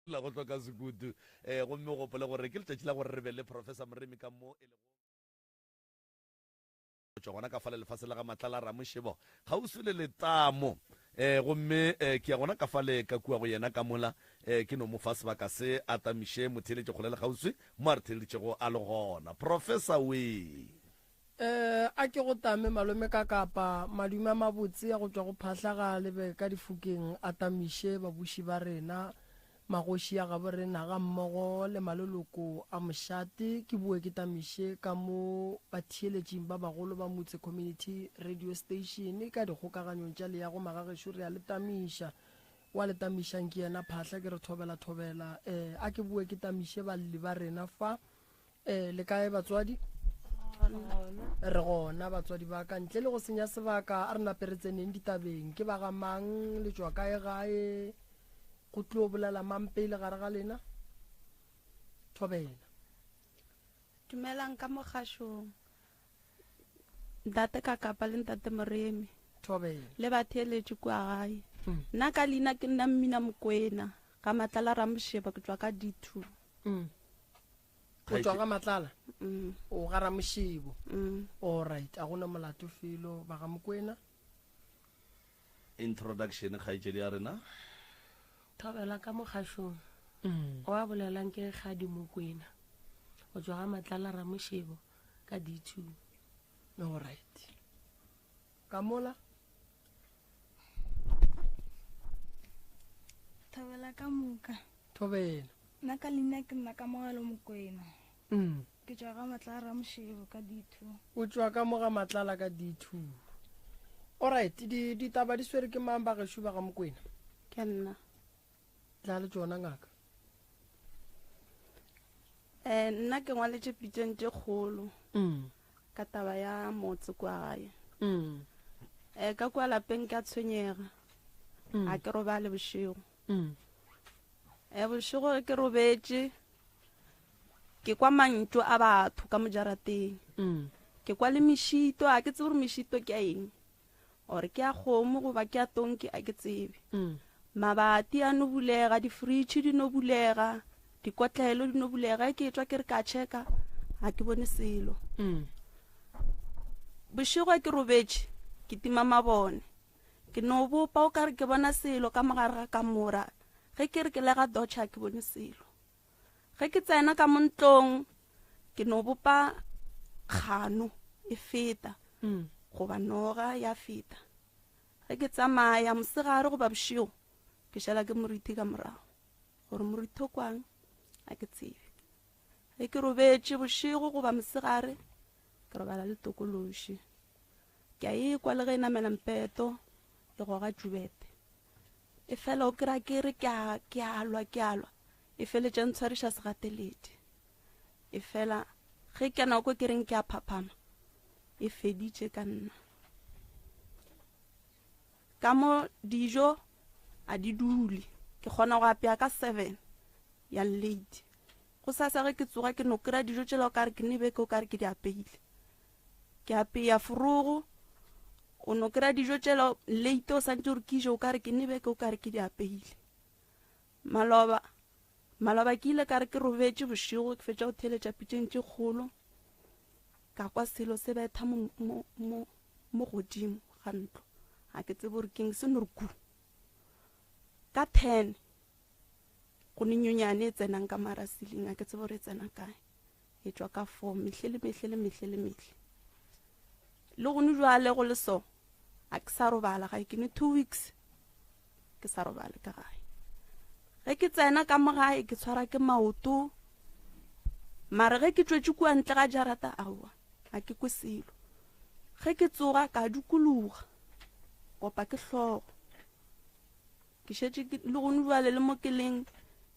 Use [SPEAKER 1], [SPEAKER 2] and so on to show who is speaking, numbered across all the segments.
[SPEAKER 1] La go hloka sekutu. Um gomme o gopole gore ke letšatši la gore re be le Professor Moremi ka mo e lego go tšwa gona ka fale lefase la ga Matlala Ramošebo kgauswi le letamo. Um gomme um ke ya gona ka fale ka kua go yena ka mola um ke no mo fa sebaka se a tamiše motheeletši kgole le kgauswi mo a re theeleditšego a le gona. Professor wee.
[SPEAKER 2] Eh, a ke go tame malome ka kapa, madume a mabotse a go tšwa go phahla ga a lebe ka difokeng a tamiše babuši ba rena, magoši a gabo rena gammogo le maloloko a mošate. Ke boe ke tamiše ka mo batheeletšing ba bagolo ba Motse Community Radio Station ka dikgokaganyong tša leago magagešo re a le tamiša. Wa le tamišang ke yena Phahla ke re thobela thobela. Eh, a ke boe ke tamiše balli ba rena fa. Eh, le kae batswadi? Re gona batswadi ba ka. Ntle le go senya sebaka, a re nape re tseneng ditabeng. Ke ba ga mang, le tšwa kae gae? Go tlo bolela mang pele gare ga lena? Thobela.
[SPEAKER 3] Dumelang ka mogašong. Ntate Kakapa le Ntate Moremi.
[SPEAKER 2] Thobela.
[SPEAKER 3] Le batheeletši kua gae. Mm. Nna ka leina ke nna Mmina Mokwena, ga Matlala Ramosheba, ke tšwa ka D2.
[SPEAKER 2] Mm. O tšwa ga Matlala? Mm. O ga Ramoshebo.
[SPEAKER 3] Mm.
[SPEAKER 2] All right, a gona molato felo ba ga Mokwena.
[SPEAKER 1] Introduction kgaetšedi ya rena.
[SPEAKER 4] Thobela ka mogašong. Mm. O a bolelang ke Kgadi Mokwena. O tšwa ga Matlala Ramoshebo ka D2.
[SPEAKER 2] All right. Ka mola.
[SPEAKER 5] Thobela ka moka.
[SPEAKER 2] Thobela.
[SPEAKER 5] Nna ka leina ke nna Kamogelo Mokwena.
[SPEAKER 2] Mm.
[SPEAKER 5] Ke tšwa ga Matlala Ramošebo ka D2.
[SPEAKER 2] O tšwa ka mo ga Matlala ka D2. Alright, di ditaba di swere ke mang ba gešo ba ga Mokwena?
[SPEAKER 3] Ke nna.
[SPEAKER 2] Tla le tšona ngaka.
[SPEAKER 3] Eh, nna ke ngwaletše pitšeng tše kgolo.
[SPEAKER 2] Mm.
[SPEAKER 3] Ka taba ya motse kua gae.
[SPEAKER 2] Mm.
[SPEAKER 3] Eh, ka kua lapeng ke a tshwenyega.
[SPEAKER 2] Mm.
[SPEAKER 3] Ga ke robale bošego.
[SPEAKER 2] Mm.
[SPEAKER 3] Eh, bošego ge ke robetše ke kwa mantšu a batho ka mo jarateng.
[SPEAKER 2] Mm.
[SPEAKER 3] Ke kwa le mešito, a ke tsebe gore mešito ke ya eng. Or ke ya kgomo goba ke ya tonki, a ke tsebe.
[SPEAKER 2] Mm.
[SPEAKER 3] Mabati a no bulega, difridge di no bulega, dikotlelo di no bulega. Ge ke etšwa ke re ka checka, ga ke bone selo.
[SPEAKER 2] Mm.
[SPEAKER 3] Bošego ge ke robetše, ke tima mabone. Ke no bopa o ka re ke bona selo ka mogare ga kamora. Ge ke re ke lega dotšha ga ke bone selo. Ge ke tsena ka mo ntlong ke no bopa kgano e feta
[SPEAKER 2] mm.
[SPEAKER 3] goba noga ya feta. Ge ke tsamaya mosegare goba bošego ke šala ke morithi ka morago. Gore morithi o kwang ga ke tsebe. Ge ke robetše bošego goba mosegare ke robala le tokološi. Ke a ekwa le ge e namela mpeto e goga tšubete. E fela o kry-a ke re ke a, ke a lwa, ke a lwa. E feletša e ntshwariša segateledi. E fela ge ke nako ke reng ke a phaphama, e feditše ka nna. Ka mo dijo a di dule. Ke kgona go apea ka 7 ya late. Go sasa ge ke tsoga ke no kry-a dijo tšela o ka re ke ne beke o ka re ke di apeile. Ke apea forogo, o no kry-a dijo tšela late o santse gore ke je o ka re ke ne beke o ka re ke di apeile. Maloba, maloba ke ile ka re ke robetše bošego ke fetša go theeletša pitšeng tše kgolo ka kwa selo se betha mo, mo, mo, mo godimo ga ntlo. Ga ke tsebe gore keng se no re ku. Ka 10 go ne nyonyane e tsenang ka mara ceiling ga ke tsebe gore e tsena kae. E tšwa ka 4 mehle le mehle le mehle le mehle. Le gone jwale go le so a ke sa robala gae ke ne 2 weeks ke sa robale ka gae. Ge ke tsena ka mo gae ke tshwara ke maoto mare ge ke tšwetše kua ntle ga jarata aowa ga ke kwe selo. Ge ke tsoga ka dukuluga kopa ke hlogo. Ke šetše ke le gone jwale le mo ke leng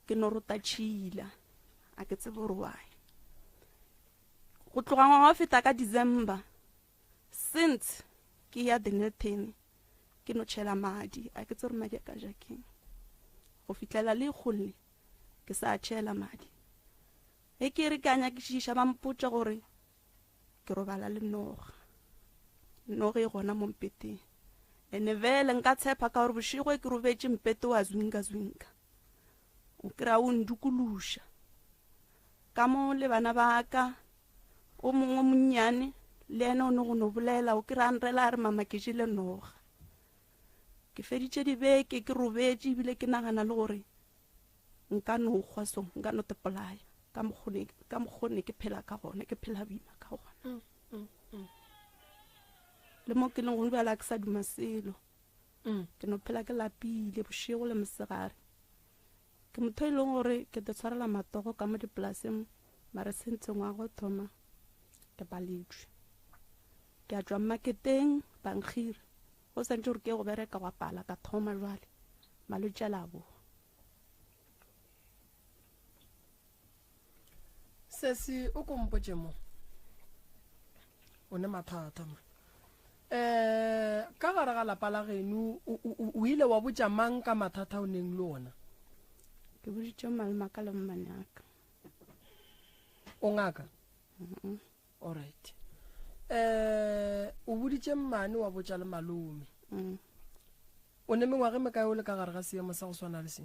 [SPEAKER 3] ke no rota tšhila. A ke tsebe gore why. Go tloga ngwaga wa feta ka December since ke ya Dennilton ke no tšhela madi a ke tsebe gore madi a ka ja keng. Go fihlela le golle ke sa tšhela madi. Ge ke re ke a nyakišiša ba mpotša gore ke robala le noga. Noga e gona mo mpeteng. Ene vele nka tshepa ka gore bošego ke robetše mpete wa zwinka zwinka. O kry-a o ndukuluša ka mo le bana ba ka o mongwe monnyane le yena o ne go no bolela o kry-a nrela a re mama ke jele noga. Ke feditše dibeke ke robetše ebile ke nagana le gore nka no hwa so nka no tepolaya ka mokgone ka mokgone ke phela ka gona ke phela boima ka gona. Mm, mm, mm. Le mo ke leng gone bjale ke sa duma selo. Mm. Ke no phela ke lapile bošego le mosegare. Ke motho e leng gore ke te tshwarela matogo ka mo dipolaseng mare sentse ngwaga o thoma ke paletšwe. Ke a tšwa mmaketeng ba nkgire go santse gore ke go bereka gwa pala ka thoma jwale malwetši a la boa.
[SPEAKER 2] Sesi o ko mpotše mo o ne mathata mo eh ka gare ga lapa la geno o ile wa botša mang ka mathata o neng le ona?
[SPEAKER 3] Ke boditše malomaka le mmanaka.
[SPEAKER 2] O ngaka? Mm Alright. Eh o boditše mmane wa botša le malome. Mm. O ne mengwaga e mekae o le ka gare ga seemo sa go swana le se?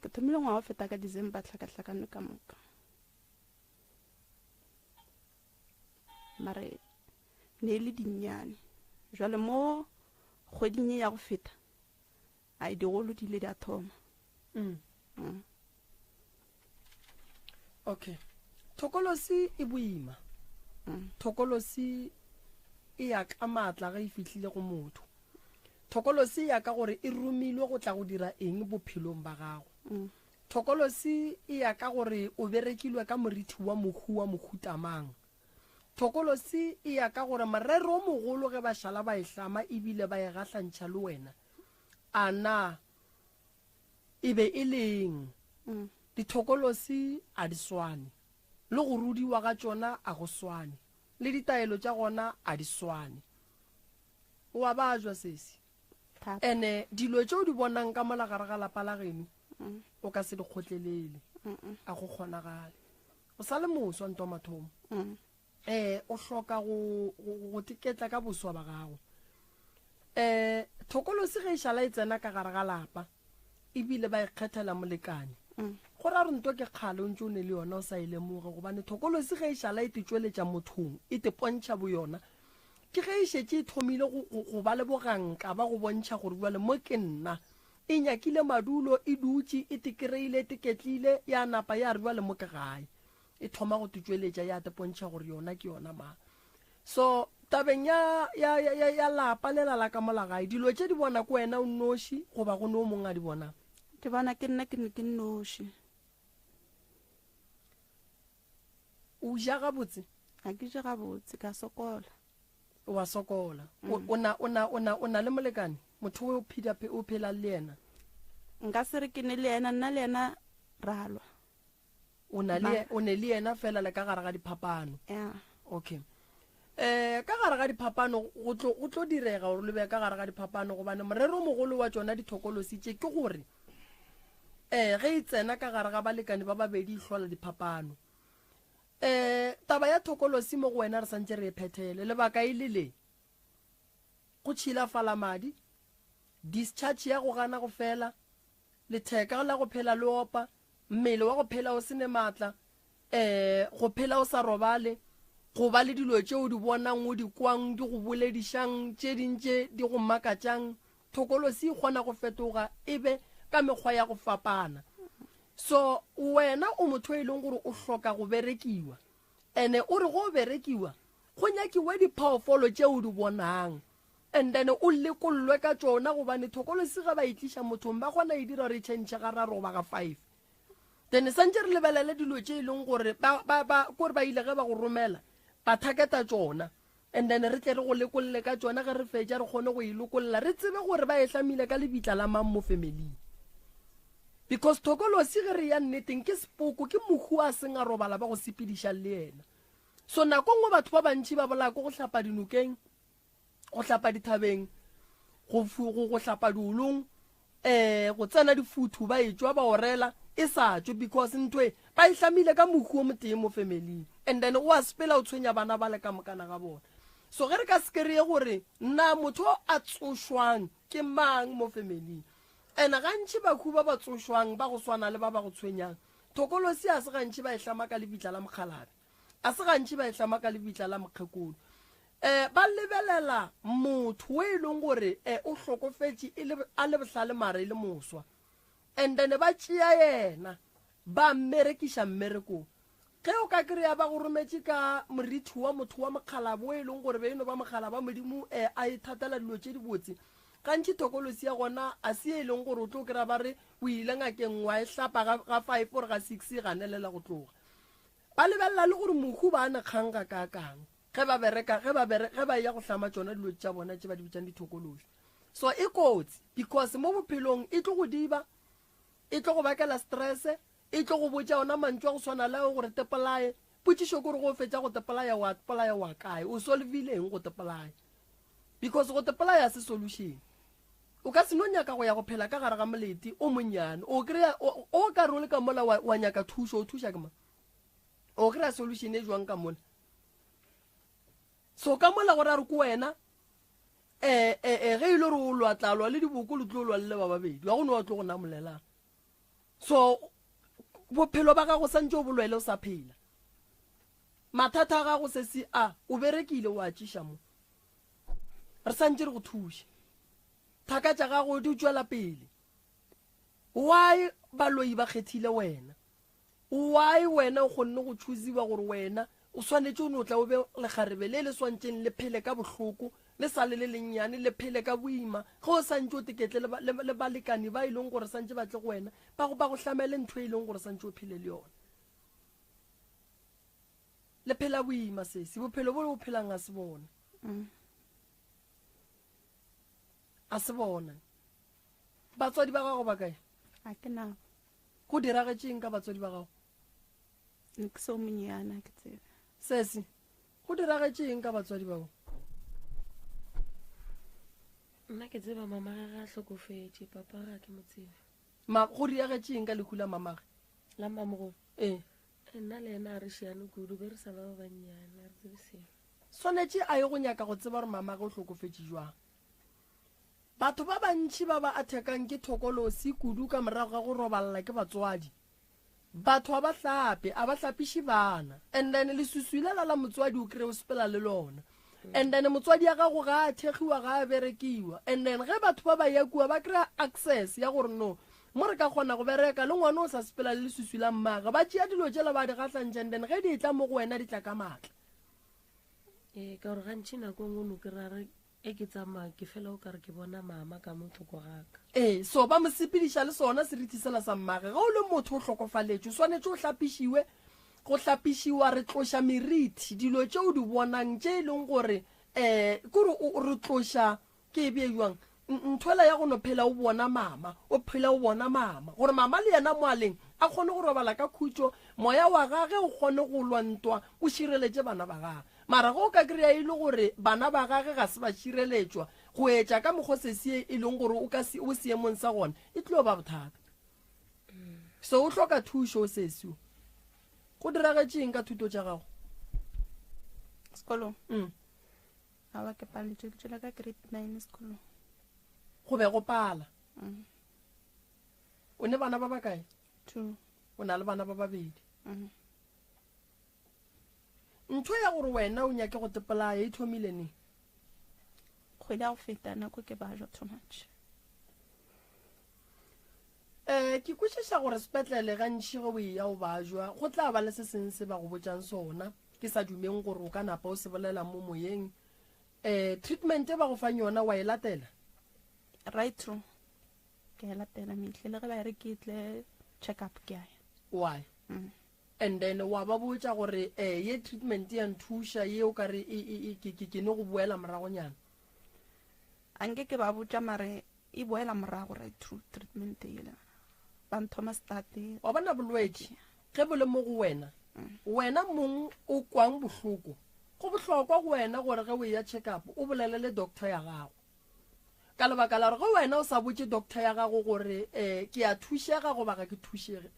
[SPEAKER 3] Ke thomile ngwaga o feta ka December tlhakahlakano ka moka. Mare ne e le dinnyane. Jwale mo kgweding ye ya go feta a digolo di ile di a thoma. Mm.
[SPEAKER 2] Mm. Okay. Thokolosi e boima. Mm. Thokolosi e ya ka maatla ge e fihlile go motho. Thokolosi ya ka gore e romilwe go tla go dira eng bophelong ba gago. Mm. Thokolosi e ya ka gore o berekilwe ka morithi wa mohu wa mohuta mang. Thokolosi e ya ka gore morero o mogolo ge ba šala ba e hlama ebile ba e gahlantšha le wena, a na e be e leng? Mm. Dithokolosi a di swane, le go rudiwa ga tšona a go swane, le ditaelo tša gona a di swane. O a bajwa sesi. Ene dilo tše o di bonang ka mola gare ga lapa la geno mm. o ka se di kgotlelele. A go kgonagale. O sa le moswa ntwa mathomo. Mm. Eh o hloka go go teketla ka boswa ba gago. Eh thokolosi ge e šala e tsena ka gare ga lapa ebile ba ikgethela molekane. Mm. Go ra re nto ke kgale o ntse o ne le yona o sa e lemoge gobane thokolosi ge e šala e te tšweletša mothong e te pontšha boyona Ke ge e šetše e thomile go, go, go ba le boganka ba go bontšha gore bjale mo ke nna. E nyakile madulo, e dutše, e tekereile, e teketlile, ya napa ya re bjale mo ke gae. E thoma go te tšweletša, ya te pontšha gore yona ke yona mang. So, tabeng ya, ya, ya, ya, ya lapa lela la ka mola gae, dilo tše di bona ke wena o nnoši goba go ne o mongwe a di bonang?
[SPEAKER 3] Ke bona ke nna ke ne ke nnoši.
[SPEAKER 2] O ja gabotse?
[SPEAKER 3] Ga ke je gabotse, ka sokola.
[SPEAKER 2] O a sokola. Mm. O na o na o na o na le molekane? Motho o phela o phelang le yena?
[SPEAKER 3] Nka se re ke ne le yena, nna le yena ra lwa.
[SPEAKER 2] O na le o ne le yena fela le ka gare ga diphapano.
[SPEAKER 3] Yeah.
[SPEAKER 2] Okay. Eh ka gare ga diphapano go tlo go tlo direga gore le be ka gare ga diphapano gobane morero o mogolo wa tšona dithokolosi tše ke gore eh ge e tsena ka gare ga balekane ba babedi e hlola diphapano. Eh taba ya thokolosi mo go wena re santše re e phethele lebaka e le le go tšhilafala madi, discharge ya go gana go fela, letheka la go phela le opa, mmele wa go phela o se ne maatla, um go phela o sa robale, go ba le dilo tše o di bonang, o di kwang, di go boledišang, tše ding tše di go makatšang. Thokolosi e kgona go fetoga e be ka mekgwa ya go fapana. So wena o motho e leng gore o hloka go berekiwa, ene o re go berekiwa go nyakiwe diphoofolo tše o di bonang and then o lekollwe ka tšona gobane thokolosi ge ba e tliša mothong ba kgona e dira gore e tšhentšhe gararo goba ga five. Then santše re lebelele dilo tše e leng gore ba, ba, ba, kore ba ile ge ba go romela ba thaketa tšona and then re tle re go lekolle ka tšona ge re fetša re kgone go e lokolla re tsebe gore ba e hlamile ka lebitla la mang mo familing. Because thokolosi ge re ya nneteng ke sepoko, ke mohu a seng a robala ba go sepedišang le yena. So nako nngwe batho ba bantši ba bolaya ko go hlapa dinokeng, go hlapa dithabeng, go, go, go hlapa diolong, eh, go tsena difuthu ba etšwa ba orela e sa tšwe because ntho e ba e hlamile ka mohu o motee mo familing and then o a sepela o tshwenya bana ba le ka mokana ga bona. So ge re ka se kry-e gore na motho a tsošwang ke mang mo familing. And gantši bakhu ba ba tsošwang ba go swana le ba ba go tshwenyang, thokolosi a se gantši ba e hlama ka lebitla la mokgalabje, a se gantši ba e hlama ka lebitla la mokgekolo. Um ba lebelela motho o e leng gore um o hlokofetše e le a le bohlale mara e le moswa. And then ba tšea yena ba mmerekiša mmerekong. Ge o ka kry-a ba go rometše ka morithi wa motho wa mokgalabo o e leng gore be e no ba mokgalaba Modimo um a ithatela dilo tše dibotse, gantši thokolosi ya gona a se ye e leng gore o tlo kry-a ba re o ile ngakeng wa e hlapa ga, ga five or ga six e ganelela go tloga. Ba lebelela le gore mohu ba ne kgang ga kaakang ge ba bereka, ge ba bere, ge ba eya go hlama tšona dilo tša bona tše ba di bitšang dithokolosi. So e kotsi because mo bophelong e tlo go diba, e tlo go bakela stress, E tlo go botša ona mantšu a go swana le ao gore tepolaye. Potšišo ke gore go fetša go tepolaya wa polaya wa kae? O solvile eng go tepolaya? Because go tepolaya se solution. O ka se no nyaka go ya go phela ka gare ga molete o monnyane. O kry-a o ka role ka mola wa, wa nyaka thušo, o thuša ke mang? O kry-a solution e jwang ka mola? So ka mola gore a re ko wena eh eh eh ge ile e gore o lwa tla lwa le diboko le tlo lwa le ba babedi. Wa go no wa tlo go namolelang. So bophelo ba gago santse o bolwele o sa phela. Mathata a gago sesi a o berekile o a tšiša mo. Re santse re go thuša. Thaka tša gago di tšwela pele. Why baloi ba kgethile wena? Why wena o kgonne go choosiwa gore wena o swanetše o no tla o be lekgarebe le le swantšeng le phele ka bohloko le sa le le lennyane le phele ka boima ge o santše o teketle le, le, le balekani ba e leng gore santše ba tle go wena ba go ba go hlamele ntho e leng gore santše o phele le yona le phela boima sesi bophelo bo le bo phelang a se bona mm. a se bona batswadi ba gago ba kae
[SPEAKER 3] a ke nabo
[SPEAKER 2] Go diragetšeng ka batswadi ba gago?
[SPEAKER 3] Ne ke so monnyane ke tsebe.
[SPEAKER 2] Sesi, go diragetšeng ka batswadi ba gago?
[SPEAKER 4] Nna ke tseba mama ge ga hlokofetše, papa ga ke mo tsebe.
[SPEAKER 2] Ma, go diragetšeng ka lehu la mamage?
[SPEAKER 4] La mamogolo?
[SPEAKER 2] Ee.
[SPEAKER 4] Nna le yena a re šiane kudu, be re sa ba ba bannyane, a re tsebe selo.
[SPEAKER 2] Swanetše a ye go nyaka go tseba gore mamage o hlokofetše jwang. Batho ba bantši ba ba athekang ke thokolosi kudu ka morago ga go robalela ke batswadi. Batho a ba hlape, a ba hlapiše bana. And then lesusu lela la motswadi o kry o sepela le lona. And then motswadi ya gago ga a thegiwa ga a berekiwa. And then ge batho ba ba ya kua ba kry-a access ya gore no mo re ka kgona go bereka le ngwana o sa sepela le lesusu la mmage. Ba tšea dilo tšela ba di gahlantšha and then ge di etla mo go wena di tla ka maatla.
[SPEAKER 4] Ee, ka gore gantši nako e nngwe o no kry-a re E ke tsamaya ke fela o kare ke bona mama ka mo thoko ga ka.
[SPEAKER 2] Ee, so ba mo sepediša le sona seriti sela sa mmage. Ge o le motho o hlokofaletšwe, o swanetše o hlapišiwe. Go hlapišiwa re tloša meriti, dilo tše o di bonang tše e leng gore um kore re tloša ke e bee jwang nthwela ya go no phela o bona mama, o phela o bona mama gore mama le yena mo a leng a kgone go robala ka khutšo, moya wa gage o kgone go lwa ntwa o šireletše bana ba gage. Mara ge o ka kry-a e le gore bana ba gage ga se ba šireletšwa go etša ka mokgwa sesi e leng gore o ka o seemong sa gona, e tlo ba bothata. So o hloka thušo sesi o. Go diragetšeng ka thuto tša gago?
[SPEAKER 3] Sekolong? Mm. Awa ke paletšwe ke tšwela ka grade 9 sekolong.
[SPEAKER 2] Go be go pala. Mm. O ne bana ba bakae?
[SPEAKER 3] Two.
[SPEAKER 2] O na le bana ba babedi. Mm. Ntho ya gore wena o nyake go tepolaya e thomile neng?
[SPEAKER 3] Kgwedi ya go feta nako ke bajwa too much.
[SPEAKER 2] Um ke kwešiša gore sepetlele gantši ge o eya o bajwa go tla ba le se seng se ba go botšang sona ke sa dumeng gore o ka napa o se bolela mo moyeng. Um treatment e ba go fang yona wa e latela?
[SPEAKER 3] Right true. Ke a e latela mehle le ge ba re ke tle check up ke a ya.
[SPEAKER 2] Why? Mm. And then wa ba botša gore eh ye treatment ya nthuša ye o ka re e, e, e, ke, ke, ke ne go boela moragonyana.
[SPEAKER 3] A nke ke ba botša mare e boela morago right through treatment yela. Ba nthoma start.
[SPEAKER 2] Wa bona bolwetši ge bo le mo go wena, mm. wena mong o kwang bohloko, go bohlokwa go wena gore ge o eya check up o bolele le doctor ya gago. Ka lebaka la gore ge wena o sa botše doctor ya gago gore um ke a thušega goba ga ke thušege,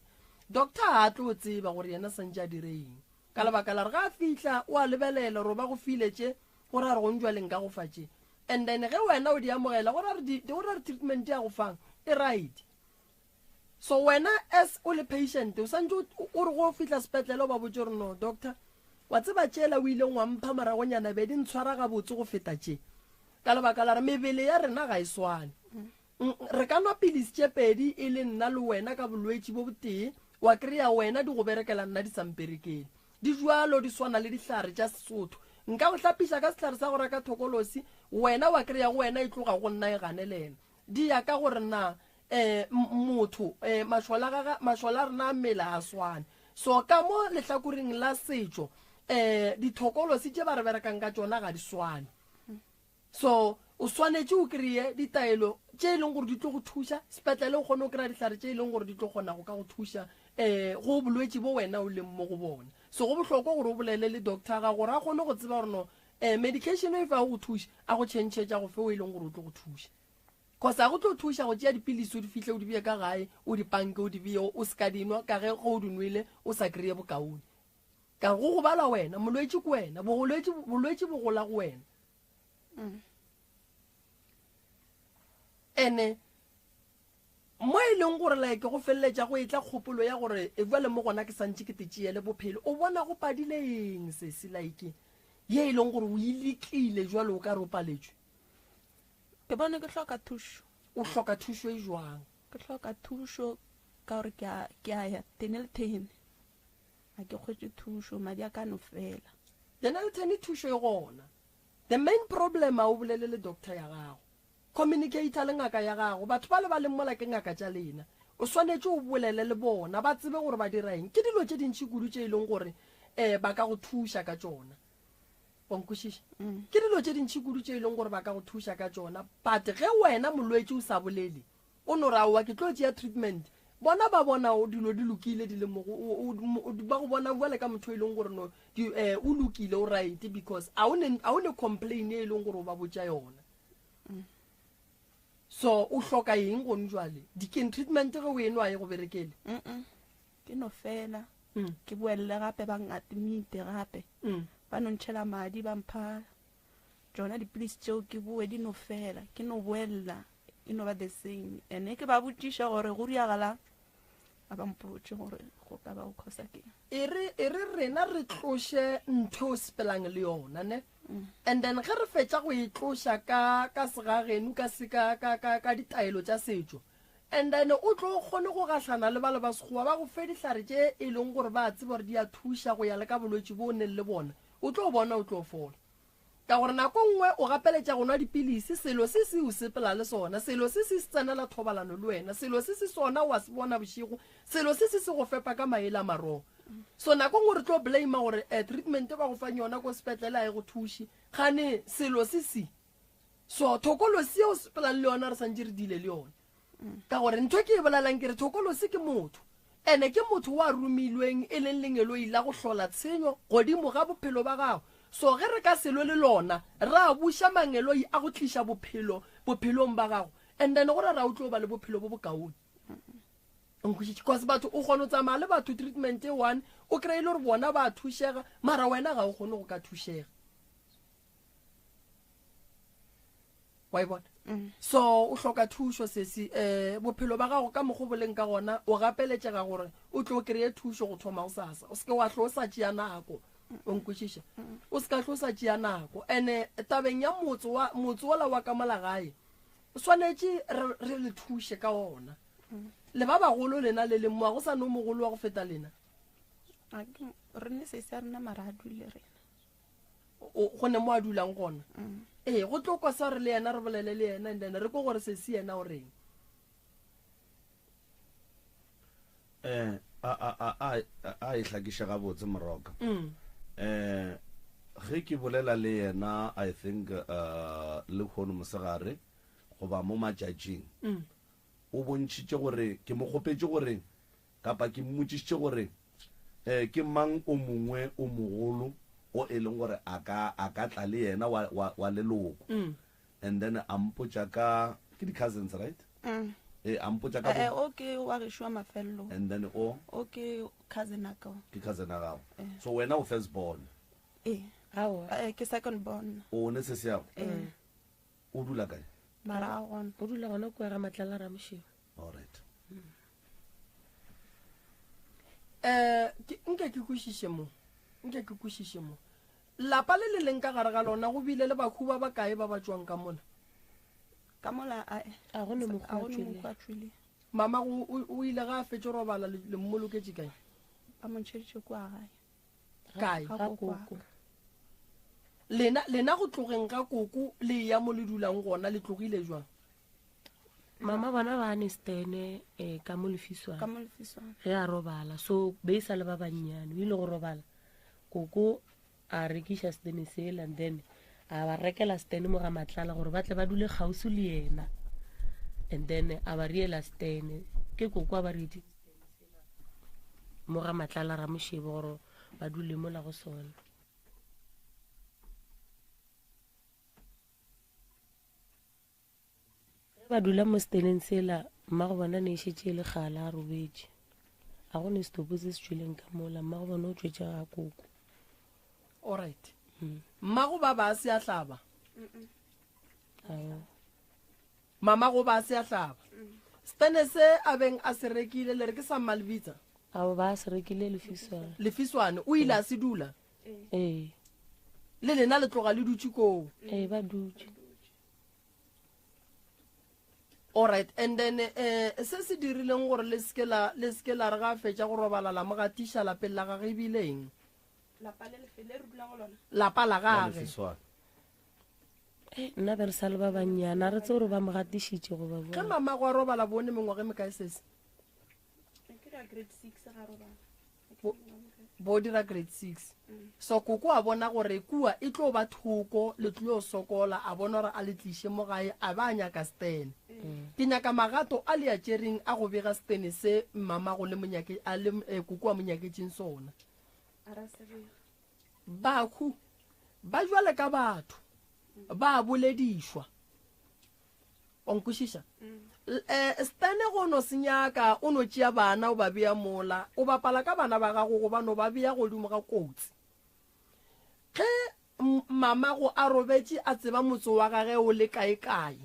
[SPEAKER 2] doctor ga a tlo tseba gore yena santše a dire eng. Ka lebaka la gore ge a fihla o a lebelela gore ba go file tše, go ra gore gong jwale nka go fa tše. And then ge wena o di amogela, go ra gore treatment ya go fang e right. So wena as o le patient o santse o re go fihla sepetlele o ba botse gore no doctor wa tseba tšela o ileng wa mpha moragonyana be di ntshwara gabotse go feta tše ka lebaka la re mebele ya rena ga e swane. Re ka nwa pilisi tše pedi e le nna le wena ka bolwetši bo botee wa kry-a wena di go berekela nna di sa mperekele. Di bjalo di swana le dihlare tša Sesotho. Nka go hlapiša ka sehlare sa go reka thokolosi wena wa kry-a go wena e tloga go nna e ganelela. Di ya ka gore na um motho um mašole a gagwe mašole a rena a mmele a swane. So ka mo lehlakoreng la setšo um dithokolosi tše ba re berekang ka tšona ga di swane. So o swanetše o kry-e ditaelo tše e leng gore di tlo go thuša sepetlele o kgone go kry-a dihlare tše e leng gore di tlo kgona go ka go thuša um go bolwetši bo wena o leng mo go bona. So go bohlokwa gore o bolele le doctor ga gore a kgone go tseba gore no um medication e fa go thuša a go tšhentšhetša go fe o e leng gore o tlo go thuša. Cause a go tlo thuša go tšea dipilisi o di fihle o di beye ka gae o di panke o di beye o se ka dinwa ka ge ge o di nwele o sa kry-e bokaone. Ka go gobala wena molwetši ke wena bolwetši bolwetši bo gola go wena. Ene mo e leng gore like go feleletša go etla kgopolo ya gore e bjale mo gona ke santše ke tetšeele bophelo o bona go padile eng sesi like ye e leng gore o e lekile jwale o ka re o paletšwe.
[SPEAKER 3] Ke bone ke hloka thušo.
[SPEAKER 2] O hloka thušo e jwang?
[SPEAKER 3] Ke hloka thušo ka gore ke a ke a ya Dennilton ga ke kgwetše thušo madi a ka no fela.
[SPEAKER 2] Dennilton thušo e gona. The main problem a o bolele le doctor ya gago. Communicator le ngaka ya gago. Batho bale ba leng mola ke ngaka tša lena. O swanetše o bolele le bona ba tsebe gore ba dira eng. Ke dilo tše dintši kudu tše e leng gore um ba ka go thuša ka tšona. Wa nkwešiša? Ke dilo tše dintši kudu tše e leng gore ba ka go thuša ka tšona but ge wena molwetši o sa bolele O no re, Aowa, ke tlo tšea treatment. Bona ba bona o dilo di lokile di le mo go, o, o, o, ba go bona bjale ka motho e leng gore no, di, eh, o lokile, o right, because a o ne, a o ne complain e leng gore o ba botša yona. So, o hloka eng gone jwale? Dikeng treatment ge o e nwa e go berekele?
[SPEAKER 3] Mm-mm. Ke no fela. Ke boelele gape ba ngadmite gape. Ba no ntšhela madi ba mpha tšona dipilisi tšeo ke boe di no fela ke no boelela e no ba the same ene ke ba botšiša gore go diagalang a ba mpotše gore go ka ba go khosa keng
[SPEAKER 2] e re e re rena re tloše ntho o sepelang le yona ne mm. and then ge re fetša go e tloša ka ka segageno ka se ka ka ka ka ditaelo tša setšo and then o tlo kgone go gahlana le ba le ba sekgowa ba go fe dihlare tše e leng gore ba tseba gore di a thuša go ya le ka bolwetši bo o neng le bona o tlo bona o tlo fola Ka gore nako nngwe o gapeletša go nwa dipilisi, selo se se o sepela le sona, selo se se se tsenela thobalano le wena, selo se se sona o a se bona bošego, selo se se se go fepa ka maele a marogo. So nako nngwe re tlo blame gore eh, treatment ba go fang yona ko sepetlele a e go thuše, kgane selo se se. So thokolosi ye o sepelang le yona re santše re dile le yona. Ka gore ntho e ke e bolelang ke re thokolosi ke motho, ene ke motho wa romilweng e leng lengeloi la go hlola tshenyo godimo ga bophelo ba gago. So ge re ka se lwe le lona, ra buša mangeloi a go tliša bophelo bophelong ba gago, and then go ra ra o tlo ba le bophelo bo bokaone. Nkwešiše? Cause batho o kgona go tsamaya le batho treatment e one, o kry-e le gore bona ba thušega, mara wena ga o kgone go ka thušega. Wa e bona? So o hloka thušo sesi, um bophelo ba gago ka mokgo bo leng ka gona, o gapeletšega gore o tlo kry-e thušo go thoma gosasa. O seke wa hlo o sa tšea nako. O nkwešiša? O se ka hlo o sa tšea nako. And-e tabeng ya motse wa, motse wola wa ka mola gae, o swanetše re, re le thuše ka ona. Le ba bagolo lena le leng mo, ga go sa no mogolo wa go feta lena.
[SPEAKER 3] A ke, re ne sesi a rena mara a dule rena.
[SPEAKER 2] Go ne mo a dulang gona. Ee, go tlo kwa sa re le yena re bolele le yena and then re ko gore sesi yena o reng.
[SPEAKER 1] Eh, a a a a a e hlakiše gabotse Moroka. Eh, ge ke bolela le yena I think uh lehono mosegare goba mo matšatšing. O bontšhitše gore ke mo kgopetše gore Kapa ke mmotšišitše gore, E, ke mang o mongwe o mogolo o e leng gore a ka, a ka tla le yena wa, wa, wa leloko? And then a mpotša ka, ke di-cousins, right? E, a mpotša ka
[SPEAKER 3] bo. Eh, o ke wa gešo wa mafelelo.
[SPEAKER 1] And then o?
[SPEAKER 3] O ke cousin ya ka.
[SPEAKER 1] Ke cousin ya gago. So wena o first born?
[SPEAKER 3] Ee.
[SPEAKER 4] Aowa.
[SPEAKER 3] Eh, ke second born.
[SPEAKER 1] O ne sesi yago?
[SPEAKER 3] Ee.
[SPEAKER 1] O dula kae?
[SPEAKER 3] Mara a gona.
[SPEAKER 4] O dula gona kua ga Matlala Ramošego.
[SPEAKER 1] Alright.
[SPEAKER 2] Eh, ke nke ke kwešiše mo. Nke ke kwešiše mo. Lapa le le leng ka gare ga lona go bile le bakhu ba bakae ba ba tšwang ka mola?
[SPEAKER 3] Ka mola a
[SPEAKER 4] A go ne mokgwa
[SPEAKER 3] a go ne
[SPEAKER 4] tšwele.
[SPEAKER 3] mokgwa tšwele.
[SPEAKER 2] Mama go o ile ga a fetše robala le le mmoloketše kae?
[SPEAKER 3] Ba mo ntšheditše kua gae.
[SPEAKER 2] Kae?
[SPEAKER 3] Ga
[SPEAKER 4] Ga
[SPEAKER 3] koko wa
[SPEAKER 4] koko.
[SPEAKER 3] ka.
[SPEAKER 2] Lena lena go tlogeng ga koko le ya mo le dulang gona le tlogile jwang?
[SPEAKER 4] Mama bona ba ne stene eh, ka mo
[SPEAKER 3] Ka
[SPEAKER 4] lefiswana
[SPEAKER 3] mo lefiswana.
[SPEAKER 4] ge a robala so be e sa le ba bannyane o ile go robala koko a rekiša stene sela and then a ba rekela stene mo ga matlala gore ba tle ba dule kgauswi le yena and then a ba riela stene ke koko a ba rietše mo ga matlala ramošebo gore ba dule mola go sona. Ge ba dula mo seteneng sela, mmago bona ne e šetše e le kgale a robetše. A go ne setopo se se tšweleng ka mola, mmago bona o tšwetše ga koko.
[SPEAKER 2] Alright. Mmago ba ba se a hlaba.
[SPEAKER 4] Ao.
[SPEAKER 2] Mamago ba se a hlaba. Stene se a beng a se rekile le re ke sa Mmalebitsa?
[SPEAKER 4] Ao ba se rekile lefiswane.
[SPEAKER 2] Lefiswane o ile a se dula.
[SPEAKER 4] Ee.
[SPEAKER 2] Le lena le tloga le dutše koo.
[SPEAKER 4] Ee ba dutše.
[SPEAKER 2] Alright, and then eh se se dirileng gore le seke la le seke la re ga a fetša go robala la mo gatiša lapeng la gage ebile eng?
[SPEAKER 3] Lapa le lefe le re dulang go lona?
[SPEAKER 2] Lapa la
[SPEAKER 1] La
[SPEAKER 2] gage.
[SPEAKER 1] lefiswana.
[SPEAKER 4] Eh, nna be re sa le ba bannyane a re tse gore ba mo gatišitše goba
[SPEAKER 2] Ge
[SPEAKER 4] bjang.
[SPEAKER 2] mamago a robala bone mengwaga e mekae sesi?
[SPEAKER 3] Ke dira grade 6 ga robala.
[SPEAKER 2] Bo- Bo dira grade 6. So koko a bona gore kua e tlo ba thoko le tlo sokola a bona gore a le tliše mo gae a ba a nyaka stene. Ke nyaka magato a le a tšereng a go bega stene se mmamago le monyake a le eh, koko a mo nyaketšeng sona.
[SPEAKER 3] A ra se bega.
[SPEAKER 2] Bakhu ba jwale ka batho ba boledišwa. Wa nkwešiša? Eh, Stene go no se nyaka o no tšea bana o ba bea mola, o bapala ka bana ba gago gobane o ba bea godimo ga kotsi. Ge mamago a robetše a tseba motse wa gage o le kae-kae.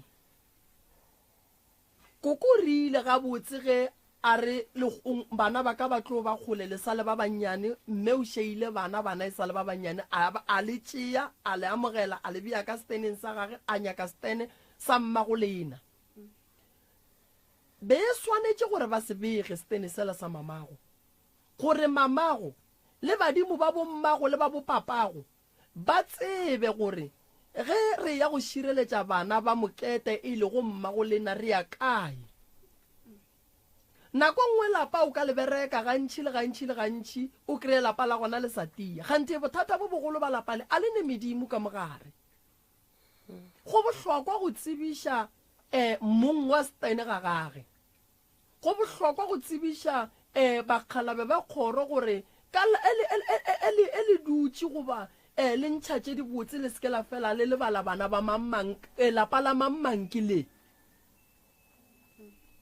[SPEAKER 2] Koko o rile gabotse ge a re legong bana ba ka ba tlo ba kgole le sa le ba bannyane, mme o šeile bana, bana e sa le ba bannyane, a ba a le tšea, a le amogela, a le bea ka steneng sa gage, a nyaka stene sa mmago lena. Be e swanetše gore ba se bege stene sela sa mamago, gore mamago le badimo ba bommago le ba bopapago Ba tsebe gore ge re eya go šireletša bana ba mokete e lego mmagolena re ya kae. Nako nngwe lapa o ka le bereka gantši le gantši le gantši o kreye lapa la gona le sa tia. Kganthe bothata bo bogolo ba lapa le a le ne medimo ka mo gare. Go bohlokwa go tsebiša mong wa stene ga gage. Go bohlokwa go tsebiša bakgalabe ba kgoro gore ka e le, e, e, e, le, e le dutše goba e, le ntšha tše dibotse le se ke la fela le lebala bana ba mang-mang, e, lapa la mang-mang ke le.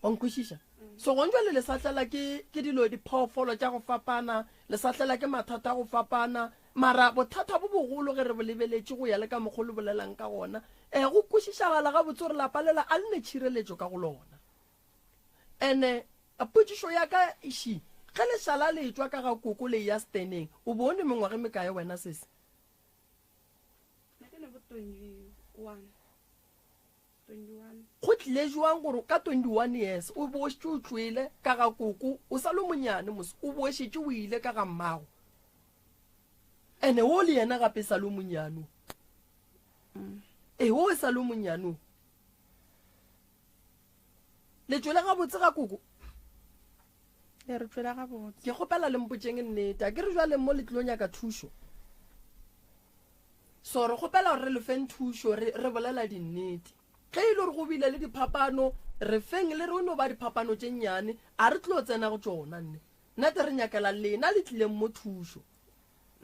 [SPEAKER 2] Wa nkwešiša? So gong jwale le sa tlela ke, ke dilo diphoofolo tša go fapana, le sa tlela ke mathata a go fapana, mara bothata bo bogolo ge re bo lebeletše go ya le ka mokgo le bolelang ka gona, e, go kwešišagala gabotse gore lapa lela a le ne tšhireletšo ka go lona. Ene potšišo ya ka ši, ge lešala le etšwa ka ga koko le eya steneng, o bo o ne mengwaga e mekae wena sesi?
[SPEAKER 3] Nna ke ne bo 21. 21.
[SPEAKER 2] Go tlile jwang gore ka 21 years o bo o šetše o tšwele ka ga koko, o sa le monyane mos, o bo o šetše o ile ka ga mmago? Ene wo le yena gape e sa le o monnyane o. Ee, wo e sa le o monnyane o. Le tšwele gabotse ga koko?
[SPEAKER 3] Le re tšwele gabotse.
[SPEAKER 2] Ke kgopela le mpotšeng nnete. A ke re jwale mo le tlilo nyaka thušo? So re kgopela gore re le feng thušo, re, re bolela dinnete. Ge e le gore go bile le diphapano, re feng le re o no ba diphapano tše nnyane, a re tlo tsena go tšona nne. Nnete re nyakela lena le tlileng mo thušo.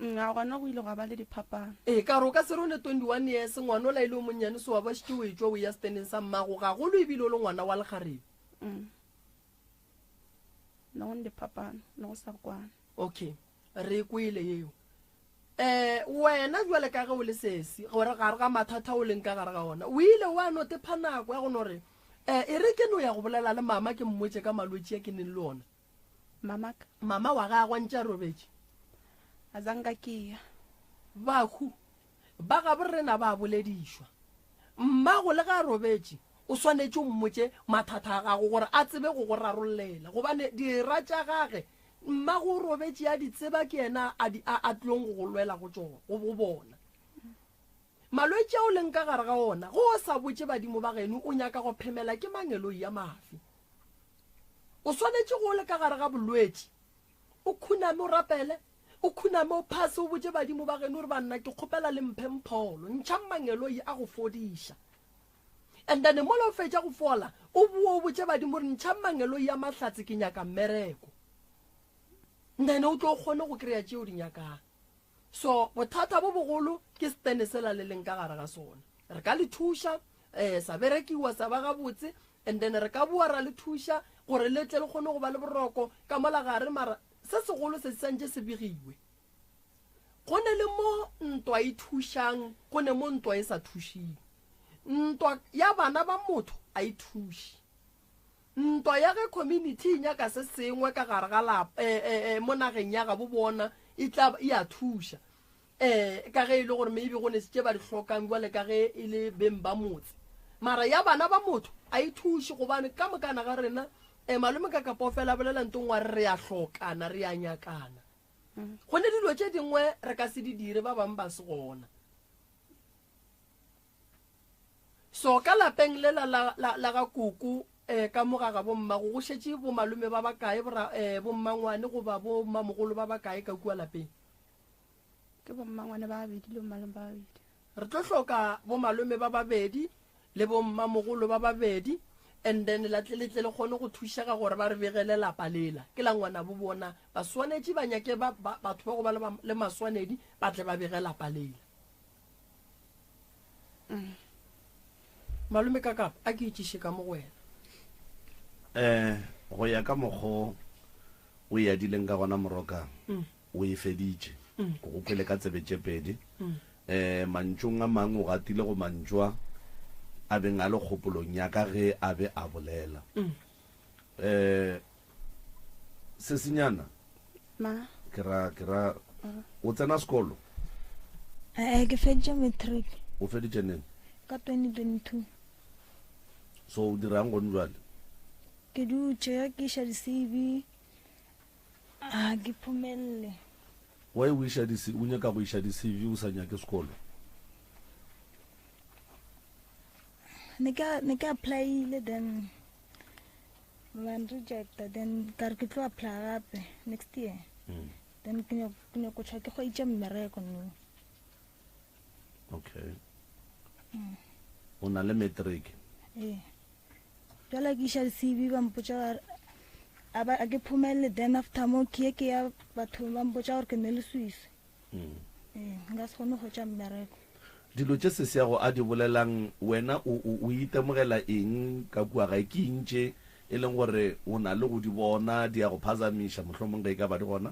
[SPEAKER 3] Ga gona go ile gwa ba le diphapano.
[SPEAKER 2] Ee, ka re o ka se re o ne 21 years, ngwana ola e le o monnyane so wa ba šetše o etšwa o eya steneng sa mmago, gagolo ebile o le ngwana wa lekgarebe.
[SPEAKER 3] Mm. Ne go ne diphapano, ne go sa kwane.
[SPEAKER 2] Okay, re e kwele yeo. Eh, wena jwale ka ge o le sesi, gore gare ga mathata o leng ka gare ga ona, o ile wa no tepha nako ya go no re, Eh, e re ke no ya go bolela le mama ke mmotše ka malwetši a ke neng le ona.
[SPEAKER 3] Mamaka.
[SPEAKER 2] Mama wa gagwe a ntše a robetše.
[SPEAKER 3] A zanka ke ya.
[SPEAKER 2] Bahu ba gabo rena ba boledišwa. Mmago le ge a robetše, o swanetše o mmotše mathata a gago gore a tsebe go go rarollela. Gobane dira tša gage, mmago o robetše a di tseba ke yena a di, a, a tlilong go go lwela go tšona, go, go bona. Malwetši a o leng ka gare ga ona, ge o sa botše badimo ba geno o nyaka go phemela ke mangeloi a mafe. O swanetše go o le ka gare ga bolwetši, o khuname o rapele, o khuname o phase o botše badimo ba geno gore banna ke kgopela le mphe mpholo, ntšhang mangeloi a go fodiša. And then mola o fetša go fola, o boe o botše badimo gore ntšhang mangeloi a mahlatse ke nyaka mmereko. Then o tlo kgone go kry-a tšeo di nyakang. So bothata bo bogolo ke stene sela le leng ka gare ga sona. Re ka le thuša um sa berekiwa sa ba gabotse and then re ka boa ra le thuša gore le tle le kgone go ba le boroko ka mola gare mara se segolo se santše se begiwe. Go ne le mo ntwa e thušang, go ne mo ntwa e sa thušeng. Ntwa ya bana ba motho a e thuše. Ntwa ya ge community e nyaka se sengwe ka gare ga lapa, eh, eh, eh, mo nageng ya gabo bona e tla e a thuša. Eh, ka ge e le gore maybe go ne se tše ba di hlokang jwale ka ge e le beng ba motse. Mara ya bana ba motho a e thuše gobane ka mokana ga rena eh, malome ka kapo fela bolela ntong wa re re a hlokana, re a nyakana. Go ne dilo tše dingwe re ka se di dire ba bangwe ba se gona. So ka lapeng lela la, la, la ga koko eh, ka mo ga gabo mmago go šetše bomalome ba bakae, bora, eh, bommangwane goba bommamogolo ba bakae ka kua lapeng?
[SPEAKER 3] Ke bommangwane ba babedi le bomalome ba babedi.
[SPEAKER 2] Re tlo hloka bomalome ba babedi le bommamogolo ba babedi and then la tle le tle le kgone go thušega gore ba re begele lapa lela ke la ngwanabo bona. Ba swanetše ba nyake ba, ba, batho ba go ba le, ba, le maswanedi ba tle ba bege lapa lela. Mm. Malome Kakapa, a ke itšiše ka mo go wena.
[SPEAKER 1] Eh, go ya ka mokgo o e adileng ka gona Moroka, mm. o e feditše. Mm. Ke go kwele ka tsebe tše pedi. Mm. Eh, mantšung a mangwe o gatile go mantšu a a beng a le kgopolong ya ka ge a be a bolela. Mm. Eh, Sesenyana.
[SPEAKER 3] Ma.
[SPEAKER 1] Ke ra, ke ra, o tsena sekolo?
[SPEAKER 5] Ee, ke feditše matric.
[SPEAKER 1] O feditše neng?
[SPEAKER 5] Ka 2022.
[SPEAKER 1] So o dirang gone jwale?
[SPEAKER 5] Ke dutše ge ke iša di-CV, a ke phomelele.
[SPEAKER 1] Why o iša di o nyaka go iša di-CV o sa nyake sekolo?
[SPEAKER 5] Ne ke ne ke applyile then Ba nrejecta then ka re ke tlo apply gape next year. Mm. Then ke nyako tšhwa ke hwetše mmereko no.
[SPEAKER 1] Okay. Mm. O na le matric?
[SPEAKER 5] Ee. Jwale ke iša di-CV ba mpotša ba a ba a ke phomelele then after mo ke ye ke ya bathong ba mpotša gore ke ne le swiswi.
[SPEAKER 1] Mm.
[SPEAKER 5] Ee, nka se kgone go hwetša mmereko.
[SPEAKER 1] Dilo tše Sesiago a di bolelang, wena o, o, o itemogela eng ka kua gae? Ke eng tše e leng gore o na le go di bona di a go phazamiša, mohlomong ge e ka ba di gona?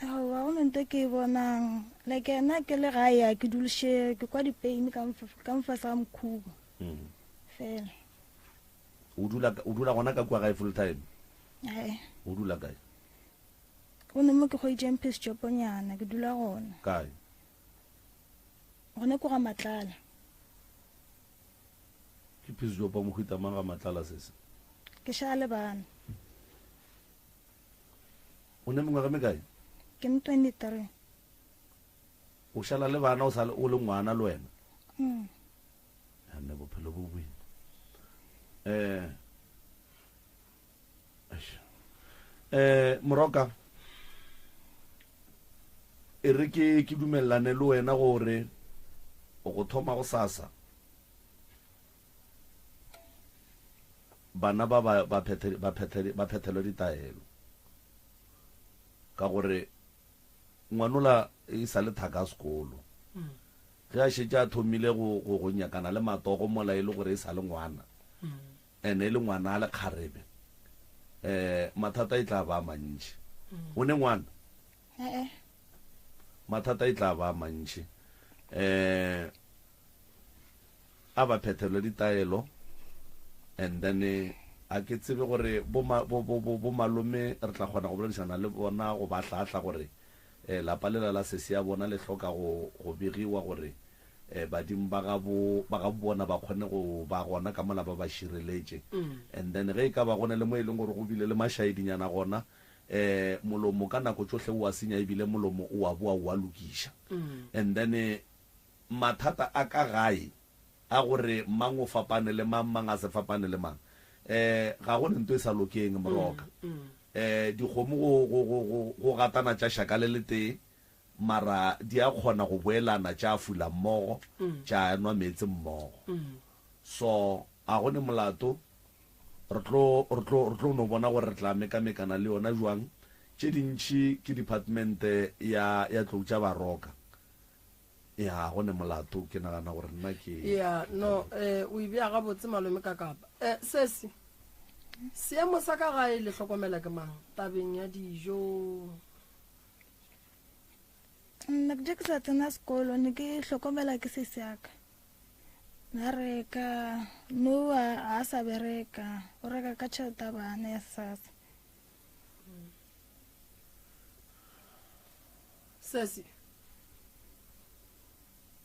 [SPEAKER 5] Aowa, go ne nto ke e bonang. Like nna ke le gae a ke dulšege, ke kwa di-pain ka ka mo fase ga mokhubo.
[SPEAKER 1] Mm.
[SPEAKER 5] Fela.
[SPEAKER 1] O dula, o dula gona ka kua gae full time?
[SPEAKER 5] Ee.
[SPEAKER 1] O dula kae?
[SPEAKER 5] Go ne mo ke hweditšeng piece jobonyana, ke dula gona.
[SPEAKER 1] Kae?
[SPEAKER 5] Gona ko ga Matlala.
[SPEAKER 1] Ke piece job ya mohuta mang ga Matlala sese?
[SPEAKER 5] Ke šala le bana.
[SPEAKER 1] O ne mengwaga me kae?
[SPEAKER 5] Ke ne 23.
[SPEAKER 1] O šala le bana o sa o le ngwana le wena?
[SPEAKER 5] Mm.
[SPEAKER 1] Ya nne bophelo bo boima. Eh Eh Moroka e re ke ke dumelelane le wena gore go thoma go sasa bana ba ba ba phethe ba phethe ba phethelwe ditaelo ka gore ngwanola e sa le thaka sekolo ge a šetše a thomile go go go nyakana le matogo mola e le gore e sa le ngwana Ene e le ngwana a le kgarebe. Eh, mathata e tla ba a mantši. O ne ngwana?
[SPEAKER 5] E-e.
[SPEAKER 1] Mathata e tla ba a mantši. Eh, a ba phethelwe ditaelo. And then a ke tsebe gore bo ma, bo, bo, bo, bo malome re tla kgona go boledišana le bona go ba hlahla gore eh, lapa lela la sesi ya bona le hloka go, go begiwa gore eh, badimo ba gabo, ba gabo bona ba kgone go ba gona ka mola ba ba šireletše. And then ge e ka ba go na le mo e leng gore go bile le mašaedinyana gona, eh, molomo ka nako tšohle o a senya ebile molomo o a boa o a lokiša. And then eh, mathata a ka gae a gore mang o fapane le mang, mang a se fapane le mang, eh, ga go ne nto e sa lokeng, Moroka. Eh, dikgomo go, go, go, go, go gatana tša šaka le letee, mara di a kgona go boelana tša fula mmogo, tša nwa meetse mmogo. So, a go ne molato, re tlo, re tlo, re tlo no bona gore re tla mekamekana le yona jwang. Tše dintši ke department ya, ya tlou tša Baroka. Ya, go ne molato, ke nagana gore nna ke.
[SPEAKER 2] Ya, no, eh, o e bea gabotse malome ka kapa. Eh, sesi, seemo sa ka gae le hlokomela ke mang tabeng ya dijo?
[SPEAKER 5] Nna ke ke sa tsena sekolo ne ke hlokomela ke sesi ya ka. Na reka, no a sa bereka, o reka ka tšhelete ya bana ya SASSA.
[SPEAKER 2] Sesi,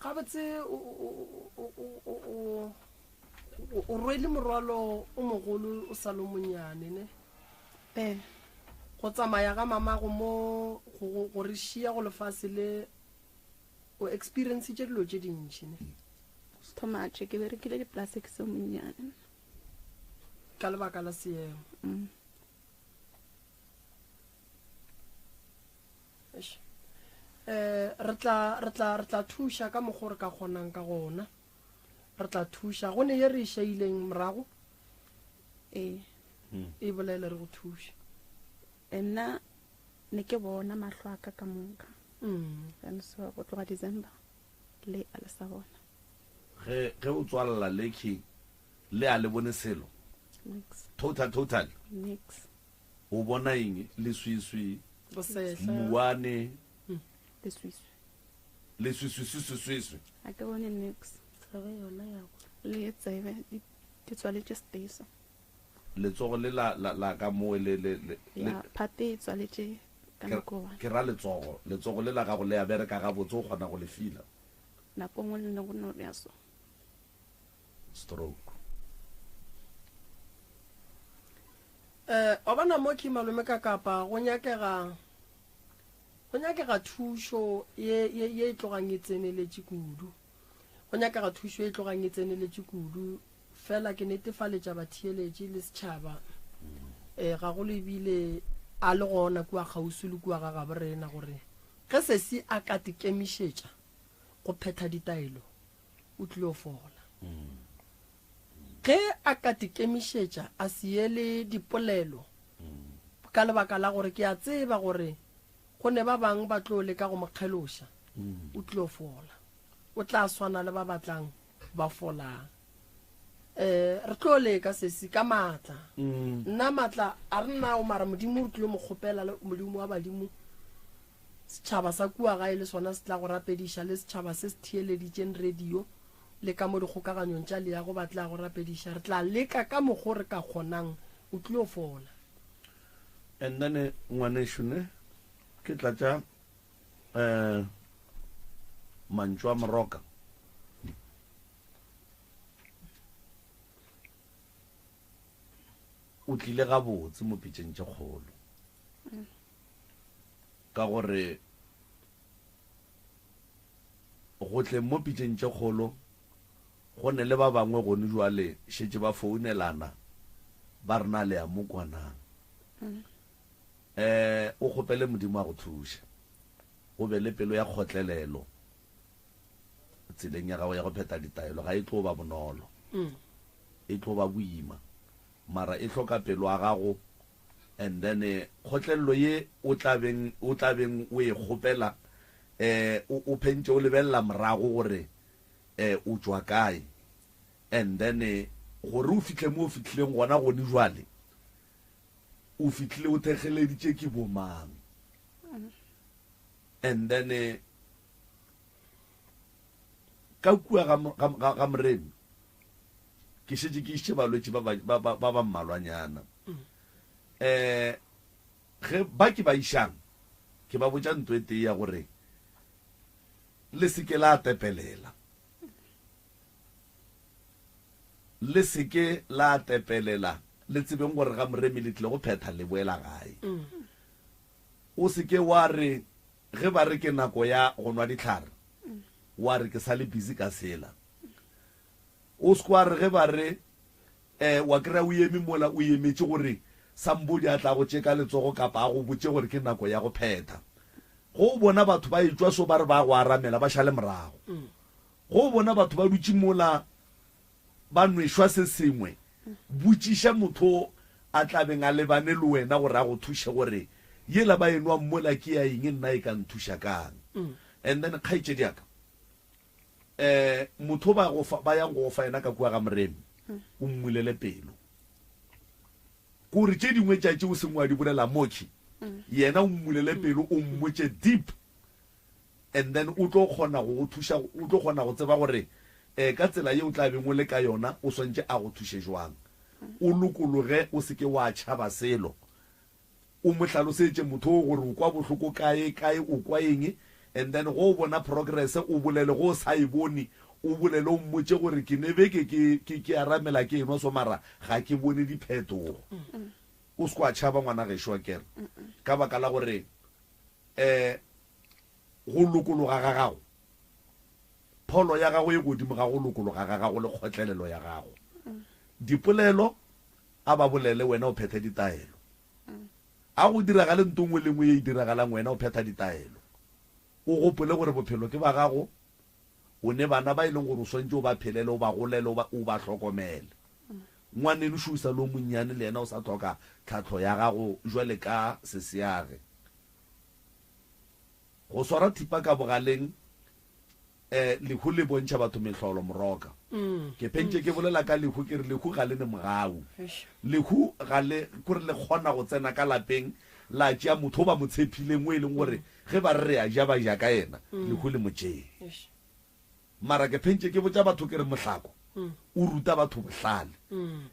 [SPEAKER 2] gabotse o rwele morwalo o mogolo o sa le monyane ne?
[SPEAKER 3] Ee.
[SPEAKER 2] Go tsamaya ga mamago mo go go re šia go lefase le o experiencitše dilo tše dintši ne?
[SPEAKER 3] Too much, ke berekile dipolase ke se monnyane.
[SPEAKER 2] Ka lebaka la seemo.
[SPEAKER 3] Mm.
[SPEAKER 2] Eish. Eh, re tla re tla re tla thuša ka mokgwa o re ka kgonang ka gona. Re tla thuša. Go ne ye re e šaileng morago.
[SPEAKER 3] Ee.
[SPEAKER 2] E bolele re go thuše.
[SPEAKER 3] Eh, nna ne ke bona mahlo a ka ka moka.
[SPEAKER 2] Mm.
[SPEAKER 3] And so go tloga December le a le sa bona.
[SPEAKER 1] Ge ge o tswalela le key le a le bone selo.
[SPEAKER 3] Nix.
[SPEAKER 1] Total total.
[SPEAKER 3] Nix.
[SPEAKER 1] O bona eng? Leswiswi,
[SPEAKER 2] Bosehla.
[SPEAKER 1] mmuane.
[SPEAKER 3] Leswiswi.
[SPEAKER 1] Leswiswiswiswiswi.
[SPEAKER 3] Ga ke bone nix.
[SPEAKER 4] Tsebe yona ya kwa.
[SPEAKER 3] Le tsebe di, di tswaletše steso.
[SPEAKER 1] Letsogo le la, la, la ka mowe le, le, le, le.
[SPEAKER 3] Ya, phate e tswaletše ka
[SPEAKER 1] Ke,
[SPEAKER 3] nako one.
[SPEAKER 1] ke ra letsogo. Letsogo le la gago le a bereka gabotse, o kgona go le fila.
[SPEAKER 3] Nako nngwe le ne go no ya so.
[SPEAKER 1] Stroke.
[SPEAKER 2] Eh, wa bona mo ke malome ka kapa go nyakega go nyakega thušo ye ye ye e tlogang e tseneletše kudu. Go nyakega thušo e tlogang e tseneletše kudu. Fela ke netefaletša batheeletši le setšhaba eh gagolo ebile a le gona kua kgauswi le kua ga gabo rena gore ge sesi a ka tekemišetša go phetha ditaelo o tlilo fola. Ge a ka tikemišetša a se ye le dipolelo ka lebaka la gore ke a tseba gore go ne ba bang ba tlo leka go mo kgeloša, o tlilo fola. O tla swana le ba ba tlang ba folang. Um re tlo leka sesi ka maatla. Nna maatla a re nao mara Modimo re tlilo mo kgopela le Modimo wa badimo. Setšhaba sa kua gae le sona se tla go rapediša, le setšhaba se se theeleditšeng radio le ka mo dikgokaganyong tša leago ba tla go rapediša. Re tla leka ka mokgo re ka kgonang. O tlilo fola.
[SPEAKER 1] And then ngwanešu ne ke tlatša um mantšu a Moroka. O tlile gabotse mo pitšeng tše kgolo. Ka gore go tleng mo pitšeng tše kgolo, go ne le ba bangwe gone jwale šetše ba founelana ba re na le ya mo kwa na. Um o kgopele Modimo a go thuše, o be le pelo ya kgotlelelo tseleng ya gago ya go phetha ditaelo. Ga e tlo ba bonolo, e tlo ba boima, mara e hloka pelo ya gago. And then kgotlelelo ye o tla beng, o tla beng o e kgopela, eh, o, o phentše o lebelela morago gore eh, o tšwa kae. And then gore o fihle mo o fihlileng gona gone jwale, o fihlile o thekgeleditše ke bomang. And then ka kua ga, ga, ga, ga Moremi. Ke šetše ke išitše balwetši ba ba ba ba ba mmalwanyana. Um ge ba ke ba išang, ke ba botša nto e tee ya gore le se ke la tepelela. Le se ke la tepelela, le tsebeng gore ga Moremi le tlile go phetha le boela gae. O se ke wa re ge ba re ke nako ya go nwa dihlare, wa re ke sa le busy ka sela. O se ke wa re ge ba re, eh, wa kry-a o eme mola o emetše gore somebody a tla go tše ka letsogo kapa a go botše gore ke nako ya go phetha. Ge o bona batho ba etšwa so ba re ba go aramela, ba šale morago. Ge o bona batho ba dutše mola ba nwešwa se sengwe, botšiša motho a tla beng a lebane le wena gore a go thuše gore yela ba e nwang mola ke ya eng, nna e ka nthuša kang. And then kgaetšedi ya ka, um motho ba go fa, ba yang go go fa yena ka kua ga Moremi, o mmulele pelo. Kore tše dingwe tša tše o seng wa di bolela mokhwi, yena o mmulele pelo, o mmotše deep. And then o tlo kgona go go thuša, o tlo kgona go tseba gore um ka tsela ye o tla beng o le ka yona o swantše a go thuše jwang. O lokologe, o se ke wa tšhaba selo. O mo hlalosetše motho oo gore o kwa bohloko kae, kae o kwa eng, and then go o bona progress o bolele, go o sa e bone o bolele o mmotše gore ke ne beke ke, ke, ke aramela ke enwa so mara ga ke bone diphetogo. O se ke wa tšhaba ngwana gešo akere, ka baka la gore um go lokologa ga gago, pholo ya gago e godimo ga go lokologa ga gago le kgotlelelo ya gago. Dipolelo a ba bolele, wena o phethe ditaelo. A go diragale nto nngwe le nngwe ye e diragalang, wena o phetha ditaelo. O gopole gore bophelo ke ba gago, o ne bana ba e leng gore o swantše o ba phelele, o ba golele, o ba, o ba hlokomele. Ngwaneno šo o sa le o monnyane, le yena o sa hloka tlhahlo ya gago jwale ka seseage. Go swara thipa ka bogaleng, eh, lehu le bontšha batho mehlolo, Moroka. Ke phentše ke bolela ka lehu, ke re lehu ga le ne mogau. Lehu ga le, kore le kgona go tsena ka lapeng la tšea motho o ba mo tshephileng, o e leng gore ge ba re re a ja ba ja ka yena, lehu le mo tšee. Mara ke phentše ke botša batho ke re mohlako o ruta batho bohlale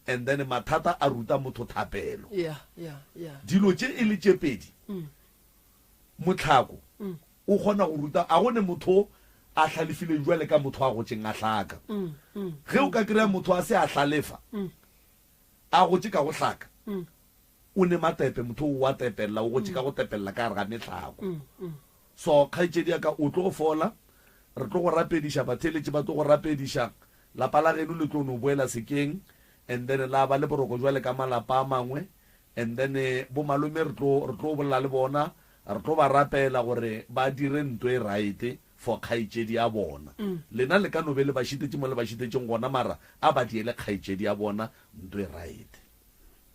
[SPEAKER 1] and then mathata a ruta motho thapelo. Dilo tše e le tše pedi, mohlako o kgona go ruta, a go ne motho a hlalefileng jwale ka motho a gotšeng a hlaka. Ge o ka kry-a motho a se a hlalefa, a gotše ka go hlaka, o ne matepe, motho o a tepella, o gotše ka go tepella ka gare ga mehlako. So, kgaetšedi ya ka, o tlo go fola, re tlo go rapediša, batheeletši ba tlo go rapediša, lapa la geno le tlo no boela sekeng, and then la ba le boroko jwale ka malapa a mangwe, and then bo malome re tlo, re tlo bolela le bona, re tlo ba rapela gore ba dire nto e right for kgaetšedi ya bona. Lena le ka no be le ba šitetše mo le ba šitetšeng gona, mara a ba diele kgaetšedi ya bona nto e right.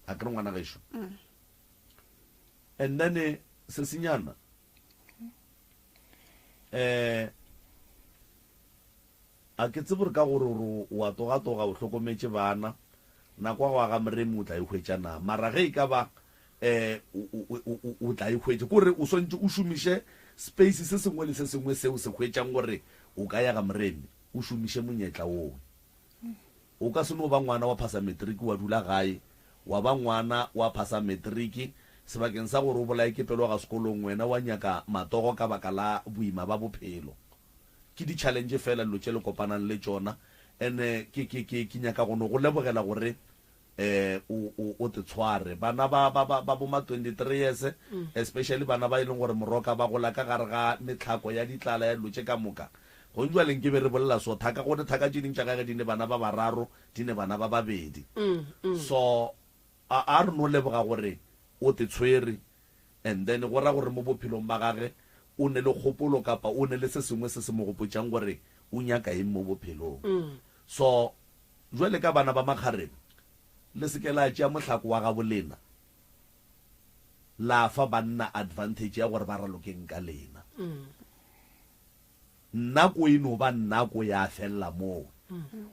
[SPEAKER 1] A ke re ngwana gešo? And then sesenyana eh a ke tsebe gore ka gore o wa togatoga o hlokometše bana nako ya go aga moremi o tla e hwetša na mara ge e ka ba eh o tla e hwetša kore o swantše o šomiše space se sengwe le se sengwe seo se hwetšang gore o ka ya ga moremi o šomiše monyetla oo. O ka se no ba ngwana wa phasa matric wa dula gae, wa ba ngwana wa phasa matric, sebakeng sa gore o bolaye ke pelo ga sekolong wena wa nyaka matogo ka baka la boima ba bophelo. Ke di challenge fela dilo tše le kopanang le tšona and ke ke ke ke nyaka go no go lebogela gore eh o o o te tshware. Bana ba ba ba ba bo ma 23 years especially bana ba e leng gore moroka ba gola ka gare ga metlhako ya ditlala ya dilo tše ka moka. Gong jwale nke be re bolela so thaka gone thaka tše ding tša gage di ne bana ba bararo di ne bana ba babedi. So a a re no leboga gore o te tshwere and then go ra gore mo bophelong ba gage o ne le kgopolo kapa o ne le se sengwe se se mo gopotšang gore o nyaka eng mo bophelong. So jwale ka bana ba makgarebe le se ke la tšea mohlako wa gabo lena la fa banna advantage ya gore ba ralokeng ka lena. Nako e no ba nako ya felela moo.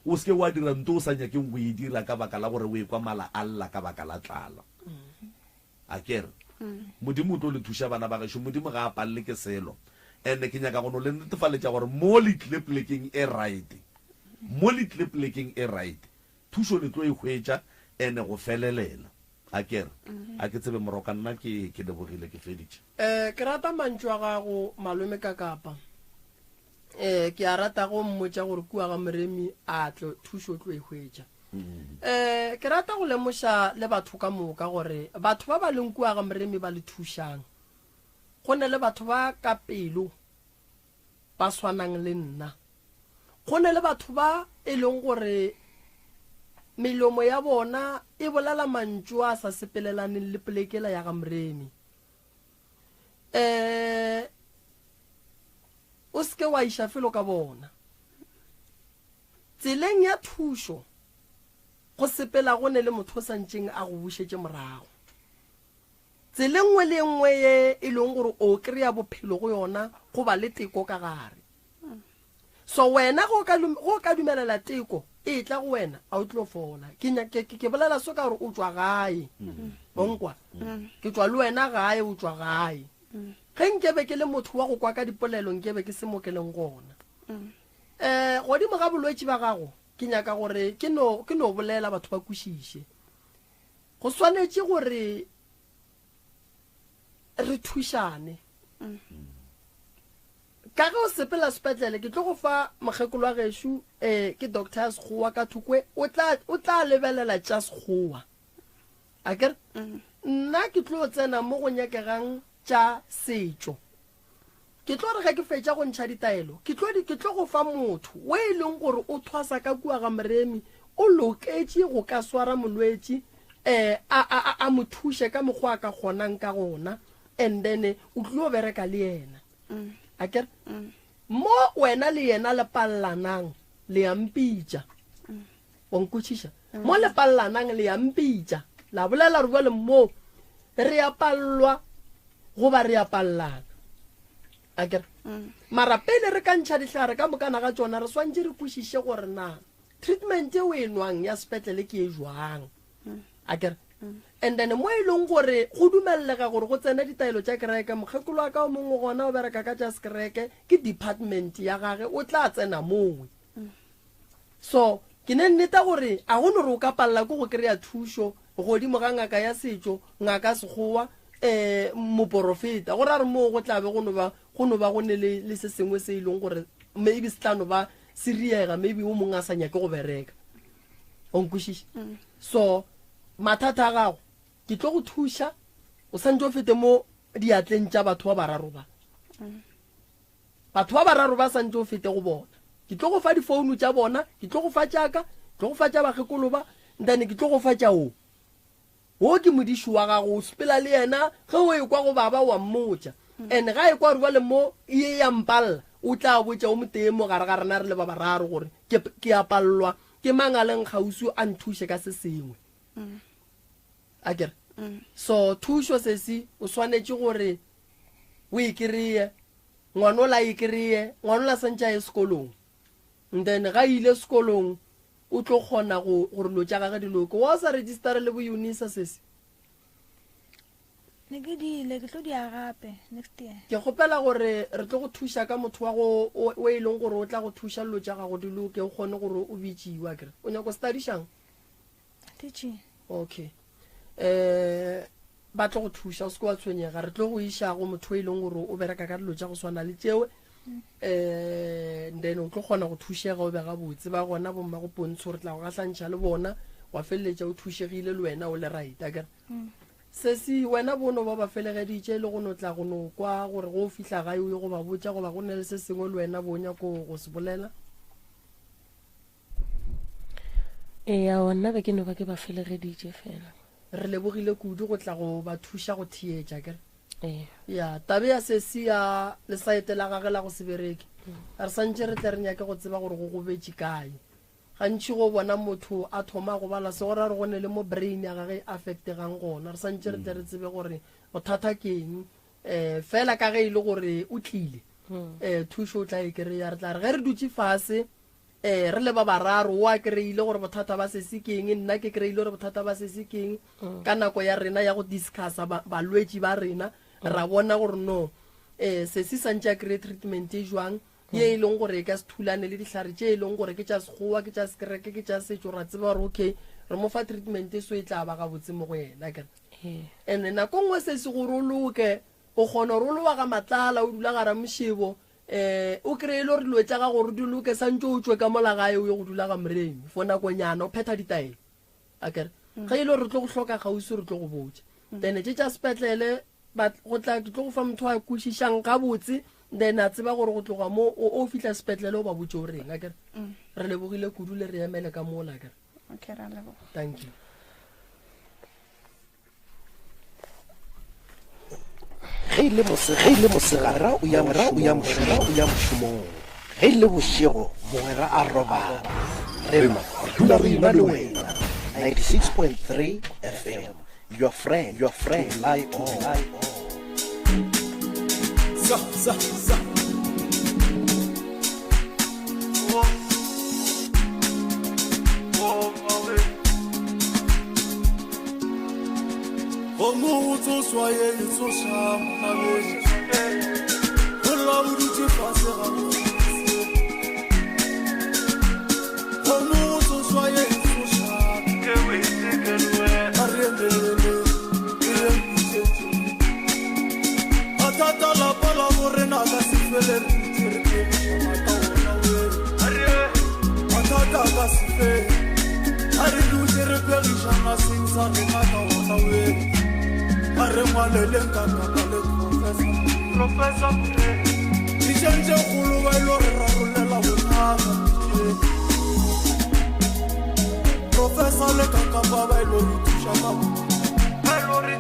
[SPEAKER 1] O se ke wa dira nto o sa nyakeng go e dira ka baka la gore o ekwa mala a lla ka baka la tlala. A ke re? Modimo o tlo le thuša bana ba gešo. Modimo ga a palele ke selo. And ke nyaka go no le netefaletša gore mo le tlile polekeng e right. Mo le tlile polekeng e right. Thušo le tlo e hwetša ene go felelela. A ke re, a ke tsebe moroka nna ke, ke lebogile ke feditše.
[SPEAKER 2] Eh, ke rata mantšu a gago malome Kakapa. Eh, ke a rata go mmotša gore kua ga Moremi a tlo thušo o tlo e hwetša. Eh, ke rata go lemoša le batho ka moka gore batho ba ba leng kua ga Moremi ba le thušang. Go ne le batho ba ka pelo ba swanang le nna. Go ne le batho ba e leng gore melomo ya bona e bolela mantšu a sa sepelelaneng le polekela ya ga Moremi. Um o se ke wa iša felo ka bona. Tseleng ya thušo go sepela go ne le motho o sa ntšeng a go bušetše morago. Tsela e nngwe le e nngwe ye e leng gore o kry-a bophelo go yona go ba le teko ka gare. So wena go ka go ka dumelela teko e tla go wena a o tlo fola. Ke ke, ke bolela so ka gore o tšwa gae. O nkwa? Ke tšwa le wena gae o tšwa gae. Ge nkebe ke le motho wa go kwa ka dipolelo nkebe ke se mo ke leng gona. Eh godimo ga bolwetši ba gago ke nyaka gore ke no ke no bolela batho ba kwešiše. Go swanetše gore re thušane. Ka ge o sepela sepetlele, ke tlo go fa mokgekolo wa gešo, um ke doctor ya sekgowa ka thokwe, o tla, o tla lebelela tša sekgowa. Akere? Nna ke tlo tsena mo go nyakegang tša setšo. Ke tlo re ge ke fetša go ntšha ditaelo, ke tlo di, ke tlo go fa motho o e leng gore o thwasa ka kua ga Moremi, o loketše go ka swara molwetši, eh, a, a, a, a mo thuše ka mokgwa a ka kgonang ka gona, and then o tlilo bereka le yena. Akere? Mo wena le yena le pallanang, le a mpitša. Wa nkwešiša? Mo le pallanang le ya mpitša, la bolela gore bjale mo re ya pallwa goba re ya pallana. Akere? Mara pele re ka ntšha dihlare ka mokana ga tšona, re swantše re kwešiše gore na treatment e o e nwang ya sepetlele ke e jwang. Akere? And then mo e leng gore go dumellega gore go tsene ditaelo tša kereke, mokgekolo wa ka o mongwe gona o bereka ka tša sekereke, ke department ya gage, o tla tsena mowe. So, ke ne nneta gore a go no re o ka palela ke go kry-a thušo godimo ga ngaka ya setšo, ngaka ya sekgowa, um moporofeta. Go ra re moo go tla be go no ba, go no ba go ne le, le se sengwe se e leng gore maybe se tla no ba se riega, maybe o mongwe a sa nyake go bereka. O nkwešiša? So, mathata a gago, ke tlo go thuša, o santse o fete mo diatleng tša batho ba bararo ba. Batho ba bararo ba sa ntše o fete go bona. Ke tlo go fa difounu tša bona, ke tlo go fa tša ka, ke tlo go fa tša bakgekolo ba, ntane ke tlo go fa tša wo. Wo ke modiši wa gago, o sepela le yena, ge o ekwa go baba wa mmotša. And ga ekwa gore bjale mo e ya mpalla, o tla botša o motee mo gare ga rena re le ba bararo gore ke, ke a pallwa, ke mang a leng kgauswi a nthuše ka se sengwe. Akere? So thušo sesi o swanetše gore o e kry-e ngwanola a e kry-e ngwanola santše a ye sekolong and then ga ile sekolong o tlo kgona go gore dilo tša gage di loke wa o sa register le bo unisa sesi
[SPEAKER 5] ne ke diile ke tlo dia gape next year
[SPEAKER 2] ke kgopela gore re tlo go thuša ka motho wa go o e leng gore o tla go thuša dilo tša gago di loke o kgone gore o bitsiwa kere o nyako studyšang
[SPEAKER 5] Teaching.
[SPEAKER 2] Okay. Eh ba tlo go thuša o se ke wa tshwenyega re tlo go iša go motho e leng gore o bereka ka dilo tša go swana le tšewe eh then o tlo kgona go thušega o be gabotse ba gona bomma go pontsho re tla go gahlantšha le bona wa feleletša o thušegile le wena o le right akere mm. sesi wena bono ba ba felegeditše le go no tla go no kwa gore go fihla gae o ye go ba botša goba go ne le se sengwe le wena bo nyako go se bolela
[SPEAKER 4] Ee, aowa, nna be ke no ba ke ba felegeditše fela.
[SPEAKER 2] Re lebogile kudu go tla go ba thuša go theetša, akere?
[SPEAKER 4] Ee.
[SPEAKER 2] Ya, tabe ya sesi ya lesaete la gage la go se bereke, re santše re tle re nyake go tseba gore go gobetše kae. Gantši go bona motho a thoma go bala se go ra gore go ne le mo brain ya gage e affectegang gona. Re santše re tle re tsebe gore bothata ke eng. Um fela ka ge e le gore o tlile, um thušo o tla e kry-a. Re tla re ge re dutše fase, Ee, re le ba bararo, o a kry-ile gore bothata ba sesi ke eng, nna ke kry-ile gore bothata ba sesi ke eng. Ka nako ya rena ya go discussa ba, balwetši ba rena, ra bona gore no, um sesi santše a kry-e treatment e jwang. Ye e leng gore e ka se thulane le dihlare tše e leng gore ke tša Sekgowa, ke tša sekereke, ke tša setšo, ra tseba gore okay, re mo fa treatment so e tla ba gabotse mo go yena, akere? And nako nngwe se se gore o loke, o kgona gore o lowa ga Matlala, o dula ga Ramošebo, um o kry-e le gore dilo tša gago gore di loke, santše o tšwe ka mola gae o ye go dula ga Moremi for nakonyana, o phetha ditaelo, akere? Ge e le gore re tlo go hloka kgauswi re tlo go botša. Then tše tša sepetlele Ba, go tla, ke tlo go fa motho a kwešišang gabotse, then a tseba gore go tloga mo o, o fihla sepetlele o ba botše o reng, akere? Re lebogile kudu le re emele ka mola, akere?
[SPEAKER 3] Okay, ra leboga.
[SPEAKER 2] Thank you.
[SPEAKER 6] Ge e le mose, ge e le mosegare o ya o ya mošomong, o ya mošomong. Ge e le bošego mogwera a robala. Rena re dula re ena le wena. 96.3 FM. Your friend, your friend, to lie on. Lie on.
[SPEAKER 7] Sa, sa, sa. Gomo go tsoswa ye e tsoša mabedi go lla o dutše fase ga go Gomo go tsoswa ye e tsoša a re emelele ke re mpitšetše mathata lapa la borena ka se fele re dutše re phegiša mata ona we mathata a ka se fele a re dutše re phegišana seng sa rena ka ona we a re ngwaleleng ka kapa le professor ditšeng tše kgolo ba ilo re rarollela bothata Professor le kakapa ba ilo re thuša ka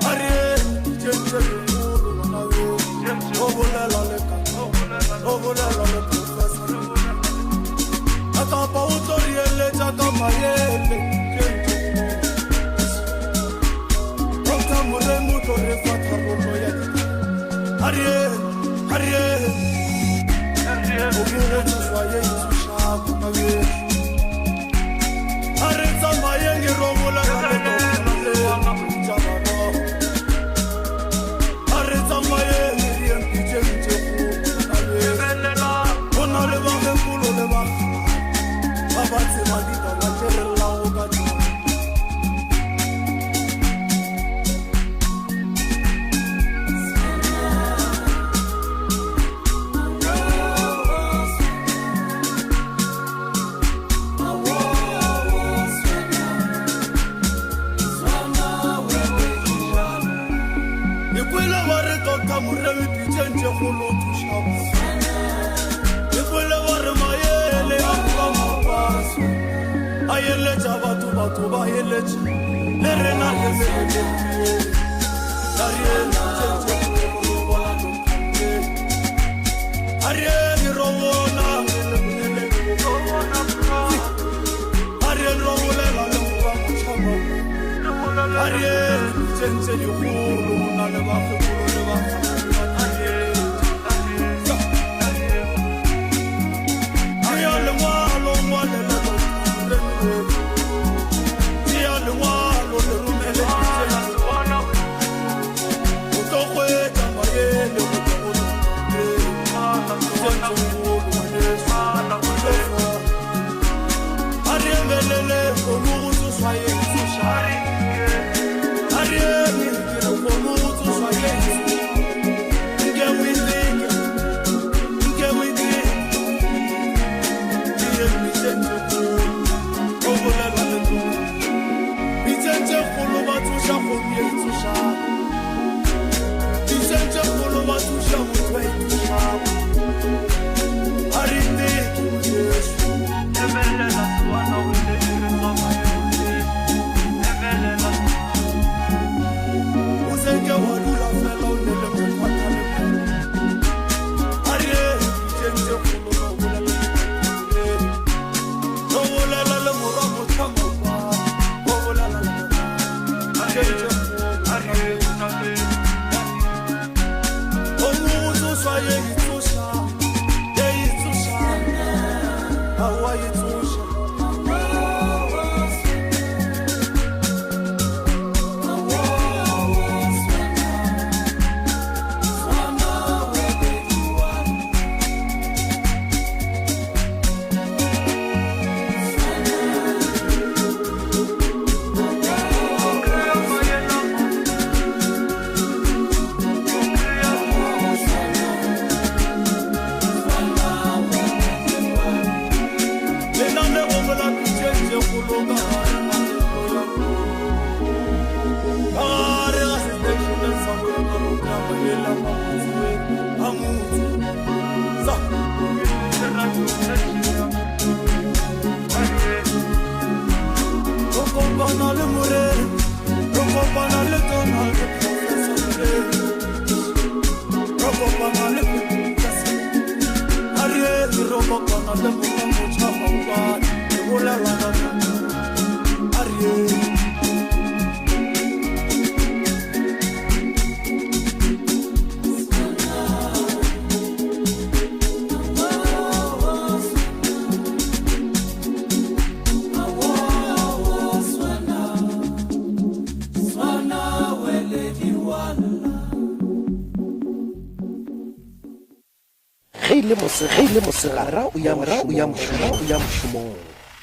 [SPEAKER 7] a re ditšeng tše dikgolo bana be o bolela le o bolela le professor kakapa o tlo re eletša ka maele Doctor Moremi o tlo re fa tharollo ya ditaba a re a re o mo go tsošwa ye e tsošago mabešo A re tsamayeng e ro bolela le tša bana. A re tsamayeng e re yeng pitšeng tše kgolo. Go na le bakgekolo le bakgale ba ba tseba ditaba tše re llago ka tšona. Ke kwele ba re Doctor Moremi pitšeng tše kgolo o thuša batho. Ke kwele ba re maele a bua mapaso a eletša batho, batho ba eletša le rena re lebelele. A re eme pitšeng tše kgolo re bona Doctor Moremi. A re eme ro bona A re eme pitšeng tše dikgolo go na le bakgekolo le bakgalabje ba Tšea lengwalo ngwalela Doctor Moremi. Tšea lengwalo le romele pitšeng tše kgolo. O tlo hwetša maele go tšwa go Doctor Moremi. Pitšeng tše kgolo ngwaneso o tlo fola. A re emelele kgomo go tsošwa ye e tsošago. A re eme ke re kgomo go tsošwa ye e tsošago. Nke o e leke, nke o e leke. Ke ye pitšeng tše kgolo, o bolela le tona. Pitšeng tše kgolo ba tsoša kgomo ye e tsošago. Pitšeng tše kgolo ba tsoša motho a e tsošago. A re teke ngwaneso. O se ke wa dula fela o ne le mokgwatha le monna. A re pitšeng tše kgolo ba bolela le Ro bolela le morwa motlhangwa o bolela le pitšeng tše kgolo. O mo tsošwa ye e tsoša, ye e tsoša, aowa e tsoša. sa leboga motšha maobane ke bolela ka a re
[SPEAKER 6] Ge e le mose, ge e le mosegare o ya mogwera o ya mošomong, o ya mošomong.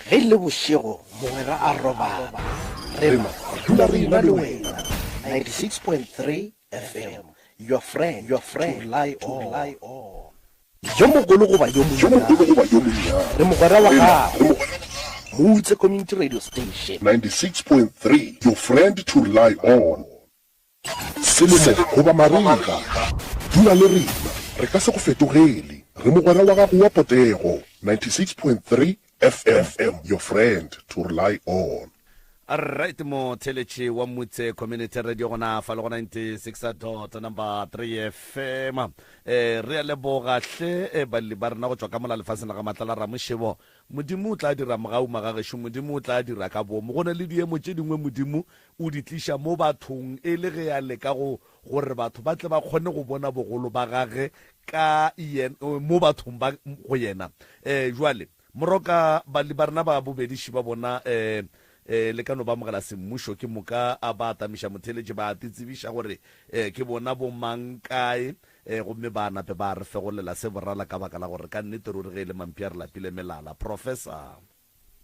[SPEAKER 6] Ge e le bošego mogwera a robala. Rena re dula re ena le wena. 96.3 FM, your friend, your friend, to rely on. Yo mogolo goba yo monnyane, re mogwera wa gago. Moutse Community Radio Station.
[SPEAKER 8] 96.3 Your friend to rely on. Selemo goba marega, dula le rena, re ka se go fetogele. Re mogwera wa gago wa potego. 96.3 FM, your friend to rely on.
[SPEAKER 1] Alright motheletši wa Mutse Community Radio gona fa le go 96 dot number 3 FM. Eh re a leboga hle eh, balli ba rena go tšwa ka mola lefaseng la ga Matlala Ramošebo. Modimo o tla dira mogau magagešo, Modimo o tla dira ka boomo. Go na le diemo tše dingwe Modimo o di tliša mo bathong e le ge a leka go gore batho ba tle ba kgone go bona bogolo ba gage ka yen, mo bathong ba go yena. Eh jwale Moroka, balli ba rena ba bobediši ba bona e, e, le ka no ba amogela semmušo, ke moka a ba atamiša motheeletši, ba titsebiša gore e, ke bona bo mang kae, e, gomme ba nape ba re fegolela se borala ka baka la gore ka nnete ruri ge e le mampia re lapile melala. Professor.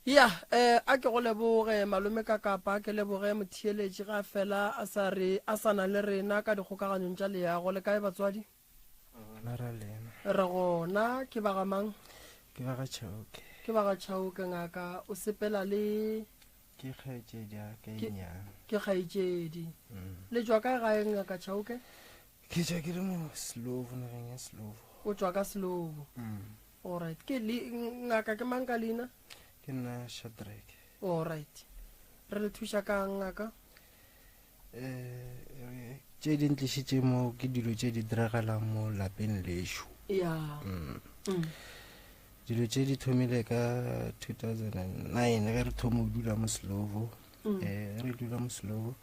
[SPEAKER 2] Ya, e, a ke go leboge, Malome Kakapa, ke leboge motheeletši ge a fela a sa re, a sa na le rena ka dikgokaganyong tša leago. Le kae batswadi?
[SPEAKER 9] Gona ra lena.
[SPEAKER 2] Re gona, ke ba ga mang?
[SPEAKER 9] Ke ba ga Chauke.
[SPEAKER 2] Ke ba ga Chauke ngaka, o sepela le
[SPEAKER 9] Ke kgaetšedi ya ka e nnyane.
[SPEAKER 2] Ke kgaetšedi. Mm. Le tšwa kae gae ngaka Chauke?
[SPEAKER 9] Ke tšwa ke le mo Slovo, nageng ya Slovo.
[SPEAKER 2] O tšwa ka Slovo. Mm. Alright. Ke le ngaka ke mang ka leina?
[SPEAKER 9] Ke nna Shadrack.
[SPEAKER 2] Alright. Re le thuša kang ngaka?
[SPEAKER 9] Eh, tše di ntlišitše mo ke dilo tše di diragalang mo lapeng lešo
[SPEAKER 2] ya
[SPEAKER 9] mm. mm. dilo tše di thomile ka 2009 ge re thoma go dula mo slovo um re dula mo slovo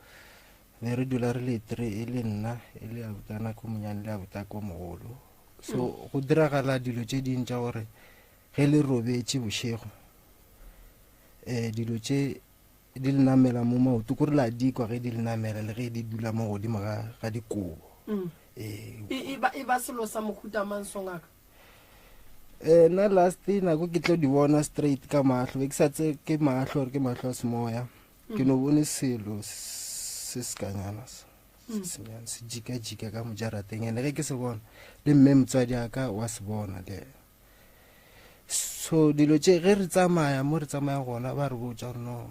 [SPEAKER 9] be re dula re le tre e le nna e le abutana ko monyane le abuta ko mogolo so mm. go diragala dilo tše ding tša gore ge le robetše bošego um dilo tše di le namela mo maoto kore la di kwa ge di le namela le ge di dula mo godimo ga ga dikobo
[SPEAKER 2] mm.
[SPEAKER 9] ee
[SPEAKER 2] e, e, ba, e ba selo sa mohuta mang songaka
[SPEAKER 9] eh nna last nako ke tlo di bona straight ka mahlo be ke sa tse ke mahlo gore ke mahlo a semoya mm. ke no bone selo se sekanyana se mm. senyane se jika-jika ka mojarateng ene ge ke se bona le mme motswadi a ka wa se bona le ena So dilo tše ge re tsamaya mo re tsamaya gona ba re botša gore no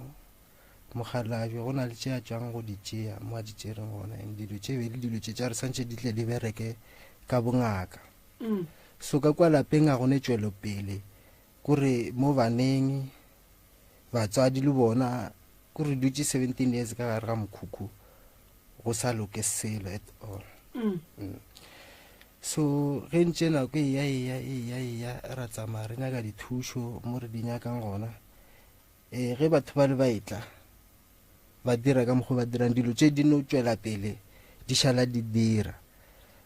[SPEAKER 9] mokgalabje go na le tše a tšwang go di tšea mo a di tšereng gona and dilo tše be le dilo tše tša re swantšhe di tle di bereke ka bongaka
[SPEAKER 2] mm.
[SPEAKER 9] so ka kwa lapeng a gone tšwelopele kore mo baneng batswadi le bona ko re dutše 17 years ka gare ga mokhukhu go sa loke selo at all
[SPEAKER 2] mm.
[SPEAKER 9] Mm. So ge ntše nako e ya e ya e ya e ya ra tsamaya re nyaka dithušo mo re di nyakang gona um ge batho ba le ba etla ba dira ka mokgwa ba dirang dilo tše di no tšwela pele di šala di dira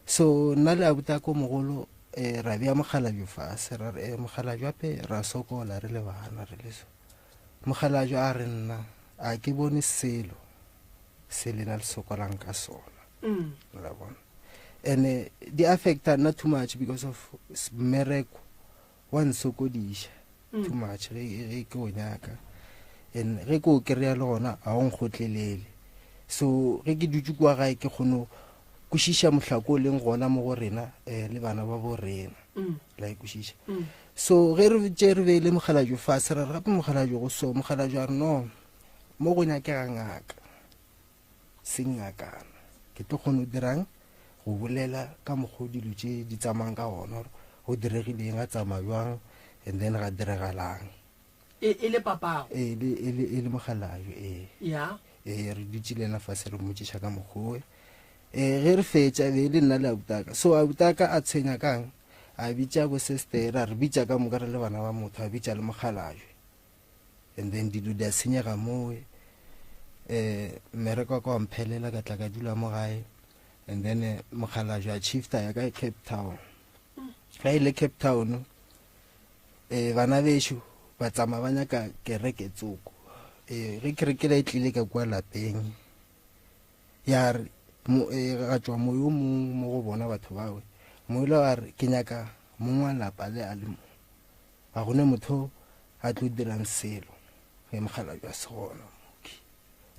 [SPEAKER 9] so nna le abutako mogolo um ra bea mokgalabjo fase ra re um mokgalabjo ape ra sokola re le bana re le so mokgalabjo a re nna a ke bone selo se lena le sokolang ka sona
[SPEAKER 2] mm.
[SPEAKER 9] la bona and di affecta nna too much because of mmereko wa nsokodiša mm. too much ge ke o nyaka and ge ke o kry-a le gona ga o nkgotlelele so ge ke dutse kwa gae ke kgone kwešiša mohlako o leng gona mo go rena um le bana ba bo rena
[SPEAKER 2] mm.
[SPEAKER 9] la e kwešiša mm. so ge re tše re beile mokgalabje fase ra re gape mokgalabje go so mokgalabje a re no mo go nyakega ngaka seng ngakana ke tlo kgona go dirang go bolela ka mokgwa dilo tše di tsamayang ka gona gore go diregileng a tsamaya jwang and then ga diregalang
[SPEAKER 2] e, e le papago
[SPEAKER 9] e le e le e le mogalajo ee
[SPEAKER 2] ya
[SPEAKER 9] ee re dutše le ena fase re mmotšiša ka mokgowe ee ge re fetša be e le nna le abutaka so abutaka a tshwenya kang A bitša bo sestere, a re bitša ka moka re le bana ba motho, a bitša le mokgalabje. And then dilo di a senyega mowe. Um mmereko wa ka wa mphelela, ka tla ka dula mo gae. And then eh, mokgalabje a shifta ya ka Cape Town. Ga e le Cape Town, um bana bešo ba tsamaya ba nyaka kereke tsoko. Um ge kereke la e tlile ka kua lapeng, ya re eh, ga tšwa moyo mongwe mo go bona batho bawe moile a re ke nyaka mong wa lapa le a le mo ga gone motho a tlo dirang selo ge mogala jwa se gona moki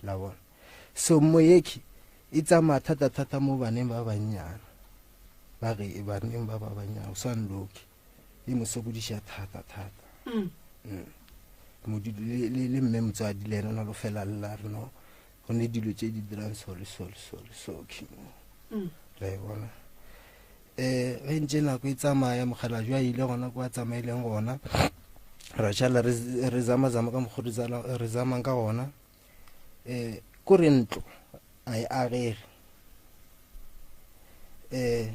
[SPEAKER 9] la bona so moyekhi e tsamaya thata-thata mo baneng ba bannyana ba re baneng ba ba bannyana o sa nloki e mo sokodiša thata-thata mm. Mm. le mme motswadi le ena o na lo fela lla re no go ne dilo tše di dirang so le so le so le so kimo mm. la e bona um ge ntše nako e tsamaya mogala jwa ile gona kwa tsamaileng gona ra šala re zamazama ka mokgwa re zamang ka gona um ko re ntlo a e agege um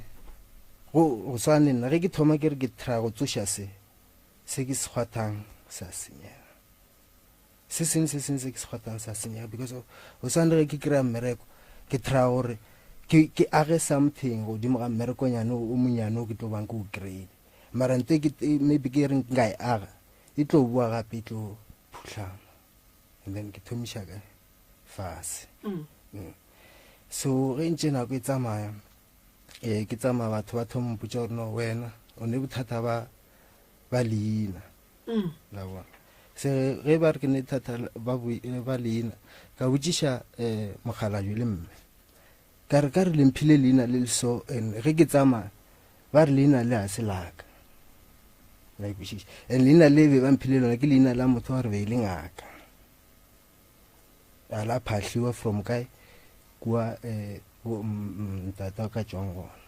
[SPEAKER 9] go swane nna ge ke thoma ke re ke try go tsoša se se ke se kgwathang sa senyega se sengwe se sengwe se ke se kgwathang sa senyega because o swane ge ke kry-a mmereko ke try gore ke ke age something godimo ga mmerekonyane o monyane o ke tlo bang ke o kry-ile mara nte ke maybe ke reng nka e aga e tlo boa gape e tlo phuhlama and then ke thomiša ka fase mm. Mm. so ge ntše nako e tsamaya um ke tsamaya batho ba thoma mpotša gore no wena o ne bothata ba ba leina mm. la bona se ge ba re ke ne thata ba ba leina ka botšiša um mokgalabje le mme ka re ka re le mphile leina le le so and ge ke tsamaya ba re leina le ga se laka la ikwešiša and leina le be ba mphile lona ke leina la motho wa re be e le ngaka a la phahliwa from kae kua um ntata ka tšwang gona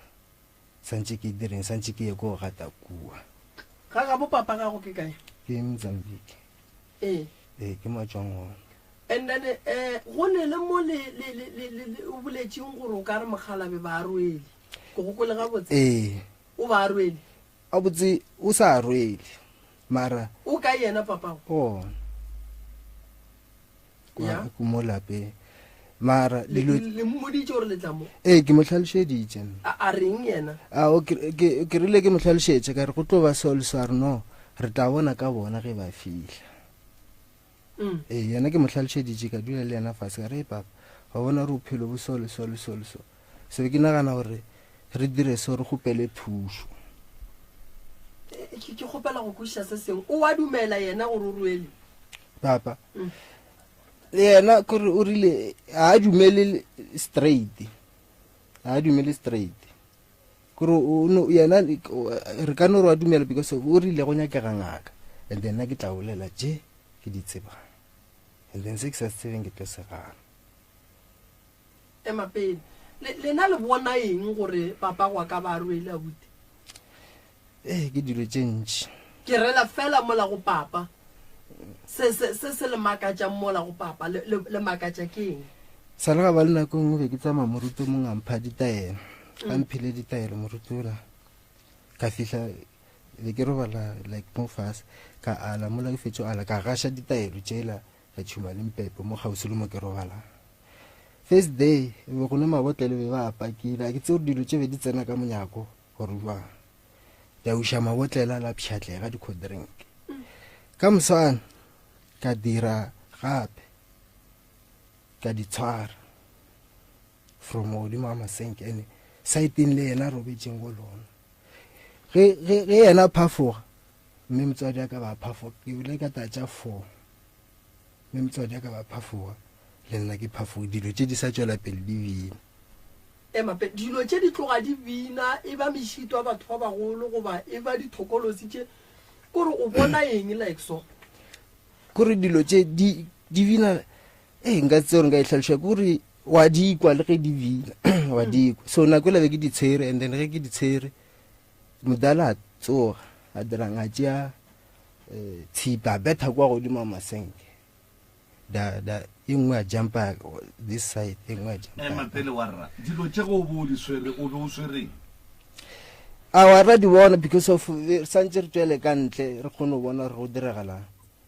[SPEAKER 9] santše ke direng santše ke ye ko gata kua
[SPEAKER 2] ga gabo papa gago ke kae
[SPEAKER 9] ke mozambique
[SPEAKER 2] ee
[SPEAKER 9] ee ke mo tšwang gona
[SPEAKER 2] and then um go ne le mo le o boletšeng gore o ka re mokgalabe ba rwele ke go kwele gabotse
[SPEAKER 9] ee
[SPEAKER 2] o ba rwele
[SPEAKER 9] a botse o sa rwele mara
[SPEAKER 2] o ka yena papago
[SPEAKER 9] gona ya mo lapeng mara
[SPEAKER 2] le mmoditše gore le tla mo
[SPEAKER 9] ee ke mo tlhalošeditše
[SPEAKER 2] a reng yena
[SPEAKER 9] ao ke rile ke mo tlhalošetše ka re go tlo ba so le so a re no re tla bona ka bona ge ba fihla mm. ee yena ke mo tlhalošeditše ka dula le yena fase ka re papa wa bona re bophelo bo so le so le so le so so ke nagana gore re dire so re kgopele thušo
[SPEAKER 2] ke kgopela go kwešiša se sengwe o wa dumela yena gore o ruele
[SPEAKER 9] papa mm. Le yena kore o rile ga a dumele straight ga a dumele straight kore yena re ka no re wa dumela because o rile go nyakega ngaka and then nna ke tla bolela tše ke di tsebang and then se ke sa se tsebeng ke tlo se gana
[SPEAKER 2] ema pele lena le bona eng gore papa gwa ka ba rwele abuti
[SPEAKER 9] Ee, ke dilo tše ntši.
[SPEAKER 2] Ke rela fela mola go papa. Se, se, se se le makatšang mola go papa, le, le, le makatša ke eng?
[SPEAKER 9] Sa le ga ba le nako e nngwe be ke tsamaya moruti o mongwe a mpha ditaelo. A mphile ditaelo moruti ola. Ka fihla be ke robala like mo fase ka ala mola ke fetše go ala ka gaša ditaelo tšela ka tšhuma le mpepe mo kgauswi le mo ke robalang. First day be go ne mabotlelo be ba a pakile a ke tsebe gore dilo tše be di tsena ka monyako gore jwang ya uša mabotlela la pšhatlega di-cold drink ka moswana ka dira gape ka di tshwara from godimo ga masenke ene saeteng le yena robetseng go lona ge yena phafoga mme motswadi a ka ba phafoga ke bile ka tatša four mme motswadi a ka ba phafoga le nna ke phafoga dilo tše di sa tšwela pele di bina
[SPEAKER 2] Ema pele. Dilo tše di tloga di bina, e ba mešito ya batho ba bagolo goba e ba dithokolosi tše. Kore o bona eng like so?
[SPEAKER 9] Kore dilo tše di di bina ee nka tse gore nka e hlaloša kore wa di kwa le ge di bina wa di kwa so nako e labe ke di tshwere and then ge ke di tshwere modala a tsoga a dirang a tšea um tshipa a betha kwa godimo a masenke da da e nngwe a jumpa this side e nngwe a jumpa
[SPEAKER 1] ema pele wa rra dilo tše go o bo o di swere o be o swereng?
[SPEAKER 9] Awa ra di bona because of eh, santse re tswele ka ntle re kgone go bona gore go diragalang.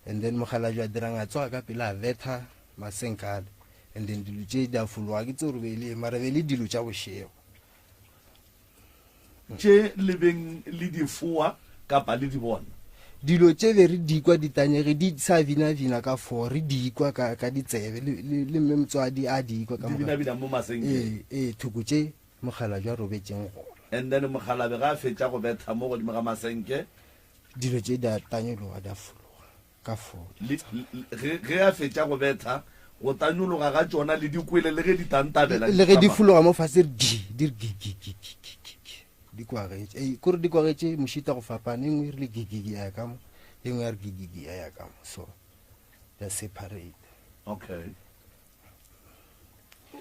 [SPEAKER 9] And then mokgalabje a dirang a tsoga ka pele a betha masenkale. And then dilo tše di a fologa ke tse gore be e le eng mara be e le dilo tša bošego.
[SPEAKER 1] Tše le beng le di foa kapa le di bona.
[SPEAKER 9] Dilo tše be re di kwa di tanyege di sa binabina ka fo re di kwa ka, ka ditsebe le, le, le mme motswadi a di kwa ka
[SPEAKER 1] Di
[SPEAKER 9] moga.
[SPEAKER 1] binabina mo masenkeng.
[SPEAKER 9] Ee, ee, thoko tše mokgalabje a robetšeng gona.
[SPEAKER 1] And then mokgalabje ga a fetša go betha mo godimo ga masenke.
[SPEAKER 9] Dilo tše di a tanyologa di a fologa ka fo.
[SPEAKER 1] Le, le, ge, ge a fetša go betha, go tanyologa ga tšona le di kwele le ge di tantabela,
[SPEAKER 9] Le ge di fologa mo fase re di, di re gi, gi, gi, gi, gi, gi, gi. Di kwagetše. Ei, kore di kwagetše mošita go fapana. E nngwe e rile gi, gi, gi ya ya ka mo, e nngwe ya re gi, gi, gi ya ya ka mo. So, di a separate.
[SPEAKER 1] Okay.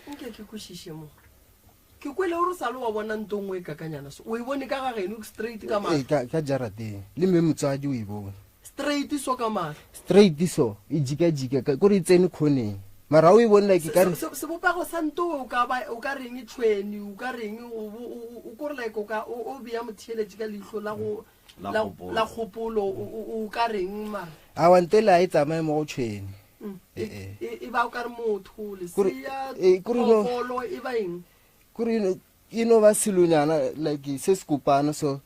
[SPEAKER 2] Nke ke kwešiše mo. Ke kwele o re sa le wa bona nto nngwe e kakanyana so. O e bone ka ga geno straight ka mahlo.
[SPEAKER 9] Ee, ka, ka jarateng. Le mme motswadi o e bone.
[SPEAKER 2] Straight so ka mahlo.
[SPEAKER 9] Straight so, e jika-jika, ka, kore e tsene khoneng. Mara o e bone like ka re.
[SPEAKER 2] Sebopego sa nto o ka ba, o ka reng tšhweni, o ka reng, o, o, o, kore like o ka, o, o bea motheeletši ka leihlo la go,
[SPEAKER 1] La
[SPEAKER 2] la,
[SPEAKER 1] kgopolo.
[SPEAKER 2] la kgopolo, o, o, o ka reng mara?
[SPEAKER 9] Aowa, nto ele ga e tsamaye mo go tšhweni.
[SPEAKER 2] Mm.
[SPEAKER 9] Eh,
[SPEAKER 2] E,
[SPEAKER 9] eh.
[SPEAKER 2] e, e ba o ka re motho,
[SPEAKER 9] Kore,
[SPEAKER 2] lesea,
[SPEAKER 9] eh, kore no-
[SPEAKER 2] phoofolo, e ba eng?
[SPEAKER 9] Kore e no- e no ba selonyana like se se kopana so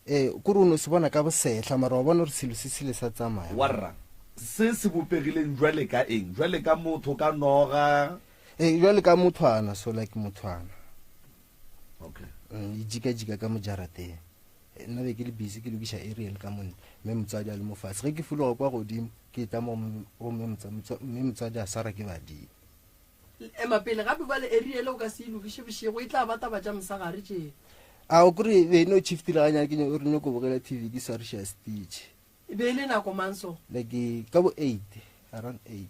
[SPEAKER 9] eh kore o no se bona ka bosehla mara wa bona gore selo se sele sa tsamaya.
[SPEAKER 1] Warra, se se bopegileng jwale ka eng? Jwale ka motho, ka noga?
[SPEAKER 9] Eh, jwale ka mothwana so like mothwana.
[SPEAKER 1] Okay.
[SPEAKER 9] Mm, e jika-jika ka mo jarateng. Nna be ke le busy ke lokiša aerial ka montle, mme motswadi a le mo fatshe. Ge ke fologa kwa godimo, ke etla mo go mme mme motswadi a swara ke badimo.
[SPEAKER 2] Ema pele, gape bjale aerial o ka se e lokiše bošego, e tla ba taba tša mosegare tše.
[SPEAKER 9] A o kore be no shiftile ganyane ke nyako re nyako bogela TV ke swariša stitch.
[SPEAKER 2] E be e le nako mang so?
[SPEAKER 9] Like ka bo 8, around 8.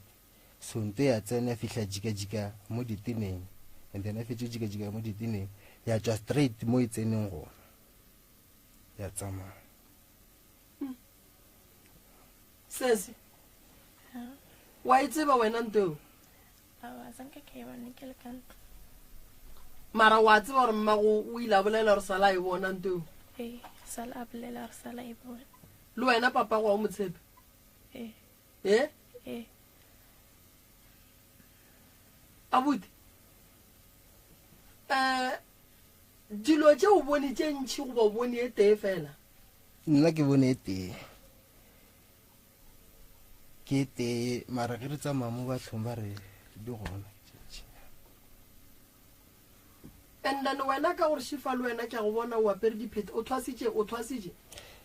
[SPEAKER 9] So nto ya tsena ya fihla jika-jika mo diteneng and then ya fetša jika-jika mo diteneng ya tšwa straight mo e tseneng gona ya tsamaya.
[SPEAKER 2] Sesi, wa e tseba wena nto eo?
[SPEAKER 10] Aowa, zanke ke e bone ke le ka ntlo.
[SPEAKER 2] Mara wa tseba gore mmago o ile a bolela gore sala a e bona nto eo?
[SPEAKER 10] Ee, sala a bolela gore sala e bona.
[SPEAKER 2] Le wena papago wa o mo tshepe?
[SPEAKER 10] Ee.
[SPEAKER 2] E?
[SPEAKER 10] Ee.
[SPEAKER 2] Abuti, um dilo tše o bone tše ntšhi goba o bone e tee fela?
[SPEAKER 9] Nna ke bone e tee. Ke e tee, mara ge re tsamaya mo bathong ba re di gona.
[SPEAKER 2] And then wena ka gore šifa le wena ke a go bona o apere dipheta, o thwasitše, o thwasitše?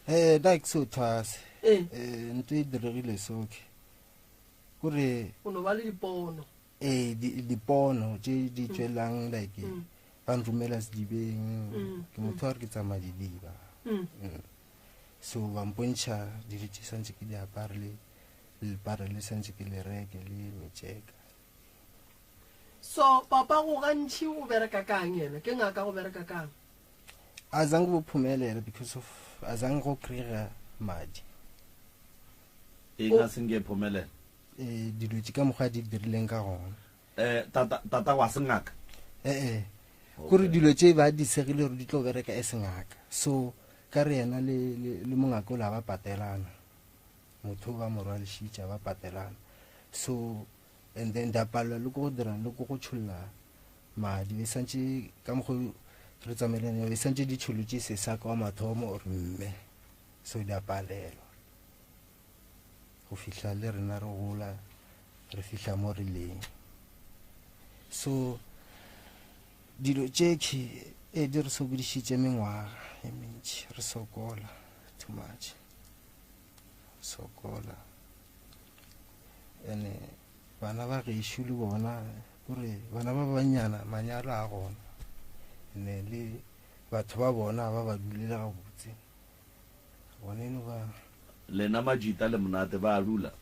[SPEAKER 9] Eh, nna ke se o thwase.
[SPEAKER 2] Ee.
[SPEAKER 9] Eh, ntho e diregile so ke kore
[SPEAKER 2] O no ba le dipono.
[SPEAKER 9] Ee, di, dipono tše di tšwelang like
[SPEAKER 2] Mm.
[SPEAKER 9] ba nromela sedibeng.
[SPEAKER 2] Mm,
[SPEAKER 9] Ke motho wa gore ke tsamaya didiba.
[SPEAKER 2] Mm.
[SPEAKER 9] Mm. So ba mpontšha dilo tše santše ke di apare le lepare le santše ke le reke le metšeka.
[SPEAKER 2] So papa go gantši o bereka kang yena? Ke ngaka go bereka kang?
[SPEAKER 9] A zange bo phumelela because of a zange go kry-a madi.
[SPEAKER 1] Eng a senge phumelela?
[SPEAKER 9] Eh, dilo tše ka mokgwa di dirileng ka gona.
[SPEAKER 1] Eh, tata tata wa se ngaka?
[SPEAKER 9] Eh eh. Kore dilo tše ba di segile gore di tlo bereka e se ngaka. So ka re yena le le, le mongaka o la ba patelana. Motho ba mo rwalešitša ba patelana. So and then da palelwa le ko go dirang le ko go tšholla madi be santše ka mokgo re tsamaeleng be santše di tšholotše sesaka wa mathomo or mme so di a palelwa go fihla le rena re gola re fihla mo re leng so dilo tše e di re sokodišitše mengwaga e mentši re sokola too much sokola Ene bana ba gešo le bona kore bana ba bannyana manyalo a gona ene le batho ba bona ba ba dulele gabotse gone eno ba
[SPEAKER 1] Lena majita le monate ba a dula.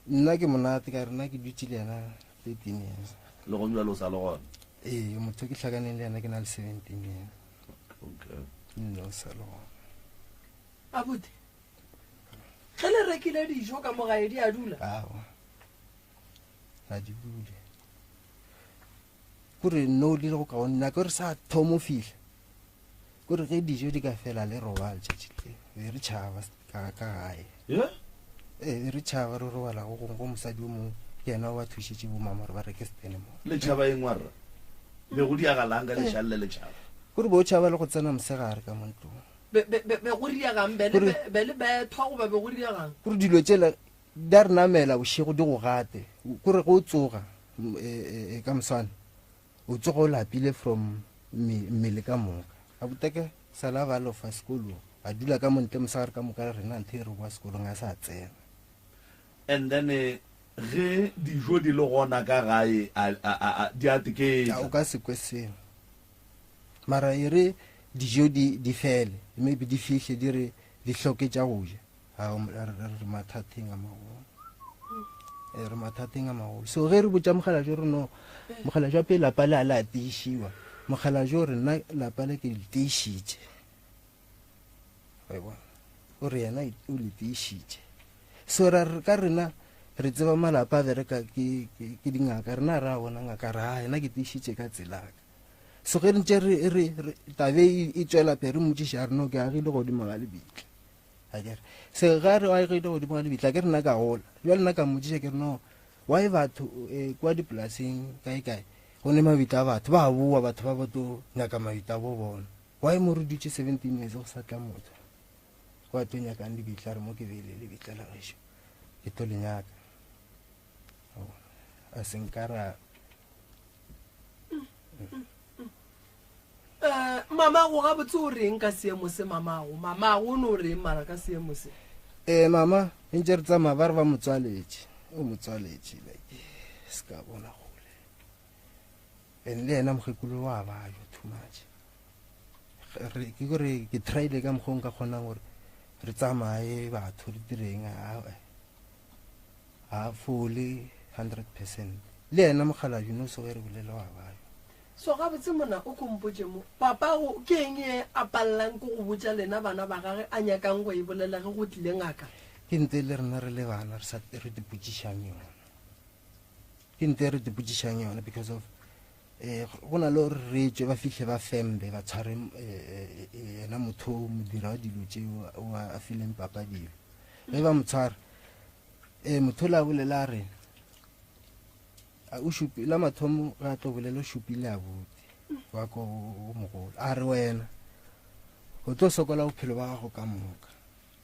[SPEAKER 9] Nna ke monate ka re nna ke dutše le yena 13 years.
[SPEAKER 1] Le gong bjalo o sa le gona?
[SPEAKER 9] Ee, motho ke hlakaneng le yena ke na le 17 years.
[SPEAKER 1] Okay.
[SPEAKER 9] Nna o sa le gona.
[SPEAKER 2] Abuti, Ge le rekile dijo ka mo gae di a dula?
[SPEAKER 9] Aowa, ga di dule. Kore no le go kaone nako re sa thomo fihla. Kore ge dijo di ka fela le robala letšatši le be re tšhaba ka ka gae.
[SPEAKER 1] Yeah?
[SPEAKER 9] Ee, be re tšhaba re robala go gongwe go mosadi o mongwe ke yena o ba thušitše bo mama gore ba reke setene mo.
[SPEAKER 1] Le tšhaba eng warra? Be go diagalang ka lešale le le tšhaba?
[SPEAKER 9] Kore be o tšhaba le go tsena mosegare ka mo ntlong.
[SPEAKER 2] Be be be be go diagang be le be le bethwa goba be go diagang?
[SPEAKER 9] Kore dilo tšela di a re namela bošego di go gate. Kore ge o tsoga ka moswane O tsoga o lapile from mmele ka moka. Abutaka sala ba lofa sekolong. A dula ka montle mosegare ka moka rena nthe re boa sekolong a sa tsena.
[SPEAKER 1] And then ge dijo di le gona ka gae a, a, a, di a teketla.
[SPEAKER 9] O ka se kwe selo. Mara e re dijo di, di fele, maybe di fihle di re di hloke tša go ja. A re mathateng a magolo. E re mathateng a magolo. So ge re botša mokgalabje re no, mokgalabje wa pele lapa le a le a tiišiwa. Mokgalabje o re nna lapa le ke le tiišitše. Wa e bona? O re yena o le tiišitše. So ra re ka rena re tseba malapa a bereka ke, ke, ke dingaka. Rena ra bona ngaka ra yena ke tiišitše ka tselaka. So ge re ntše re, re, re tabe e, e tšwela pele re mmotšiša a re no ke agile godimo ga lebitla. Akere se ga re agile godimo ga lebitla ke re nna ka gola. Bjale nna ka mmotšiša ke re no why batho eh, kwa dipolaseng kae kae go ne mabitla a batho ba boa batho ba ba tlo nyaka mabitla a bo bona. Why mo re dutše 17 years go sa tla motho wa tlo nyakang lebitla re mo ke beile lebitla la gešo ke tlo le nyaka. A se nka ra
[SPEAKER 2] Eh, mamago gabotse o reng ka seemo se mamago mamago o ne o reng mara ka seemo se
[SPEAKER 9] ee mama ntse re tsamaya ba re ba mo tswaletše o mo tswaletše like se ka bona gole and le yena mokgekolo wa bajo too much ke gore ke tryile ka mokgwa o nka kgonang gore re tsamaye batho re direng a fole 100 percent le yena mokgalabje no se ge re bolela wa bajo
[SPEAKER 2] So gabotse mona o ko mpotše mo, papago ke eng ye a pallang ke go botša lena bana ba gage a nyakang go e bolela ge go tlile ngaka?
[SPEAKER 9] Ke nte le rena re le bana re sa re dipotšišang yona. Ke nte re dipotšišang yona because of eh go na le gore re tšwe ba fihle ba fembe ba tshware eh, eh, yena motho o modira wa dilo tše o a fileng papa dilo. Ge ba mo tshwara eh motho o la bolela a re A o šupi, la mathomo ge a tlo bolela o šupile abuti wa ko o mogolo a re wena o tlo sokola bophelo ba gago ka moka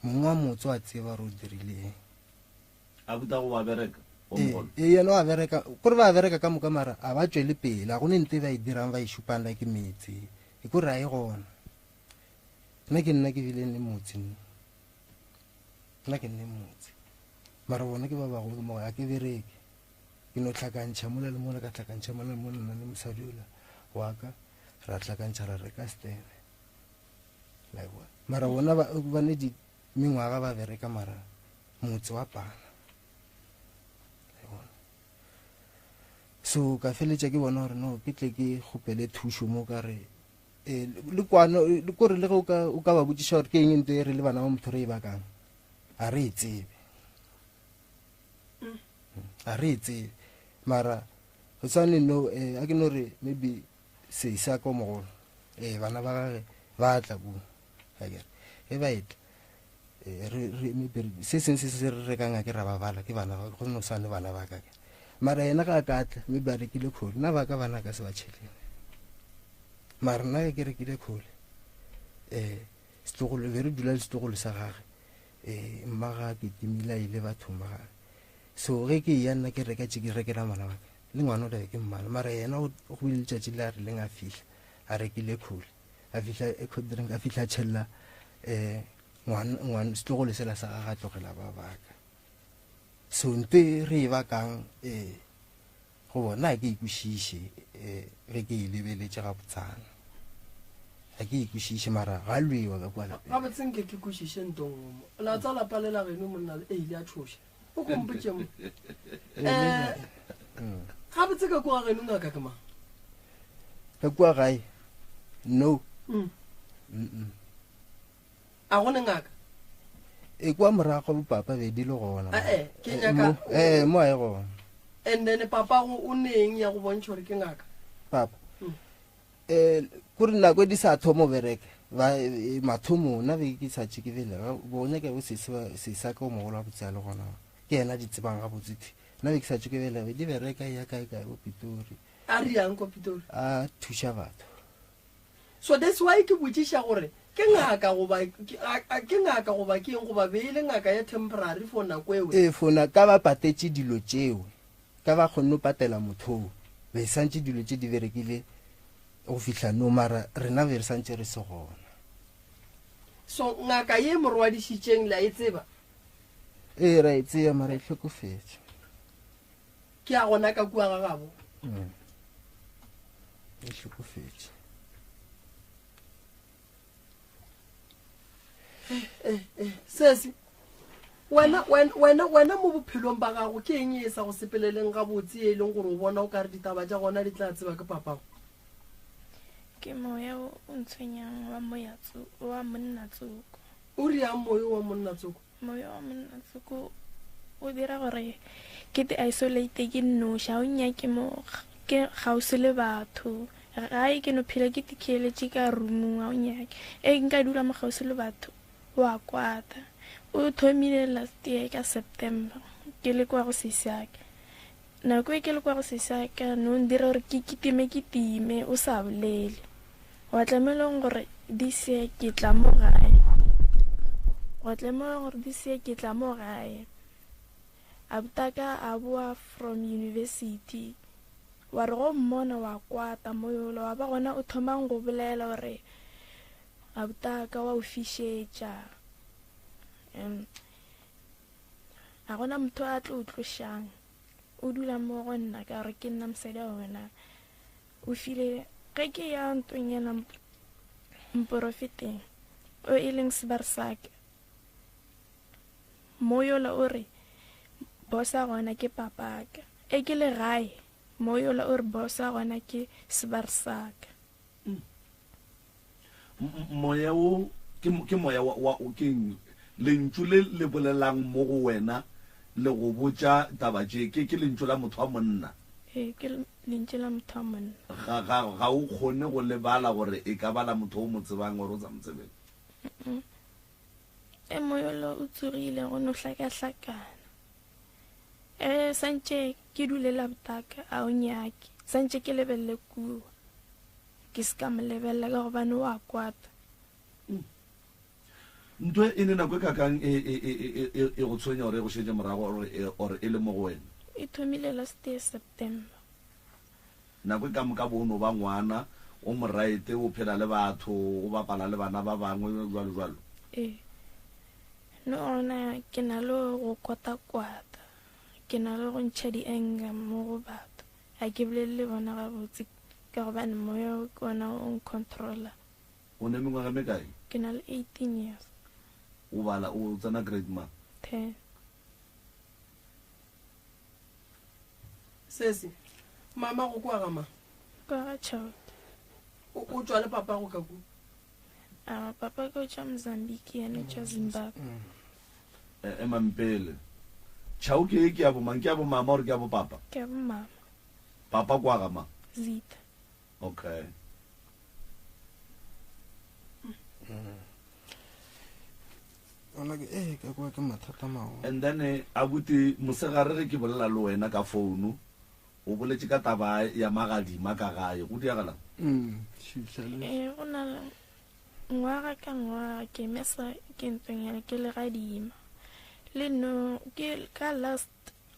[SPEAKER 9] mongwe wa motse wa tseba gore o dirileng
[SPEAKER 1] abuti a go wa bereka o mogolo
[SPEAKER 9] ee yena wa bereka kore ba bereka ka moka mara a ba tšwele pele a go ne nte ba e dirang ba e šupang like metse e kore a e gona nna ke nna ke bileng le motse nna nna ke nne motse mara bona ke ba bagolo mo ga ke bereke Ke no hlakantšha mola le mola, ka hlakantšha mola le mola, nna le mosadi ola wa ka, ra hlakantšha ra reka stene. La e bona. Mara bona ba, ba ne di mengwaga ba bereka mara motse wa pana. La e bona. So ka feletša ke bona gore no ke tle ke kgopele thušo mo ka re eh, le kwano le kore le ge o ka o ka ba botšiša gore ke eng nto e re le bana ba motho re e bakang a re e tsebe. A re e tsebe mara go tshwane no eh, a ke no re maybe sesi a ka o mogolo eh, bana ba gage ba tla ko akere ge ba etla eh, re re maybe re- se sengwe se se re rekang a ke ra ba bala ke bana ba go no swane bana ba ka ke mara yena ga a ka tla maybe a rekile khole nna ba ka bana ka se ba tšhelene mara nna ge ke rekile khole um setlogolo be re dula le setlogolo sa gage um mma ga ke timile a ile bathong ba gage So ge ke eya nna ke reka tše ke rekela ngwana wa ka le ngwana o tlabe ke mmala mara yena go bile letšatši le a rileng a fihla a rekile khole a fihla e cold drink a fihla a tšhelela um ngwana setlogolo sela sa gage a tlogela ba baka so nto e re e bakang um go bona ga ke e kwešiše um ge ke e lebeletše gabotsana ga ke e kwešiše mara ga lwewa ka kua lapeng
[SPEAKER 2] gabotse nke ke kwešiše nto nngwe mo la tsa lapa le la geno monna e ile a tšhoša o kompotše mo um gabotse ka kua geno ngaka ke mang
[SPEAKER 9] ka kua gae no
[SPEAKER 2] mm.
[SPEAKER 9] Mm-mm.
[SPEAKER 2] A go ne ngaka?
[SPEAKER 9] E kwa morago bo papa be di le gona.
[SPEAKER 2] Eh, ke nyaka.
[SPEAKER 9] Eh, mo a e gona.
[SPEAKER 2] And then papa go o neng ya go bontšha gore ke ngaka?
[SPEAKER 9] Papa. Mm. Eh, kore nako e di sa thomo bereke. Ba e, mathomo nna be ke sa tše ke belega bo nyaka bo sesi ba sesi a ka o mogolo wa botse a le gona ke yena di tsebang gabotse thwi nna be ke sa tše ke belega di bereka ya kae kae bo Pitori
[SPEAKER 2] A riang ko Pitori?
[SPEAKER 9] A thuša batho.
[SPEAKER 2] So that's why ke botšiša gore ke ngaka goba ke ngaka goba ke eng goba be e le ngaka ya temporary for nako ewe?
[SPEAKER 9] Ee for na ka ba patetše dilo tšeo ka ba kgonne go patela motho oo be santše dilo tše di berekile go fihla no mara rena be re santše re se gona.
[SPEAKER 2] So ngaka ye mo rwadišitšeng le a e tseba?
[SPEAKER 9] Ee ra e tseba mara e hlokofetše.
[SPEAKER 2] Ke ya gona ka kua ga gabo?
[SPEAKER 9] Mm. E hlokofetše.
[SPEAKER 2] Eh, eh, eh, sesi wena wena wena wena mo bophelong ba gago ke eng e sa go sepeleleng gabotse e leng gore o bona o ka re ditaba tša gona di tla tseba ke papago?
[SPEAKER 10] Ke moya o o ntshwenyang wa moya wa monna tsoko.
[SPEAKER 2] O riang moyo wa monna tsoko?
[SPEAKER 10] Moya wa monna tsoko o dira gore ke te isolate ke nnoši, ga o nnyake mo ke gausi le batho. Gae ke no phela ke tikheletše ka roomong, ga o nyake. E nka dula mo gausi le batho wa kwata. O thomile last year ka September ke le kwa go sesi aka. Nako e ke le kwa go sesi aka no ndira gore ke kitime kitime o sa bolele. Wa tlamelong gore this year ke tla mo gae. Wa tlamelong gore this year ke tla mo gae. Abutaka a boa from university. Wa re go mmona wa kwata moyola wa ba gona o thomang go bolela gore Abutaka wa o fišetša. Um, ga gona motho a tlo o tlošang. O dula mo go nna ka gore ke nna mosadi wa wena. O file ge ke ya ntong ena mporofeteng o e leng sebare saka. Moyola o re bosa gona ke papaka. E ke le gae moyola o re bosa gona ke sebare saka.
[SPEAKER 1] Moya wo ke, ke moya wa, wa keng? Lentšu le le bolelang mo go wena le go botša taba tše, ke, ke lentšu la motho wa monna.
[SPEAKER 10] Ee, ke lentšu la motho wa monna.
[SPEAKER 1] Ga, ga, ga o kgone go lebala gore e ka ba la motho o mo tsebang or o sa mo tsebeng.
[SPEAKER 10] Mm-mm. E moyolo o tsogile go no hlakahlakana. E santše ke dule la botaka a o nyake. Santše ke lebelele kua. Ke se ka mo lebelela ka gobane o a kwata.
[SPEAKER 1] Ntho e ne nako e kakang e, e, e, e, e, e go tshwenya gore e go šetše morago or e, or e le mo go wena?
[SPEAKER 10] E thomile last year September.
[SPEAKER 1] Nako e ka moka bo o no ba ngwana, o moraete, o phela le batho, o bapala le bana ba bangwe, jwalo jwalo.
[SPEAKER 10] Ee. No gona ke na le go kwata-kwata, ke na le go ntšha di-anger mo go batho. Ga ke bolele le bona gabotse ka gobane moya o ke ona o ncontroller.
[SPEAKER 1] O ne mengwaga e mekae?
[SPEAKER 10] Ke na le 18 years.
[SPEAKER 1] O bala, o tsena grade mang?
[SPEAKER 10] 10.
[SPEAKER 2] Sesi, mama go kwa ga mang?
[SPEAKER 10] Kwa ga Chauke.
[SPEAKER 2] O, o tšwa le papa go ka ku?
[SPEAKER 10] A papa ke o tšwa Mozambique, yena o tšwa Zimbabwe.
[SPEAKER 1] E, emang pele. Chauke ye ke ya bomang? Ke ya bomama or ke ya bopapa?
[SPEAKER 10] Ke ya bomama.
[SPEAKER 1] Papa kwa ga mang?
[SPEAKER 10] Zita.
[SPEAKER 1] Okay.
[SPEAKER 9] Ona ke eh ka kwa ke mathata mago.
[SPEAKER 1] And then eh, abuti mosegare ge ke bolela le wena ka founu o boletše ka taba ya magadima ka gae go diagalang?
[SPEAKER 9] Mm, šihla le.
[SPEAKER 10] Eh, go na le ngwaga ka ngwaga ke mesa ke ntong ya ke legadima. Le no ke ka last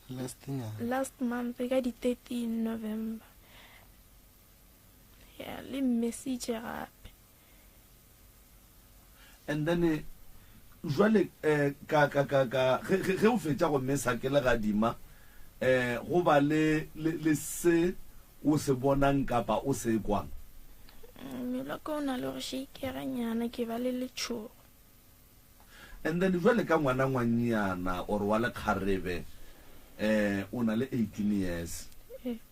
[SPEAKER 9] Last nyana.
[SPEAKER 10] last month ka di 13 November. Ya le mmesitše gape.
[SPEAKER 1] And then eh, jwale eh, ka ka ka ka ge ge ge o fetša go mesa ke legadima eh go ba le le le se o se bonang kapa o se kwang.
[SPEAKER 10] Mmele wa ka o na le go shakega nyana ke ba le letšhogo.
[SPEAKER 1] And then jwale ka ngwana ngwannyana or wa lekgarebe eh o na le 18 years.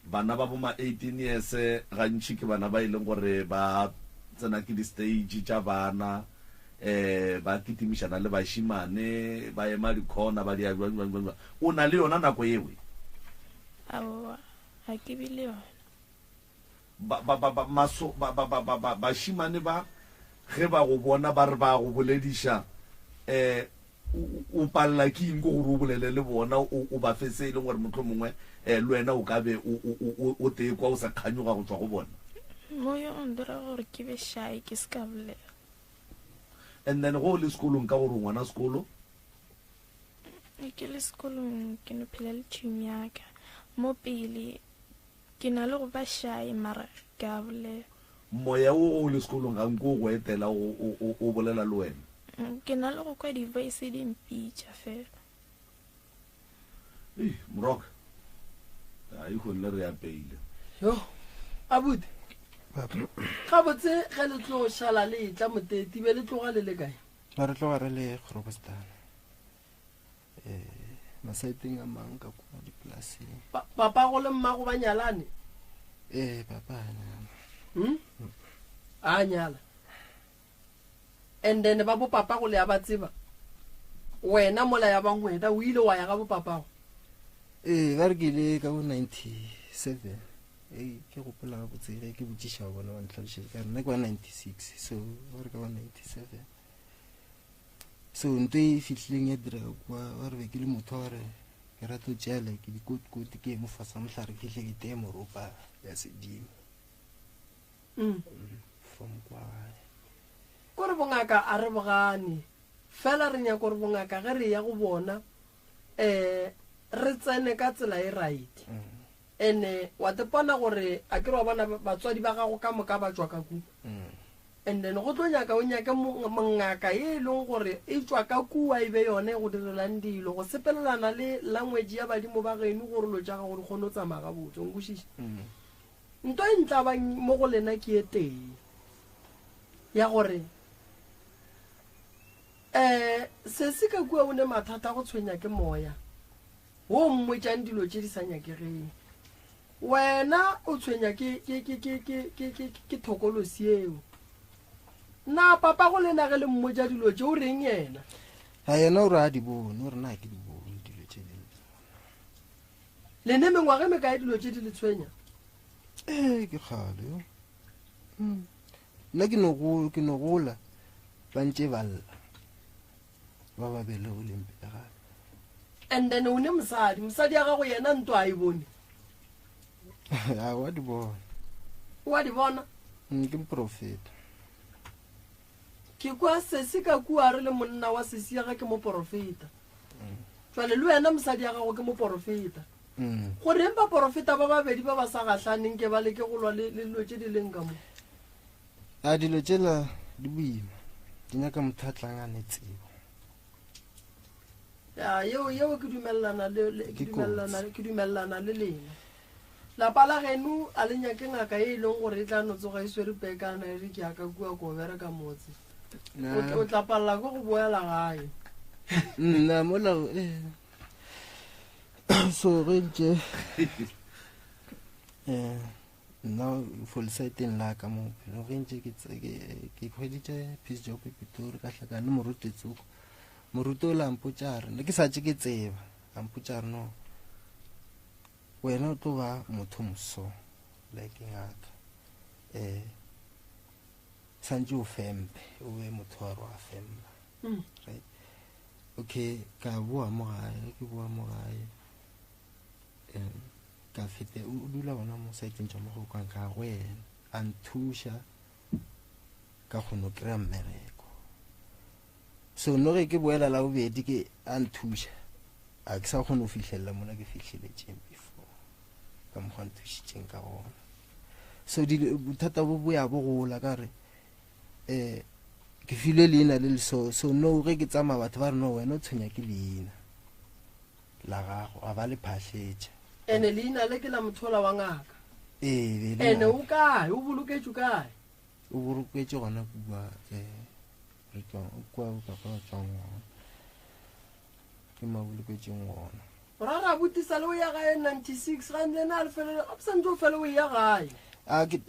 [SPEAKER 1] Bana ba bo ma 18 years gantši ke bana ba e leng gore ba tsena ke di stage tša bana eh ba kitimišana le bašimane ba ema dikhona ba dia jwang jwang jwang. O na le yona nako ewe?
[SPEAKER 10] Aowa, ga ke be le yona.
[SPEAKER 1] Ba, ba, ba, ba, maso, ba, ba, ba, ba, ba, bašimane ba. Ge ba go bona ba re ba go bolediša, um o palela ke eng ke gore o bolele le bona, o, o ba fe se e leng gore mohlomongwe um le wena o ka be o, o, o, o tee kwa o sa kganyoga go tšwa go bona?
[SPEAKER 10] Moya o ndira gore ke be shy, ke se ka bolela.
[SPEAKER 1] And then ge o le sekolong ka gore o ngwana sekolo?
[SPEAKER 10] Ke le sekolong ke no phela le team ya ka. Mo pele Ke na le go ba shy mara ke a bolela.
[SPEAKER 1] Moya wo ge o le sekolong ga nke o go etela o, o, o, o bolela le wena?
[SPEAKER 10] Ke na le go kwa di-voice di mpitša fela.
[SPEAKER 1] Ei, Moroka. Ai, gonne re apeile.
[SPEAKER 2] Yo, abuti. Gabotse ge le tlo šala le etla moteti be le tloga le le kae?
[SPEAKER 9] Ba re tloga re le Groblersdal. Eh, masaeteng a mang ka kua dipolaseng.
[SPEAKER 2] Pa, papago le mmago ba nyalane?
[SPEAKER 9] Ee, papa a nyala.
[SPEAKER 2] Hmm? A nyala. And then ba bo papago le a ba tseba? Wena mola ya bang wena o ile wa ya ga bo papago?
[SPEAKER 9] Ee, ba re ke ile ka bo 97. Ee, ke gopola gabotse ge ke botšiša bona ba ntlhalošetša ka re nna ke wa 96, so ba re ka wa 97. So nto e fihlileng ya direga kua, ba re be ke le motho wa gore ke rata go tšea like dikotikoti ke ye mo fase ga mohlare ke fihle ke teye moropa ya sedimo.
[SPEAKER 2] Mm.
[SPEAKER 9] From kwa gae.
[SPEAKER 2] Ko re bongaka a re bogane, fela re nyaka gore bongaka ge re ya go bona um re tsene ka tsela e right. Ene wa tepona gore a ke re wa bona batswadi ba gago ka moka ba tšwa ka kua. And then go tlo nyaka o nyake ngaka ye e leng gore e tšwa ka kua e be yona e go direlang dilo go sepelelana le language ya badimo ba geno gore lo tša gago di kgone go tsamaya gabotse. O nkwešiša? Nto e ntlabang mo go lena ke e tee ya gore um sesi ka kua o ne mathata a go tshwenya ke moya wo o mmotšang dilo tše di sa nyakegeng. Wena o tshwenya ke, ke, ke, ke, ke, ke, ke, ke thokolosi eo. Na papago le na ge le mmotša dilo tše, o reng yena?
[SPEAKER 9] A yena o re a di bone, o re na ke di bone dilo tše di le
[SPEAKER 2] Le ne mengwaga e mekae dilo tše di le tshwenya?
[SPEAKER 9] Ee, ke kgale yo. Mm. Nna ke no go, ke no gola ba ntše ba lla. Ba ba belegileng pele ga ka.
[SPEAKER 2] And then o ne mosadi, mosadi ya gago yena nto a e bone?
[SPEAKER 9] A wa di bona.
[SPEAKER 2] O a di bona?
[SPEAKER 9] Mm, ke moprofeta.
[SPEAKER 2] Ke kwa sesi ka kua re le monna wa sesi ya ga ke moporofeta. Jwale le wena mosadi ya gago ke moporofeta.
[SPEAKER 9] Mm.
[SPEAKER 2] Goreng baporofeta ba babedi ba ba sa gahlaneng ke ba leke go lwa le le dilo tše di leng ka mo?
[SPEAKER 9] A dilo tšela di boima, di nyaka motho a tlang a ne tsebo.
[SPEAKER 2] Ya, yeo yeo ke dumelelana le, le ke
[SPEAKER 9] Ke
[SPEAKER 2] dumelelana
[SPEAKER 9] kotsi.
[SPEAKER 2] ke dumelelana le lena. Lapa la geno a le nyake ngaka e e leng gore e tla no tsoga e swere pekana e re ke ya ka kua ko bereka motse. O tla- O tla palela ke go boela gae.
[SPEAKER 9] Nna mola eh, so ge ntše eh nna for lesaeteng la ka mo bophelong ge ntše ke ke hweditše peace job Pitori ka hlakane le moruti tsoko. Moruti o la mpotša a re ne ke sa tše ke tseba, a mpotša a re no wena o tlo ba motho moso like ngaka eh santse o fempe o be motho wa re wa femba.
[SPEAKER 2] Mm.
[SPEAKER 9] Right. Okay, ka boa mo gae, ke boa mo gae. Um ka fete o dula gona mo saeteng tša mo go kwang ka go yena a nthuša ka kgona go kry-a mmereko. So no ge ke boela la bobedi ke a nthuša a ke sa kgone go fihlelela mola ke fihleletšeng before ka mokgwa nthušitšeng ka gona. So bothata bo bo ya bo gola ka gore um ke filwe leina le le so, so no ge ke tsamaya batho ba re no wena o tshwenya ke leina la gago, a ba le phahletša.
[SPEAKER 2] Ene leina le ke la mothola wa ngaka.
[SPEAKER 9] Ee, be le
[SPEAKER 2] Ene
[SPEAKER 9] ngaka.
[SPEAKER 2] o kae? O boloketšwe kae?
[SPEAKER 9] O boloketšwe gona kua, eh, re tšwang, kua papa ba tšwang gona. Ke mo a boloketšeng gona.
[SPEAKER 2] O ra ra botisa le o ya gae 96 ga le na le fele, a santse o fele o ya gae.
[SPEAKER 9] A ke,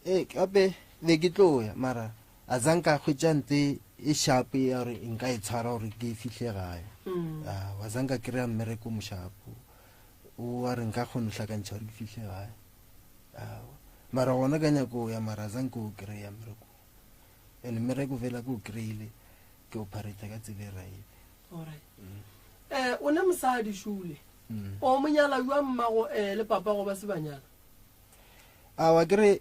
[SPEAKER 9] eh, gape be ke tlo ya mara a zanka hwetša nte e sharp ya gore nka e tshwara gore ke fihle gae.
[SPEAKER 2] Mm.
[SPEAKER 9] A wa zanka kry-a mmereko mo sharp o wa re nka kgona go hlakantšha gore ke fihle gae. Aowa. Mara gona ka nyako ya mara zanka o kry-a mmereko. And mmereko fela ke o kry-ile ke operate ka tsela e right.
[SPEAKER 2] Alright. Eh, o ne mosadi šule. O mo nyala jwang mmago eh, le papago ba se ba nyala?
[SPEAKER 9] Awa ke re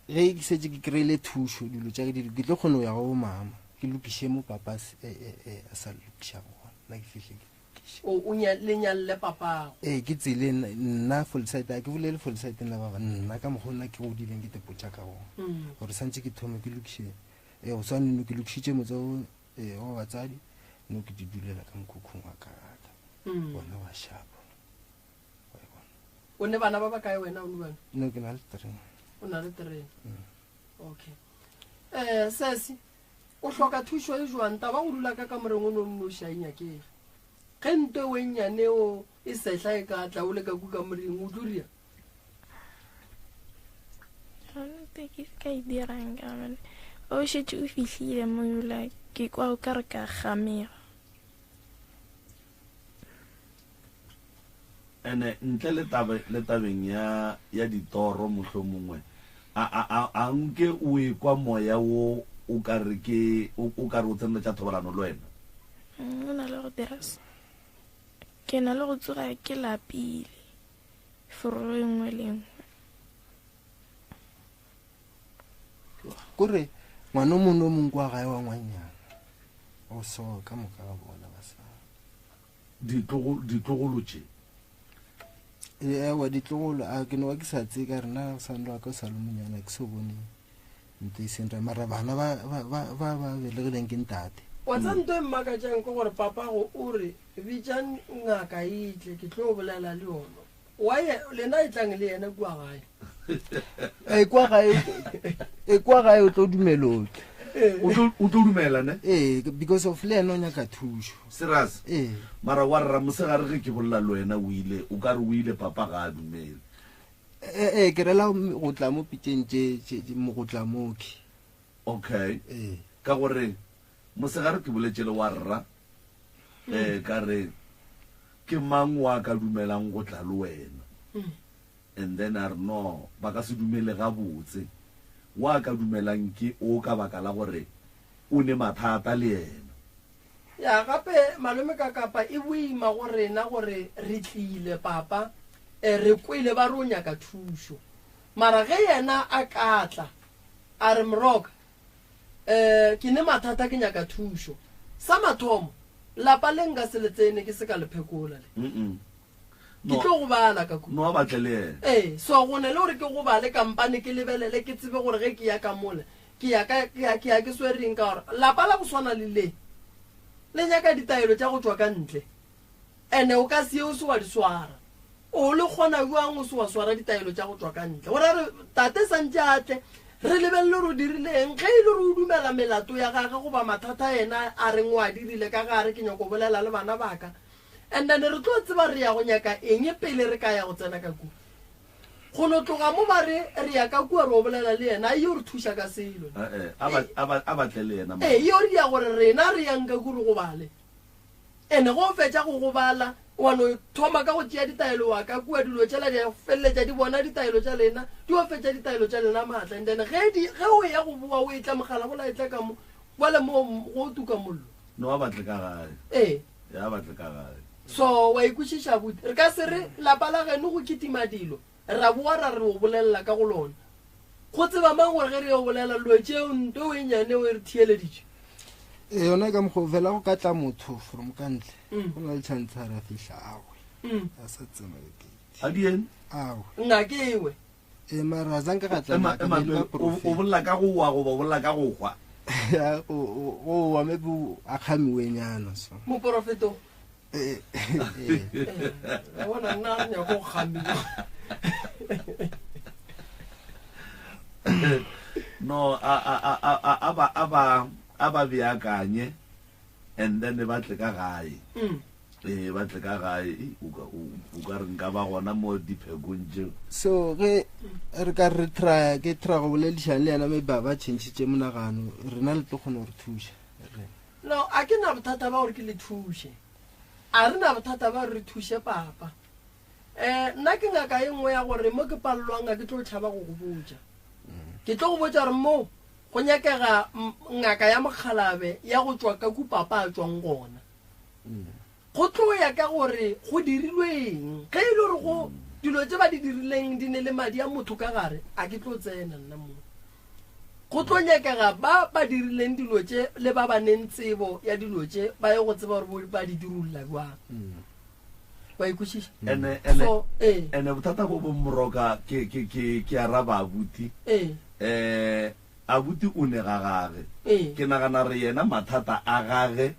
[SPEAKER 9] ge ke setse ke kry-ile thušo dilo tša ke di ke tlo kgona go ya go bomama ke lokiše mo papa eh, eh, eh, a sa lokišago gona nna ke fihle ke lokiše.
[SPEAKER 2] O, o nya, le nyalle papago.
[SPEAKER 9] Ee ke tsele nna Folside a ke bolele Folside la baba nna ka mokgwa nna ke godileng ke tepotša ka gona gore santse ke thome ke lokiše ee go swane no ke lokišitše motse o ee wa batsadi no ke di dulela ka mokhukhung wa ka gaka bona wa shapo
[SPEAKER 2] O ne bana ba ba kae wena o nubana?
[SPEAKER 9] No ke na le terene.
[SPEAKER 2] O na le terene. Okay. Eh sesi o hloka thušo e jwang taba go dula ka kamoreng o no nnoši a e nyakege. Ge nto e we nnyane o e sehla e ka tla o le ka ku kamoreng o tlo ria.
[SPEAKER 10] Ga gona ntho e ke ka e dirang ka gobane o šetše o fihlile mo yola ke kwa o ka re ka gamega.
[SPEAKER 1] Ene ntle le tabe le tabeng ya ya ditoro mohlomongwe a a a a nke o ekwa moya wo o ka re ke o o ka re o tsenela tša thobalano le wena?
[SPEAKER 10] Mm, o na le go dira so. Ke na le go tsoga ke lapile forogo e nngwe le e nngwe.
[SPEAKER 9] Kore ngwana o mongwe le o mongwe kwa gae wa ngwannyana o so ka moka ga bona ba sa
[SPEAKER 1] Ditlogolo tše.
[SPEAKER 9] Ewa ditlogolo a ke no ba ke sa tseye ka rena sando wa ka o sa le monyana ke so bone nto e seng mara bana ba ba ba ba ba belegileng ke ntate.
[SPEAKER 2] Wa tseba nto e mmakatšang ke gore papago o re bitša ngaka e tle ke tlo bolela le yona. Why lena e tlang le yena kua gae?
[SPEAKER 9] E kwa gae e kwa gae o tlo dumela o tle.
[SPEAKER 1] O tlo o tlo dumela ne?
[SPEAKER 9] Ee, because of le yena o nyaka thušo.
[SPEAKER 1] Serious?
[SPEAKER 9] Ee.
[SPEAKER 1] Mara wa rra mosegare ge ke bolela le wena o ile o ka re o ile papa ga a dumele.
[SPEAKER 9] Ee, ee ke rela go tla mo pitšeng tše tše mo go tla moki.
[SPEAKER 1] Okay.
[SPEAKER 9] Ee.
[SPEAKER 1] Ka gore mosegare ke boletše le wa rra eh ka re Ke mang wa ka dumelang go tla le wena? And then a re, No, ba ka se dumele gabotse. Wa ka dumelang ke o ka baka la gore o ne mathata le yena.
[SPEAKER 2] Ya, gape malome Kakapa e boima go rena gore re tlile papa, eh, re kwele ba re o nyaka thušo. Mara ge yena a ka tla a re Moroka, Eh, ke ne mathata ke nyaka thušo. Sa mathomo, lapa le nka se le tsene ke se ka le phekola le.
[SPEAKER 1] Mm-mm.
[SPEAKER 2] Ke tlo gobala ka kua.
[SPEAKER 1] No a batle le yena.
[SPEAKER 2] Ee, so go ne le gore ke gobale kampane ke lebelele ke tsebe gore ge ke ya ka mola ke ya ka ke ya ke ya ke swereng ka gore lapa la go swana le le le nyaka ditaelo tša go tšwa ka ntle. Ene o ka se ye o se wa di swara. O le kgona bjang o se wa swara ditaelo tša go tšwa ka ntle? Go ra re tate santše a tle, re lebelele gore o dirile eng. Ge e le gore o dumela melato ya gage goba mathata yena a reng o a dirile ka gare, ke nyako bolela le bana ba ka. And then re tlo tseba re ya go nyaka eng pele re ka ya go tsena ka kua. Go no tloga mo ba re re ya ka kua re o bolela le yena, a yo re thuša ka selo.
[SPEAKER 1] Eh-eh, a ba, a ba, a ba tle le yena.
[SPEAKER 2] Ee, yo re ya gore rena re yang ka kua re gobale. Ene ge o fetša go gobala, wa no thoma ka go tšea ditaelo wa ka kua, dilo tšela di a feleletša di bona ditaelo tša lena, di o fetša ditaelo tša lena maatla. And then ge di, ge o eya go boa o etla mogala bola etla ka mo, bjale mo go tuka mollo.
[SPEAKER 1] No a batle ka gae.
[SPEAKER 2] Ee.
[SPEAKER 1] Ya batle ka gae.
[SPEAKER 2] So wa ikwešiša abuti? Re ka se re lapa la geno go kitima dilo. Ra boa ra re o bolelela ka go lona. Go tseba mang gore ge re yo bolela dilo tšeo nto e nnyane eo e re theeleditše?
[SPEAKER 9] Ee, yona ka mokgwa fela go ka tla motho from ka ntle go na le chance a re a fihla awe a sa tsena ka gate
[SPEAKER 1] A di eng?
[SPEAKER 9] Awe.
[SPEAKER 2] Nna ke ewe.
[SPEAKER 9] Ee, mara a zanka ga tla
[SPEAKER 1] Ema,
[SPEAKER 9] ngaka,
[SPEAKER 1] ema
[SPEAKER 9] be e le
[SPEAKER 1] pele,
[SPEAKER 9] ba
[SPEAKER 1] o, o
[SPEAKER 9] prophet.
[SPEAKER 1] bolela ka go wa goba o bolela ka go hwa?
[SPEAKER 9] Ya, go go wa maybe a kgamiwenyana so.
[SPEAKER 2] Moporofeto.
[SPEAKER 9] Ee.
[SPEAKER 2] Wa bona nna re nyaka go kgamiwa.
[SPEAKER 1] No, a, a, a, a, a, a ba, a ba, a ba beakanye and then ba tle ka gae. Ee, ba tle ka gae. Ei, o ka, o, o ka re nka ba gona mo diphekong tšeo.
[SPEAKER 9] So ge re ka re try ke try go boledišana le yena maybe ba ba changitše monagano rena le tlo kgona go re thuša. Re.
[SPEAKER 2] No, a ke na bothata ba gore ke le thuše. A re na bothata ba gore re thuše papa. Um nna ke ngaka e nngwe ya gore mo ke palelwang ga ke tlo tšhaba go go botša. Ke tlo go botša gore mo. Go nyakega ngaka ya mokgalabe ya go tšwa ka ku papa a tšwang gona. Go tlo ya ka gore go dirilwe eng. Ge e le gore go dilo tše ba di dirileng di ne le madi a motho ka gare, a ke tlo tsena nna mo. Go tlo nyakega ba ba dirileng dilo tše le ba ba neng tsebo ya dilo tše ba ye go tseba gore ba di dirulla bjang. Wa e kwešiša?
[SPEAKER 1] Ene, ene,
[SPEAKER 2] So, ee.
[SPEAKER 1] ene bothata bo bong moroka ke, ke, ke, ke araba abuti.
[SPEAKER 2] Ee.
[SPEAKER 1] Eh, abuti o ne ga gage.
[SPEAKER 2] Ee.
[SPEAKER 1] Ke nagana re yena mathata a gage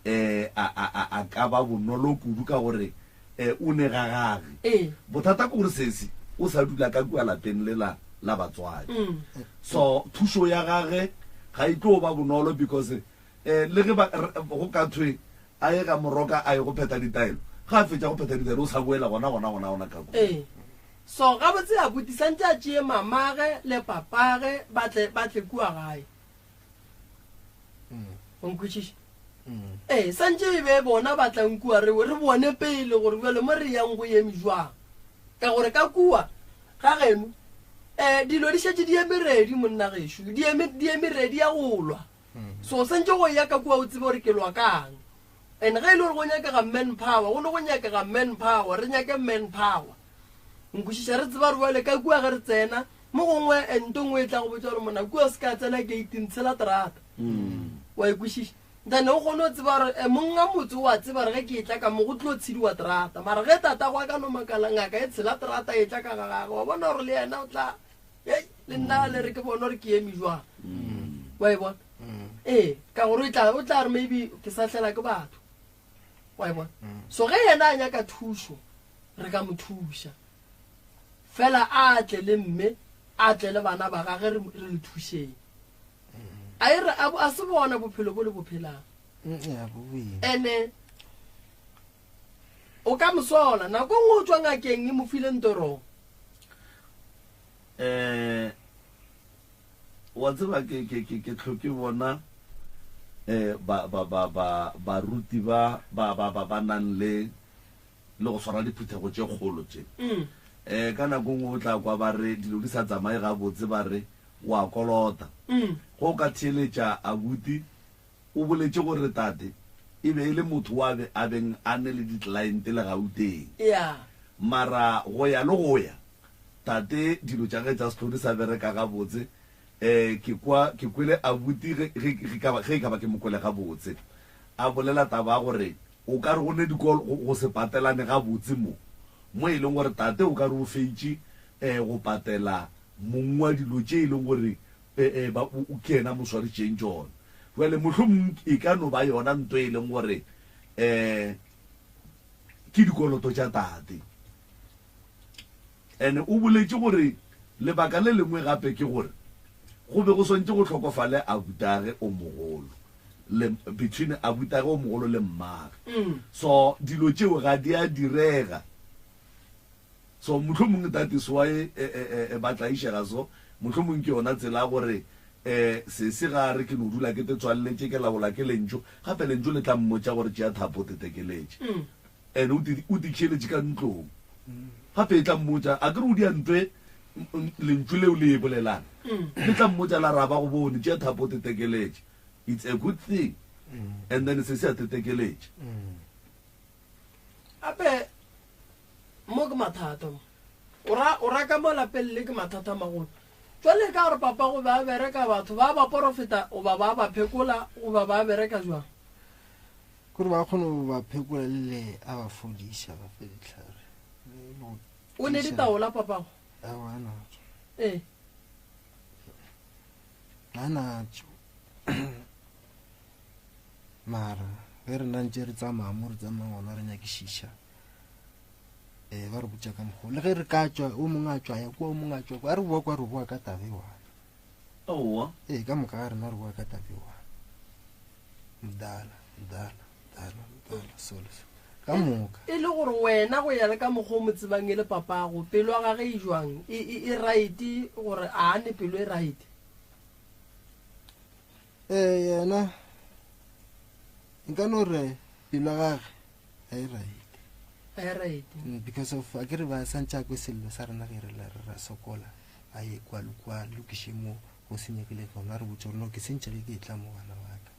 [SPEAKER 1] eh, a, a, a, a ka ba bonolo kudu ka gore eh, o ne ga gage.
[SPEAKER 2] Ee.
[SPEAKER 1] Bothata ke gore sesi o sa dula ka kua lapeng lela la batswadi.
[SPEAKER 2] Mm.
[SPEAKER 1] So thušo ya gage ga e tlo ba bonolo because eh, le ge ba, re, go ka thwe a ye ga moroka a ye go phetha ditaelo, ga a fetša go phetha ditaelo o sa boela gona gona gona gona ka kua.
[SPEAKER 2] Ee. So gabotse abuti santse a tšee mamage le papage ba tle ba tle kua gae. O nkwešiša? Ee, santse e be bona ba tlang kua re re bone pele gore bjale mo re yang go eme jwang. Ka gore ka kua ga geno eh dilo di šetše di eme ready monna gešo, di eme di eme ready ya go lwa. So santse go ya ka kua o tsebe gore ke lwa kang. And ge e le gore go nyakega man power, go no go nyakega man power, re nyake man power. Nkwešiša re tseba gore bjale ka kua ge re tsena, mo gongwe eh, nto nngwe e tla go botša gore mona kua o se ka tsena gating, tshela terata. Wa e kwešiša? Then o kgone go tseba gore eh, monga motse o a tseba gore ge ke etla ka mo go tlo tshediwa terata. Mara ge tatago a ka no makala ngaka e tshela terata e tla ka ga gagwe, wa bona gore le yena o tla Hei, le nna le re ke bone gore ke eme jwang. Wa e bona? Ee, ka gore o tla o tla re maybe ke sahlela ke batho. Wa e bona? So ge yena a nyaka thušo, re ka mo thuša. Fela a tle le mme, a tle le bana ba gage re re le thušeng. A e re a a se bona bophelo bo le bo phelang.
[SPEAKER 9] Ya, bo boima.
[SPEAKER 2] Ene o ka mo sola nako nngwe o tšwa ngakeng e mo file ntorong.
[SPEAKER 1] Eh wa tseba ke ke ke ke tlhoke bona eh ba ba ba ba baruti ba ba ba ba ba nang le le go swara diphuthego tše kgolo tše.
[SPEAKER 2] Mm.
[SPEAKER 1] Eh ka nako nngwe o tla kwa ba re dilo di sa tsamaye gabotse ba re wa kolota.
[SPEAKER 2] Mm.
[SPEAKER 1] Go ka theeletša abuti o boletše gore tate e be e le motho wa be a beng a ne le di-client le Gauteng.
[SPEAKER 2] Yeah.
[SPEAKER 1] Mara go ya le go ya Tate dilo tša ge tša setho di sa bereka gabotse. Eh, ke kwa, ke kwele abuti ge, ge, ge ka ba, ge e ka ba ke mo kwele gabotse a bolela taba ya gore o ka re go ne dikolo, go, go se patelane gabotse mo, mo e leng gore tate o ka re o feitše eh, go patela mong wa dilo tše e leng gore eh, eh, ba, o, o, ke yena a mo swaritšeng tšona. Bjale mohlomong e ka no ba yona nto e leng gore eh, ke dikoloto tša tate. Ene o boletše gore lebaka le lengwe gape ke gore go be go swantše go hlokofale abutage o mogolo le between abutage o mogolo le mmage. So dilo tšeo ga di a direga. So mohlomong that is why ba tlaišega so. Mohlomong ke yona tsela ya gore sesi ga a re ke no dula ke te tswaleletše ke laola ke lentšu. Gape lentšu le tla mmotša gore tšea thapo o tetekeletše. And o te, o ticheletše ka ntlong. Gape e tla mmotša, a ke re o dia ntwe lentšu leo le e bolelang. Le tla mmotša la re a ba go bone, tšea thapo o tetekeletše. It's a good thing. And then sesi a tetekeletše.
[SPEAKER 2] Gape mo ke mathata mo. O ra, o ra ka mo lapeng le ke mathata a magolo. Jwale ka gore papa go be a bereka batho ba ba porofeta goba ba ba phekola goba ba bereka jwang?
[SPEAKER 9] Kore ba kgone go ba phekola le le a ba fodiša ba fe dihlare. Le go
[SPEAKER 2] O ne
[SPEAKER 9] tiiša.
[SPEAKER 2] ditaola papago?
[SPEAKER 9] Aowa, a natšo.
[SPEAKER 2] Ee.
[SPEAKER 9] A natšo. Mara ge rena ntše re tsamaya mo re tsamaya gona re nyakišiša um ba re botša ka mokgwa le ge re ka tšwa o mongwe a tšwa ya kua o mongwe a tšwa kwa a re boa kwa re boa ka tabe one.
[SPEAKER 1] Aowa.
[SPEAKER 9] Ee, ka moka ga rena re boa ka tabe one. Mdala, mdala, mdala, mdala, solo so. Ka moka.
[SPEAKER 2] E le gore wena go ya le ka mokgwa o mo tsebang e le papago, pelo ya gage e jwang? E, e, e right gore a ne pelo e right?
[SPEAKER 9] Ee, yena nka no re pelo ya gage ga e right.
[SPEAKER 2] Ga e right.
[SPEAKER 9] Because of a ke re ba santse a kwe sello sa rena ge re lla re ra sokola, a ye kwa le kwa, lokiše mo. Go senyegile gona a re botse gore no ke sentše ge ke e tla mo bana ba ka.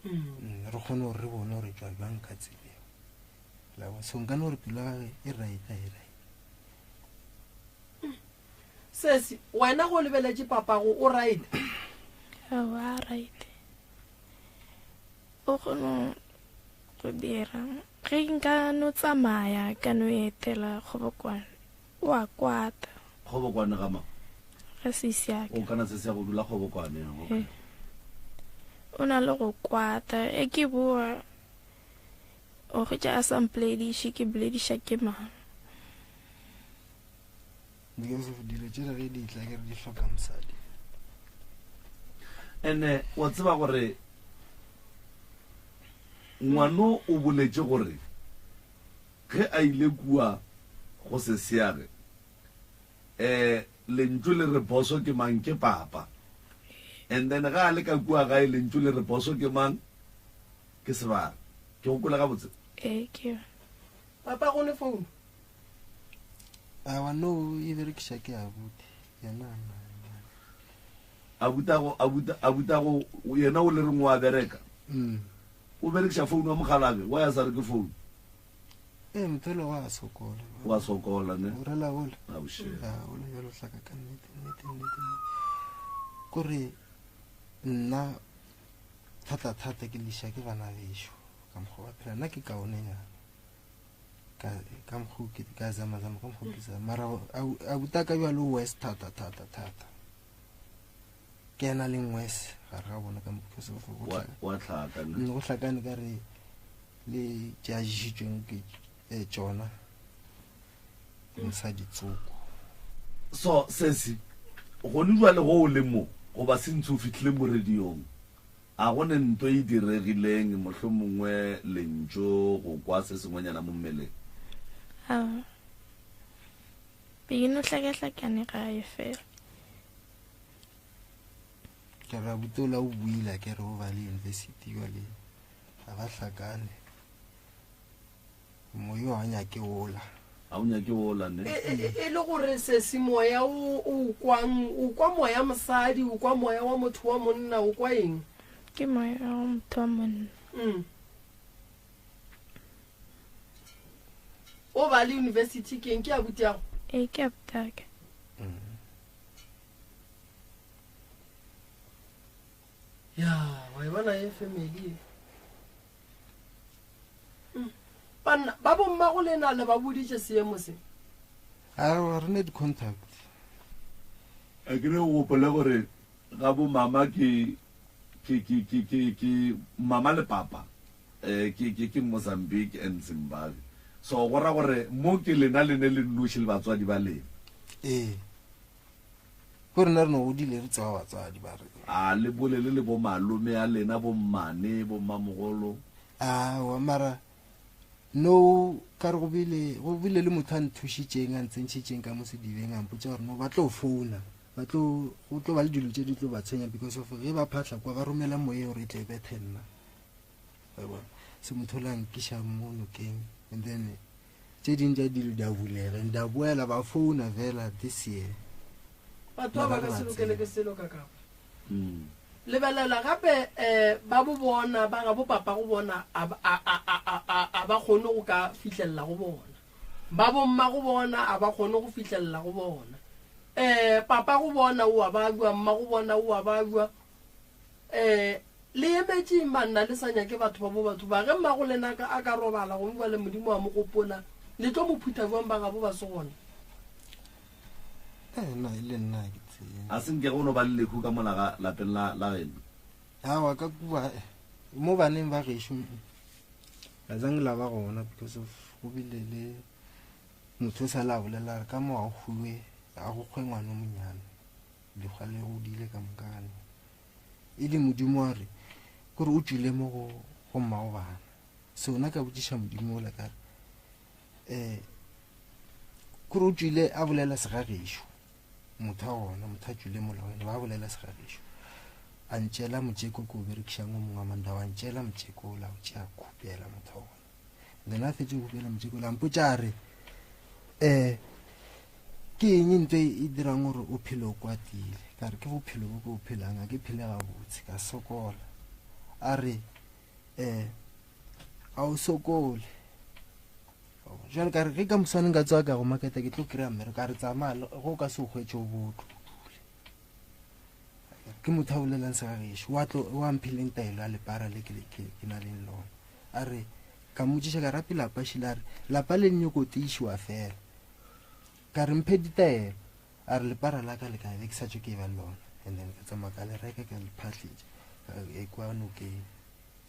[SPEAKER 9] Mm, re kgone gore re bone gore tswa bjang ka tseleng. La bona? So nka no re pelo ya gage e right e right.
[SPEAKER 2] Sesi, wena go lebeletše papago o right?
[SPEAKER 10] Aowa, right. O kgone go dira. Ge nka no tsamaya ka no etela Kgobokwane, o a kwata.
[SPEAKER 1] Kgobokwane ga mang?
[SPEAKER 10] Ga sesi ya ka.
[SPEAKER 1] O kana sesi ya go dula Kgobokwane. Okay.
[SPEAKER 10] O na le go kwata. E ke boa o hwetša a sa mpolediše, ke bolediša ke mang?
[SPEAKER 9] Because of dilo tšela ge di tla ke re di hloka mosadi.
[SPEAKER 1] Ene wa tseba gore ngwano o boletše gore ge a ile kua go seseage um lentšu le re boso ke mang ke papa and then ga a le ka kua gae lentšu le re boso ke mang ke sebare ke go kwele gabotse
[SPEAKER 10] ee ke
[SPEAKER 2] papa go ne founu
[SPEAKER 9] Awa no e berekiša ke abuti yena na.
[SPEAKER 1] Abutago abuta abutago yena o le reng wa bereka.
[SPEAKER 9] Mm.
[SPEAKER 1] O berekiša phone wa mogalabe wa ya sa re ke phone.
[SPEAKER 9] Eh motho wa sokola.
[SPEAKER 1] Wa sokola ne.
[SPEAKER 9] O rela ole.
[SPEAKER 1] A o she.
[SPEAKER 9] Ya o le jalo hlaka ka nnete nnete nnete. Kore nna thata thata ke liša ke bana bešo ka mokgwa ba phela nna ke kaonenyana. Ka ka mokgwa ke ka zama zama ka mokgwa ke zama mara abuta ka bjalo west thata thata thata ke ena leng west gare ga bona ka because of
[SPEAKER 1] go wa tlhakane
[SPEAKER 9] mm, go hlakane ka re le tše a ješitšweng ke eh, tšona ke mosadi tsoko
[SPEAKER 1] so sesi gone jwale go o le mo goba sentse o fihlile mo radiong A go ne nto e diregileng, mohlomongwe lentšu, go kwa se sengwenyana mo mmeleng?
[SPEAKER 10] Aowa. Be ke no hlakahlakane gae fela.
[SPEAKER 9] Ke re abuti ola o buile ke re o ba le university jwale ga ba hlakane. Moyo ga nyake ola.
[SPEAKER 1] Ga o nyake ola ne?
[SPEAKER 2] E, e, e, e le gore sesi moya o o kwang, o kwa moya mosadi, o kwa moya wa motho wa monna, o kwa eng?
[SPEAKER 10] Ke moya wa motho wa monna.
[SPEAKER 2] Mm. O ba le university ke eng? Ke abuti yago?
[SPEAKER 10] Ee, ke abutaka.
[SPEAKER 2] Ya, wa e bona e family e. Banna ba bommago lena le ba boditše seemo se?
[SPEAKER 9] Aowa, re ne di-contact.
[SPEAKER 1] A ke re o gopole gore ga bo mama ke ke ke ke ke ke mama le papa eh ke ke ke Mozambique and Zimbabwe. So go ra gore mo ke lena le ne le nnoši le batswadi ba lena.
[SPEAKER 9] Ee. Ko rena re no godile re tseba batswadi ba re.
[SPEAKER 1] A le bolele le bo malome a lena, bo mmane, bo mmamogolo?
[SPEAKER 9] Aowa, mara no ka re go bile go bile le motho a nthušitšeng a ntsentšhitšeng ka mo sedibeng a mpotša gore no ba tlo founa ba tlo go tlo ba le dilo tše di tlo ba tshwenya because of ge ba phahla kwa ba romela moye gore e tle e bethe nna wa bona se motho o la nkiša mo nokeng and then Tše ding tša dilo di a bulega and di a boela ba founa fela this year.
[SPEAKER 2] Batho ba ba ka se lokele ke selo ka kapa. Lebelela gape um ba bo bona ba ga bo papa go bona a a a a a a ba kgone go ka fihlelela go bona. Ba bo mma go bona a ba kgone go fihlelela go bona. Um papa go bona o a babja, mma go bona o a babja. Um le emetše eng banna le sa nyake batho ba bo batho ba? Ge mmago lena ka a ka robala gomme bjale Modimo a mo gopola, le tlo mo phutha bjang ba gabo ba se gona?
[SPEAKER 9] Eh, nna e le nna ke tsebe.
[SPEAKER 1] A se nke go no ba le lehu ka mola ga lapeng la la geno?
[SPEAKER 9] Aowa, ka kua eh, mo baneng ba gešo mm, ga zange la ba gona because of go bile le motho o sa le a bolela re ka mo ga go hwiwe ga go kgwe ngwana o monyane. Lefa le godile ka moka ga lona. E le Modimo a re, kore o tšwile mo go, go mmago bana. So nna ka botšiša Modimo ola ka re, eh, kore o tšwile a bolela segagešo, motho a gona, motho a tšwile mola wena, ba bolela segagešo. A ntšela motšeko ke o berekišang o mongwe wa mandao, a ntšela motšeko ola, o tšea khupela motho a gona. Then a fetše go khupela motšeko ola, a mpotša a re, eh, Ke eng ntho e dirang gore o phele o kwatile? Ka re, Ke bophelo bo ke bo phelang, ga ke phele gabotse, ka sokola. A re, Um, a o sokole. Jale ka re, ge ka moswane nka tsoga ka go maketa ke tlo kry-a mmereko. A re, Tsamaya, ge o ka se o hwetše o bo o tlo dule. Ke motho a bolelang segagešo, wa tlo, wa mphileng taelo ya lepara le ke, ke, ke na leng lona. A re, ka mmotšiša ka rape lapa šile, a re, lapa le nyoko tiišiwa fela. Ka re, Mphe ditaelo. A re, Lepara la ka le kae? Be ke sa tšwe ke eba le lona. And then ka tsamaya ka le reka, ka le phahletša, ka ekwa nokeng.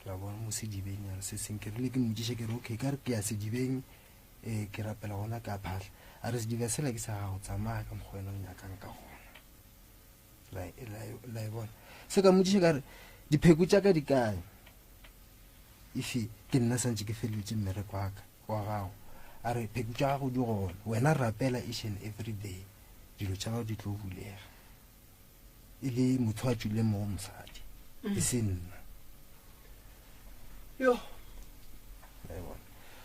[SPEAKER 9] La bona mo sedibeng, a re se seng. Ke rile ke mmotšiša, ke re, okay, ka re ke ya sedibeng, eh, ke rapela gona ka phahla. A re, Sediba sela ke sa gago, tsamaya ka mokgwa wena o nyakang ka gona. La, la, la e bona. So ka mmotšiša ka re, Dipheko tša ka di kae? If ke nna santše ke feleletše mmereko wa ka. wa gago a re pheko tša gago di gona wena rapela each and every day dilo tša gago di tlo bulega e le motho a tšwile mo go mosadi e se nna
[SPEAKER 2] yo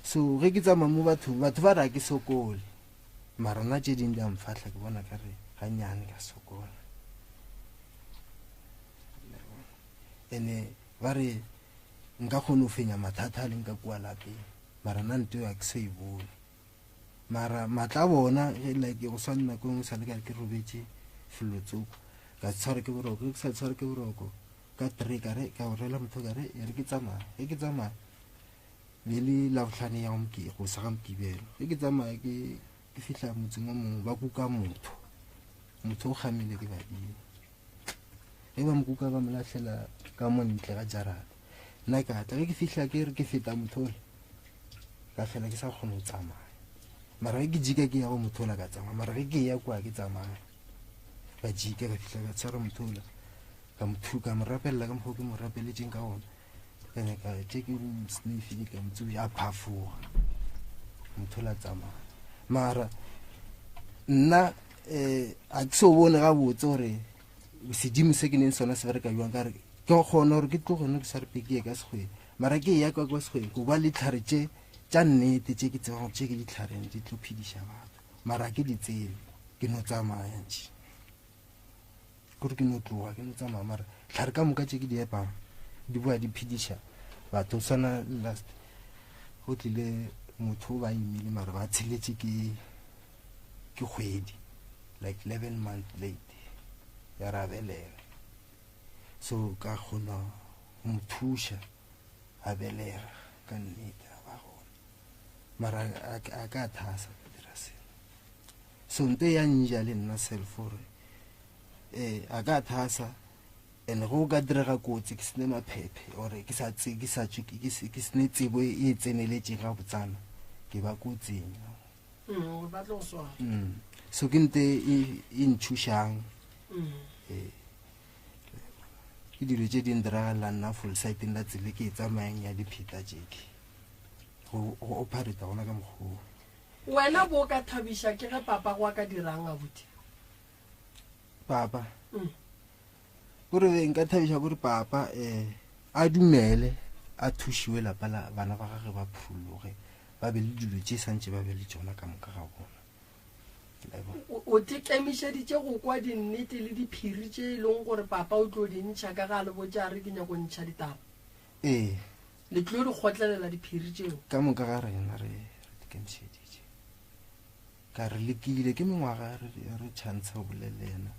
[SPEAKER 9] so ge ke tsamaya mo bathong batho ba re a ke sokole mara nna tše dingwe di a mfahla ke bona ka re gannyane ka sokola ene ba re nka kgona go fenya mathata a leng ka kua lapeng mara nna nto eo a ke so e bone mara maatla a bona ge like go swana nako e nngwe sa le kare ke robetše felotsoko ka tshware ke boroko ge ke sa tshware ke boroko ka three ka re ka orela motho ka re e re ke tsamaya ge ke tsamaya be le labohlane ya go sa ga mokibelo ge ke tsamaya ke ke fihla motseng o mongwe ba kuka motho motho o kgamile ke badimo Ge ba mo kuka ba mo lahlela ka mo ntle ga jarata. Nna ka tla ge ke fihla ke re ke feta motho ole ka fela ke sa kgone go tsamaya. Mara ge ke jika ke ya go motho ola ka tsamaya mara ge ke ya kwa ke tsamaya. Ka jika ka fihla ka tshwara motho ola ka mo thuka mo rapelela ka mokgwa ke mo rapeletšeng ka gona. Ka nyaka tše ke sniffile ka mo tsoša a phafoga. Motho ola tsamaya. Mara nna um a ke so bone gabotse gore sedimo se ke neng sona se bereka jwang ka re ke kgona gore ke tloge no ke sa re ke ye ka sekgweng mara ke ya kwa kwa sekgweng ko ba le ditlhare tše tša nnete tše ke tsebang gore tše ke ditlhareng di tlo phediša batho mara ke di tsebe ke no tsamaya ntši kore ke no tloga ke no tsamaya mara tlhare ka moka tše ke di epang di boa di phediša batho tshwana last go tlile motho o ba imile mara ba tsheletše ke ke kgwedi like 11 month late ya ra belega so ka kgona go mo thuša a belega ka nnete a ba gona mara a ka thasa ka dira selo so nto ya nja le nna self gore um a ka thasa and go ka direga kotsi ke sene maphephe ore ke sa ke sa ke sene tsebo e tseneletšeng ga botsana ke ba kotsing
[SPEAKER 2] Mm, ba tlo go swara.
[SPEAKER 9] Mm. So ke nte e, e ntšhušang.
[SPEAKER 2] Mm.
[SPEAKER 9] Eh, ke dilo tše di ndiragalelang nna full siteng la tsele ke e tsamayang ya dipheta tšeke go go operata gona ka mokgoo
[SPEAKER 2] Wena bo ka thabiša ke ge papa go a ka dirang abuti.
[SPEAKER 9] Papa
[SPEAKER 2] Mm.
[SPEAKER 9] kore nka thabiša kore papa um a dumele a thušiwe lapa la bana ba gage ba phurologe ba be le dilo tše santše ba be le tšona ka moka ga bona
[SPEAKER 2] O tekemišeditše go kwa dinnete le diphiri tše e leng gore papa o tlo di ntšha ka ge a le botša a re ke nyako ntšha ditaba?
[SPEAKER 9] Ee.
[SPEAKER 2] Le tlo di kgotlelela diphiri tšeo?
[SPEAKER 9] Ka moka ga rena re re tekemišeditše. Ka re lekile ke mengwaga re re chance go bolela le yena.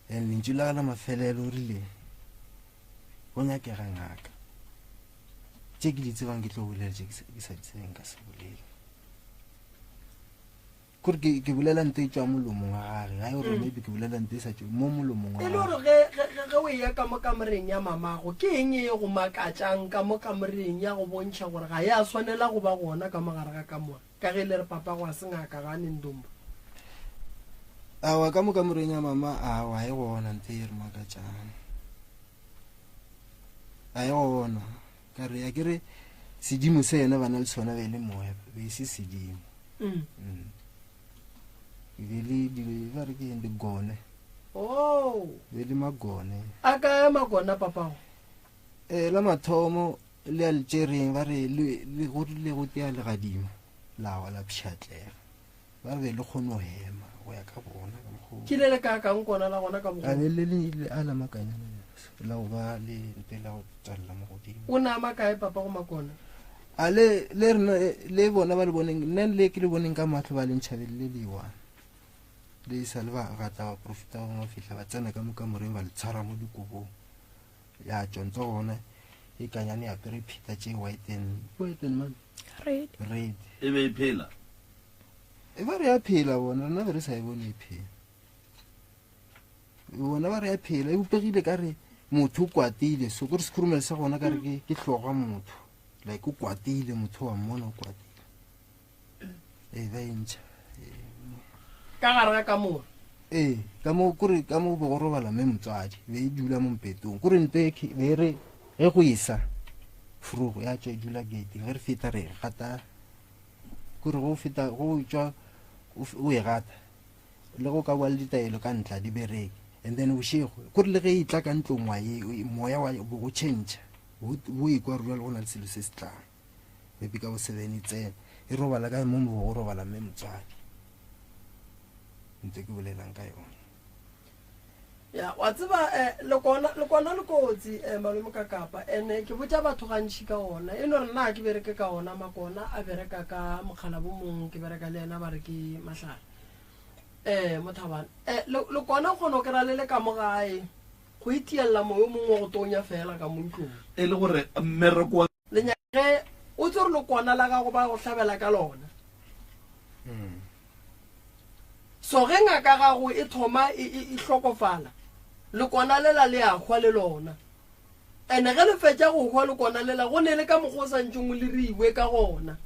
[SPEAKER 9] And lentšu la la mafelelo o rile go nyakega ngaka. Tše ke di tsebang ke tlo bolela tše ke sa di tsebeng ka se bolele. Kore ke ke bolela nto e tšwa molomong wa gage ga e gore mm. maybe ke bolela nto e sa tšwe mo molomong wa
[SPEAKER 2] e le gore ge ge o eya ka mo kamoreng ya mamago ke eng e go makatšang ka mo kamoreng ya go bontšha gore ga ya swanela go ba gona ka mo gare ga kamora Ka ge le re papago a se ngaka, ga a ne ndomba.
[SPEAKER 9] Aowa, ka mo kamoreng ya mama, aowa, ga e gona ntho e re makatšang. Ga e gona. Ka re, a ke re sedimo se yena ba na le sona be e le moya, be e se sedimo.
[SPEAKER 2] Mm.
[SPEAKER 9] Mm. E be le dilo, ba re ke eng, digone.
[SPEAKER 2] Oh.
[SPEAKER 9] Be le magone.
[SPEAKER 2] A kae magona papago?
[SPEAKER 9] Eh, la mathomo le a le tšereng ba re le le go rile go tea legadima la wa la pšhatlega ba re be le kgone go hema. go ya ka bona ka mokgwa
[SPEAKER 2] Ke le le kaakang kona la gona ka
[SPEAKER 9] a
[SPEAKER 2] bogolo?
[SPEAKER 9] le le le le a la makanyana la go ba le nto la go tswalela mo godimo
[SPEAKER 2] O ne a makae papa go makona?
[SPEAKER 9] A le le rena le bona ba le boneng nna le ke le boneng ka mahlo ba le ntšhabele le le one le sa le ba gata ba profita ba bangwe fihla ba tsena ka mo kamoreng ba le tshwara mo dikobong ya tšwa ntse gona e kanyane ya apere pheta tše white and white and man
[SPEAKER 10] Red.
[SPEAKER 9] Red.
[SPEAKER 1] E be e phela.
[SPEAKER 9] E ba re ya phela bona rena be re sa e bone e phela. Bona ba re ya phela e bopegile ka re motho o kwatile so kore sekhurumelo sa gona ka re ke ke hloga motho like o kwatile motho wa mmona o kwatile ee ba e ntšha
[SPEAKER 2] Ka gare ga kamora.
[SPEAKER 9] Ee ka mo kore ka mo be go robala mme motswadi be e dula mo mpetong kore nto e be e re ge go esa forogo ya tšwa e dula gate ge re feta re e gata kore go feta go tšwa o e gata le go ka bua le ditaelo ka ntla di bereke and then bošego kore le ge e tla ka ntlong wa e moya wa bo go change bo e kwa rua le go na le selo se se tlang maybe ka bo seven e tsena e robala ka mo mo go robala mme motswadi ntse ke bolelang ka yone
[SPEAKER 2] ya wa tseba eh, lekona lekona le kotsi eh, malome ka kapa ene ke botša batho gantši ka ona e no re nna ke bereke ka ona makona a bereka ka mokgala bo mongwe ke bereka le yena ba re ke mahlare um mothabane um lekona kgona o kry-a le le ka mo gae go itielela moyo mongwe wa go tonya fela ka mo ntlong
[SPEAKER 1] e le gore mmereko wa
[SPEAKER 2] Le nyaka ge o tsere lokwana la gago ba go hlabela ka lona. So ge ngaka gago e thoma e, e, e hlokofala, lekwana lela le a hwa le lona. Ene ge le fetša go hwa lekwana lela, go ne le ka mokgwa o sa ntšeng o le riwe ka gona.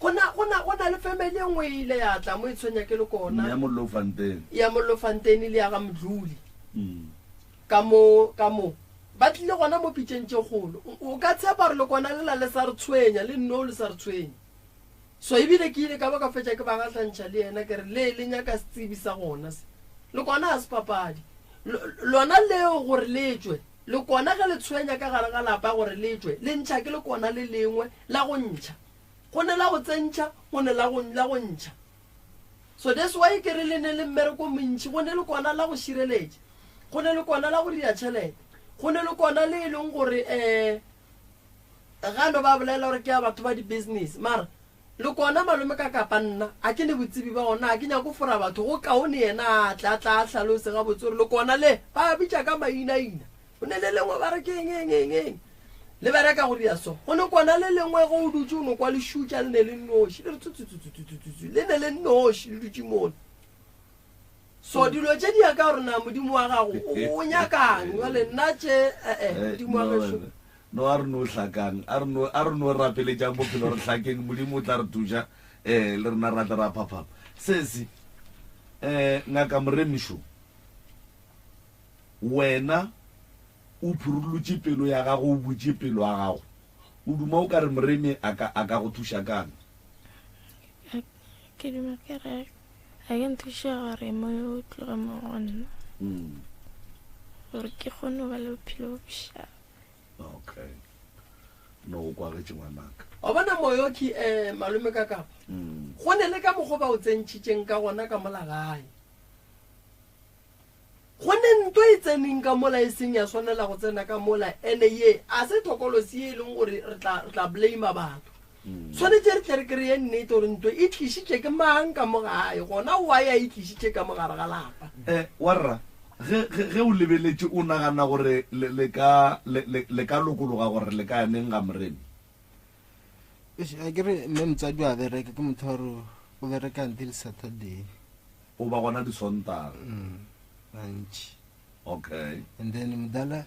[SPEAKER 2] Go na, go na, go na le family e nngwe e ile ya tla mo e tshwenya ke lekona.
[SPEAKER 1] Ya Mollofontein.
[SPEAKER 2] Ya Mollofontein le ya ga Mdluli. Mm. Ka mo, ka mo. Ba tlile gona mo pitšeng tše kgolo. O ka tshepa gore lekona lela le sa re tshwenya, le nno le sa re tshwenya. So ebile ke ile ka ba ka fetša ke ba gahlantšha le yena ke re le le nyaka setsebi sa gona se. Lekona ga se papadi. Lona leo gore le tšwe Lekona ge le tshwenya ka gare ga lapa gore le tšwe, le ntšha ke lekona le lengwe la go ntšha. Go ne la go tsentšha, go ne la go, la go ntšha. So that's why ke re le ne le mmereko montši. Go ne lekona la go šireletša, go ne lekona la go dira tšhelete, go ne lekona le e leng gore um ga no ba bolela gore ke ya batho ba di-business mara Lekona malome ka kapa nna a ke ne botsebi ba gona a ke nyako fora batho go kaone yena a tle a tla a hlalose gabotse gore lekona le ba bitša ka mainaina go ne le lengwe ba re ke eng eng eng eng le bereka go dira so go ne kona le lengwe go o dutše o no kwa le šutša le ne le nnoši le re tsutsutsutsutsutsu le ne le nnoši le dutše mona so dilo tše di ya ka gore na modimo wa gago o nyakang jale nna tše ee modimo wa gešo
[SPEAKER 1] No, a re no hlakang. A re no, a re no rapeletšang bophelo, re hlakeng. Modimo o tla re thuša, eh, le rena ra tla ra phaphama. Sesi, eh, Ngaka Moremišo, wena o phurulotše pelo ya gago, o butše pelo ya gago. O duma o ka re Moremi a ka, a ka go thuša kang?
[SPEAKER 10] Ke duma ke re a ke nthuše gore moyo o tloge mo go nna.
[SPEAKER 1] Mm.
[SPEAKER 10] Gore ke kgone go ba le bophelo bo bošago.
[SPEAKER 1] Okay. No o kwagetše ngwanaka.
[SPEAKER 2] Wa bona moyoki eh malome ka kapa.
[SPEAKER 1] Mm.
[SPEAKER 2] Go ne le ka mokgwa ba o tsentšhitšeng ka gona ka mola gae. Go ne nto e tseneng ka mola e seng ya swanela go tsena ka mola ene ye a se thokolosi ye e leng gore re tla re tla blame batho.
[SPEAKER 1] Mm.
[SPEAKER 2] Tshwanetse re tle re kry-e nnete gore nto e tlišitše ke mang ka mo gae gona why a e tlišitše ka mo gare ga lapa.
[SPEAKER 1] Eh, warra, ge, ge, ge o lebeletše o nagana gore le, le ka, le, le, le ka lokologa gore le ka ya neng ga Moremi?
[SPEAKER 9] Eish, a ke re mme motswadi wa bereka ke motho wa gore o bereka until Saturday.
[SPEAKER 1] O ba gona Disontaga.
[SPEAKER 9] Mm, gantši.
[SPEAKER 1] Okay.
[SPEAKER 9] And then modala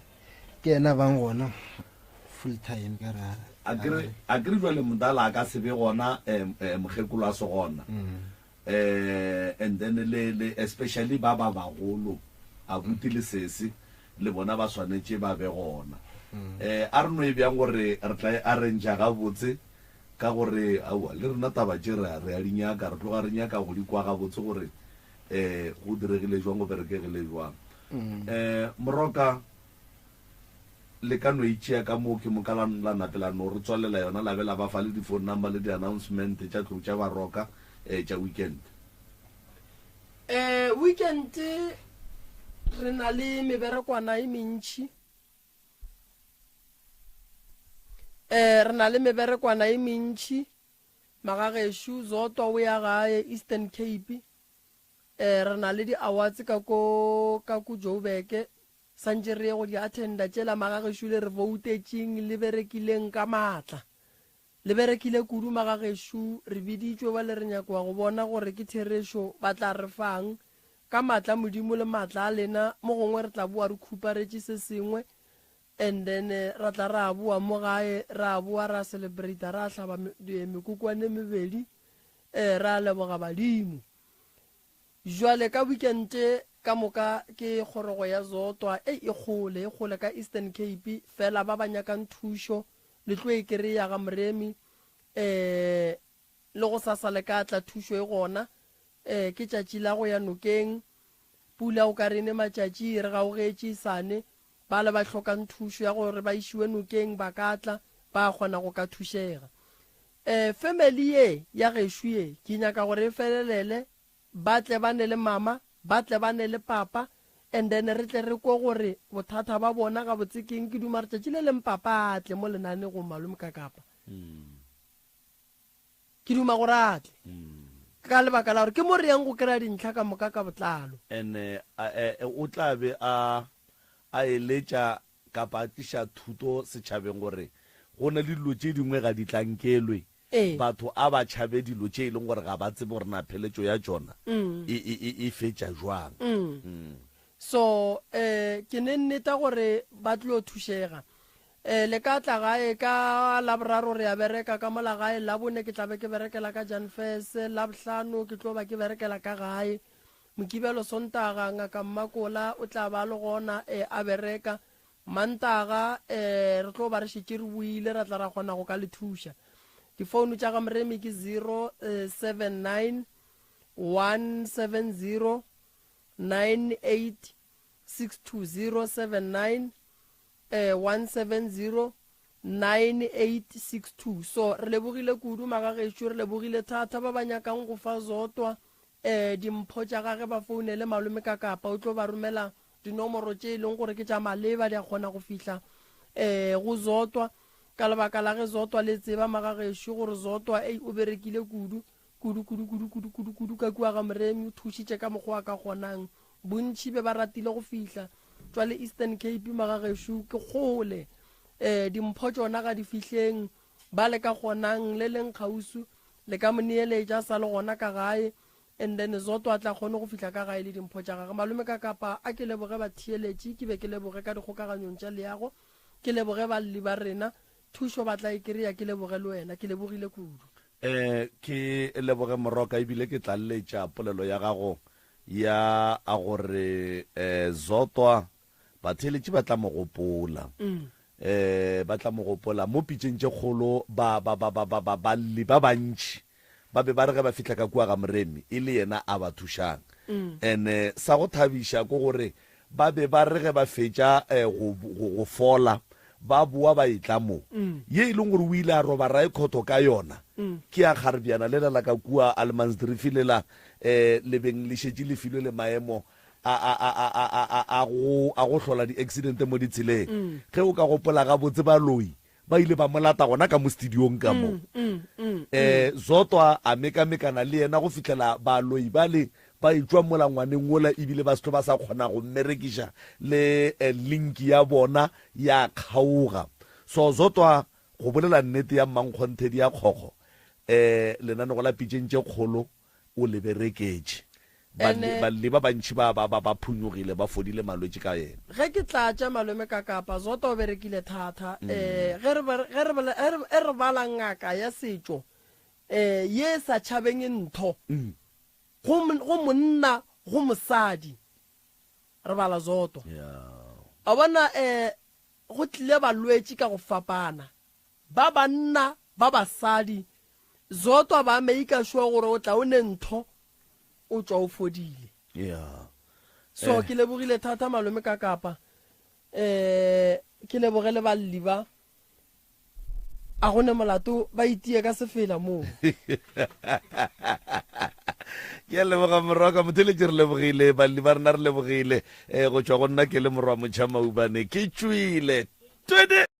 [SPEAKER 9] ke yena bang gona full time ka ra.
[SPEAKER 1] A ke re, a ke re jwale modala a ka se be gona eh, eh, mokgekolo a se gona.
[SPEAKER 9] Mm.
[SPEAKER 1] Eh, and then le, le especially ba ba bagolo, abuti le sesi le bona ba swanetše ba be gona.
[SPEAKER 9] Mm.
[SPEAKER 1] Eh, a re no e bjang gore re tla e arrange gabotse ka gore aowa le rena taba tše re, re a di nyaka, re tloga re nyaka go di kwa gabotse gore eh go diregile jwang, go berekegile jwang.
[SPEAKER 9] Mm.
[SPEAKER 1] Eh, Moroka. Le ka no e tšea ka moo ke moka la, la nape la no re tswalela yona, la be la ba fa le di-phone number le di-announcement tša tlou tša Baroka eh, tša weekend.
[SPEAKER 2] Eh, weekend re na le meberekwana e mentši. Eh, re na le meberekwana e mentši. Magagešo Zotwa o ya gae Eastern Cape. Eh, re na le di-awards ka ko ka ko Joburg. Santše re ye go di attenda tšela magagešo le re voutetšeng le berekileng ka maatla. Le berekile kudu magagešo re biditšwe bjale re nyakoa go bona gore ke therešo ba tla re fang. Ka maatla Modimo le maatla a lena mo gongwe re tla boa re khuparetše se sengwe and then ra tla ra boa mo gae ra boa ra celebrata ra hlaba mekokwane e mebedi ra leboga badimo. Jwale ka weekend ka moka ke kgorogo ya Zotwa ei e kgole e kgole ka Eastern Cape fela ba ba nyakang thušo le tlo e kereya ga Moremi eh le go sasa le ka tla thušo e gona eh ke tšatši la go ya nokeng pula o ka re ne matšatši re gaogetše sane ba le ba hlokang thušo ya gore ba išiwe nokeng ba ka tla ba kgona go ka thušega Eh family ye ya gešo ye ke nyaka gore e felelele ba tle ba ne le mama ba tle ba ne le papa and then re tle re kwe gore bothata ba bona gabotse keng ke duma re tšatši le leng papa a tle mo lenanegong malome Kakapa ke duma gore a tle ka lebaka la gore ke mo re yang go kry-a dintlha ka moka ka botlalo.
[SPEAKER 1] And o tla be a a eletša kapa a tliša thuto setšhabeng gore go na le dilo tše dingwe ga di tlankelwe, batho a ba tšhabe dilo tše e leng gore ga ba tsebe gore na pheletšo ya tšona e, e, e, e fetša jwang.
[SPEAKER 2] So eh ke ne nneta gore ba tlo thušega. Eh le ka tla gae ka Laboraro re a bereka ka mola gae, Labone ke tla be ke berekela ka Janfes, Labohlano ke tlo ba ke berekela ka gae. Mokibelo, Sontaga, Ngaka Mmakola o tla ba a le gona, e, a bereka. Mantaga, e, re tlo ba re šetše re boile, ra tla ra kgona go ka le thuša. Difounu tša ga Moremi ke 079 170 9862 079 eh, 170 9862. So, re lebogile kudu magagešo, re lebogile thata ba ba nyakang go fa Zotwa eh, dimpho tša gage ba founele malome ka kapa o tlo ba romela dinomoro tše e leng gore ke tša maleba di a kgona go fihla eh, go Zotwa ka lebaka la ge Zotwa le tseba magagešo gore Zotwa ei o berekile kudu kudu kudu kudu kudu kudu kudu ka kua ga Moremi o thušitše ka mokgwa a ka kgonang Bontši be ba ratile go fihla tšwale Eastern Cape magagešo ke kgole. Um dimpho tšona ga di fihleng ba le ka kgonang le leng kgausu le ka mo neeletša a sa le gona ka gae and then Zotto a tla kgone go fihla ka gae le dimpho tša gage. Malome ka kapa a ke leboge batheeletši ke be ke leboge ka dikgokaganyong tša leago ke leboge balli ba rena thušo ba tla e kry-a ke leboge le wena ke lebogile kudu.
[SPEAKER 1] Um ke leboge Moroka ebile ke tlaleletša polelo ya gago ya a gore eh, Zotwa batheeletši ba tla mo gopola eh ba tla mo gopola mo pitšeng tše kgolo ba ba ba ba ba ba balli ba bantši ba be ba re ge ba fihla ka kua ga Moremi e le yena a ba thušang ene sa go thabiša ke gore Ba be ba re ge ba fetša go, go, go fola, ba boa ba etla mo. Ye e leng gore o ile a roba raekhotho ka yona, ke ya kgarebjana lela la ka kua Allemansdrift lela, um le beng le šetše le filwe le maemo a, a, a, a, a, a, a, a go, a go hlola di-accident mo ditseleng. Ge o ka gopola gabotse baloi Ba ile ba mo lata gona ka mo studiong ka mo. Um Zotwa a mekamekana le yena go fihlela baloi bale ba etšwa mola ngwaneng wola ebile ba se tlo ba sa kgona go mmerekiša le linki ya bona ya kgaoga. So Zotwa go bolela nnete ya mmankgonthedi ya kgokgo, um lenanego la pitšeng tše kgolo o le bereketše.
[SPEAKER 2] Ene.
[SPEAKER 1] Balli ba bantši ba, ba, ba, ba phonyogile, ba fodile malwetši ka yena.
[SPEAKER 2] Ge ke tlatša malome ka kapa, Zota o berekile thata. Eh, ge re, ge re, ge re, ge re bala ngaka ya setšo, eh, ye e sa tšhabeng ntho, go, go monna, go mosadi, re bala Zotwa. A bona, eh, go tlile balwetši ka go fapana. Ba banna, ba basadi, Zotwa ba maker sure gore o tla o ne ntho o tšwa o fodile.
[SPEAKER 1] Yeah.
[SPEAKER 2] So
[SPEAKER 1] Eh.
[SPEAKER 2] ke lebogile thata malome ka kapa. Eh. Ke leboge le balli ba. A go ne molato ba itie ka sefela moo.
[SPEAKER 1] Ke a leboga morwa ka motheletši re lebogile balli ba rena re lebogile um go tšwa go nna ke le morwa motšha maubane ke tšwile twede.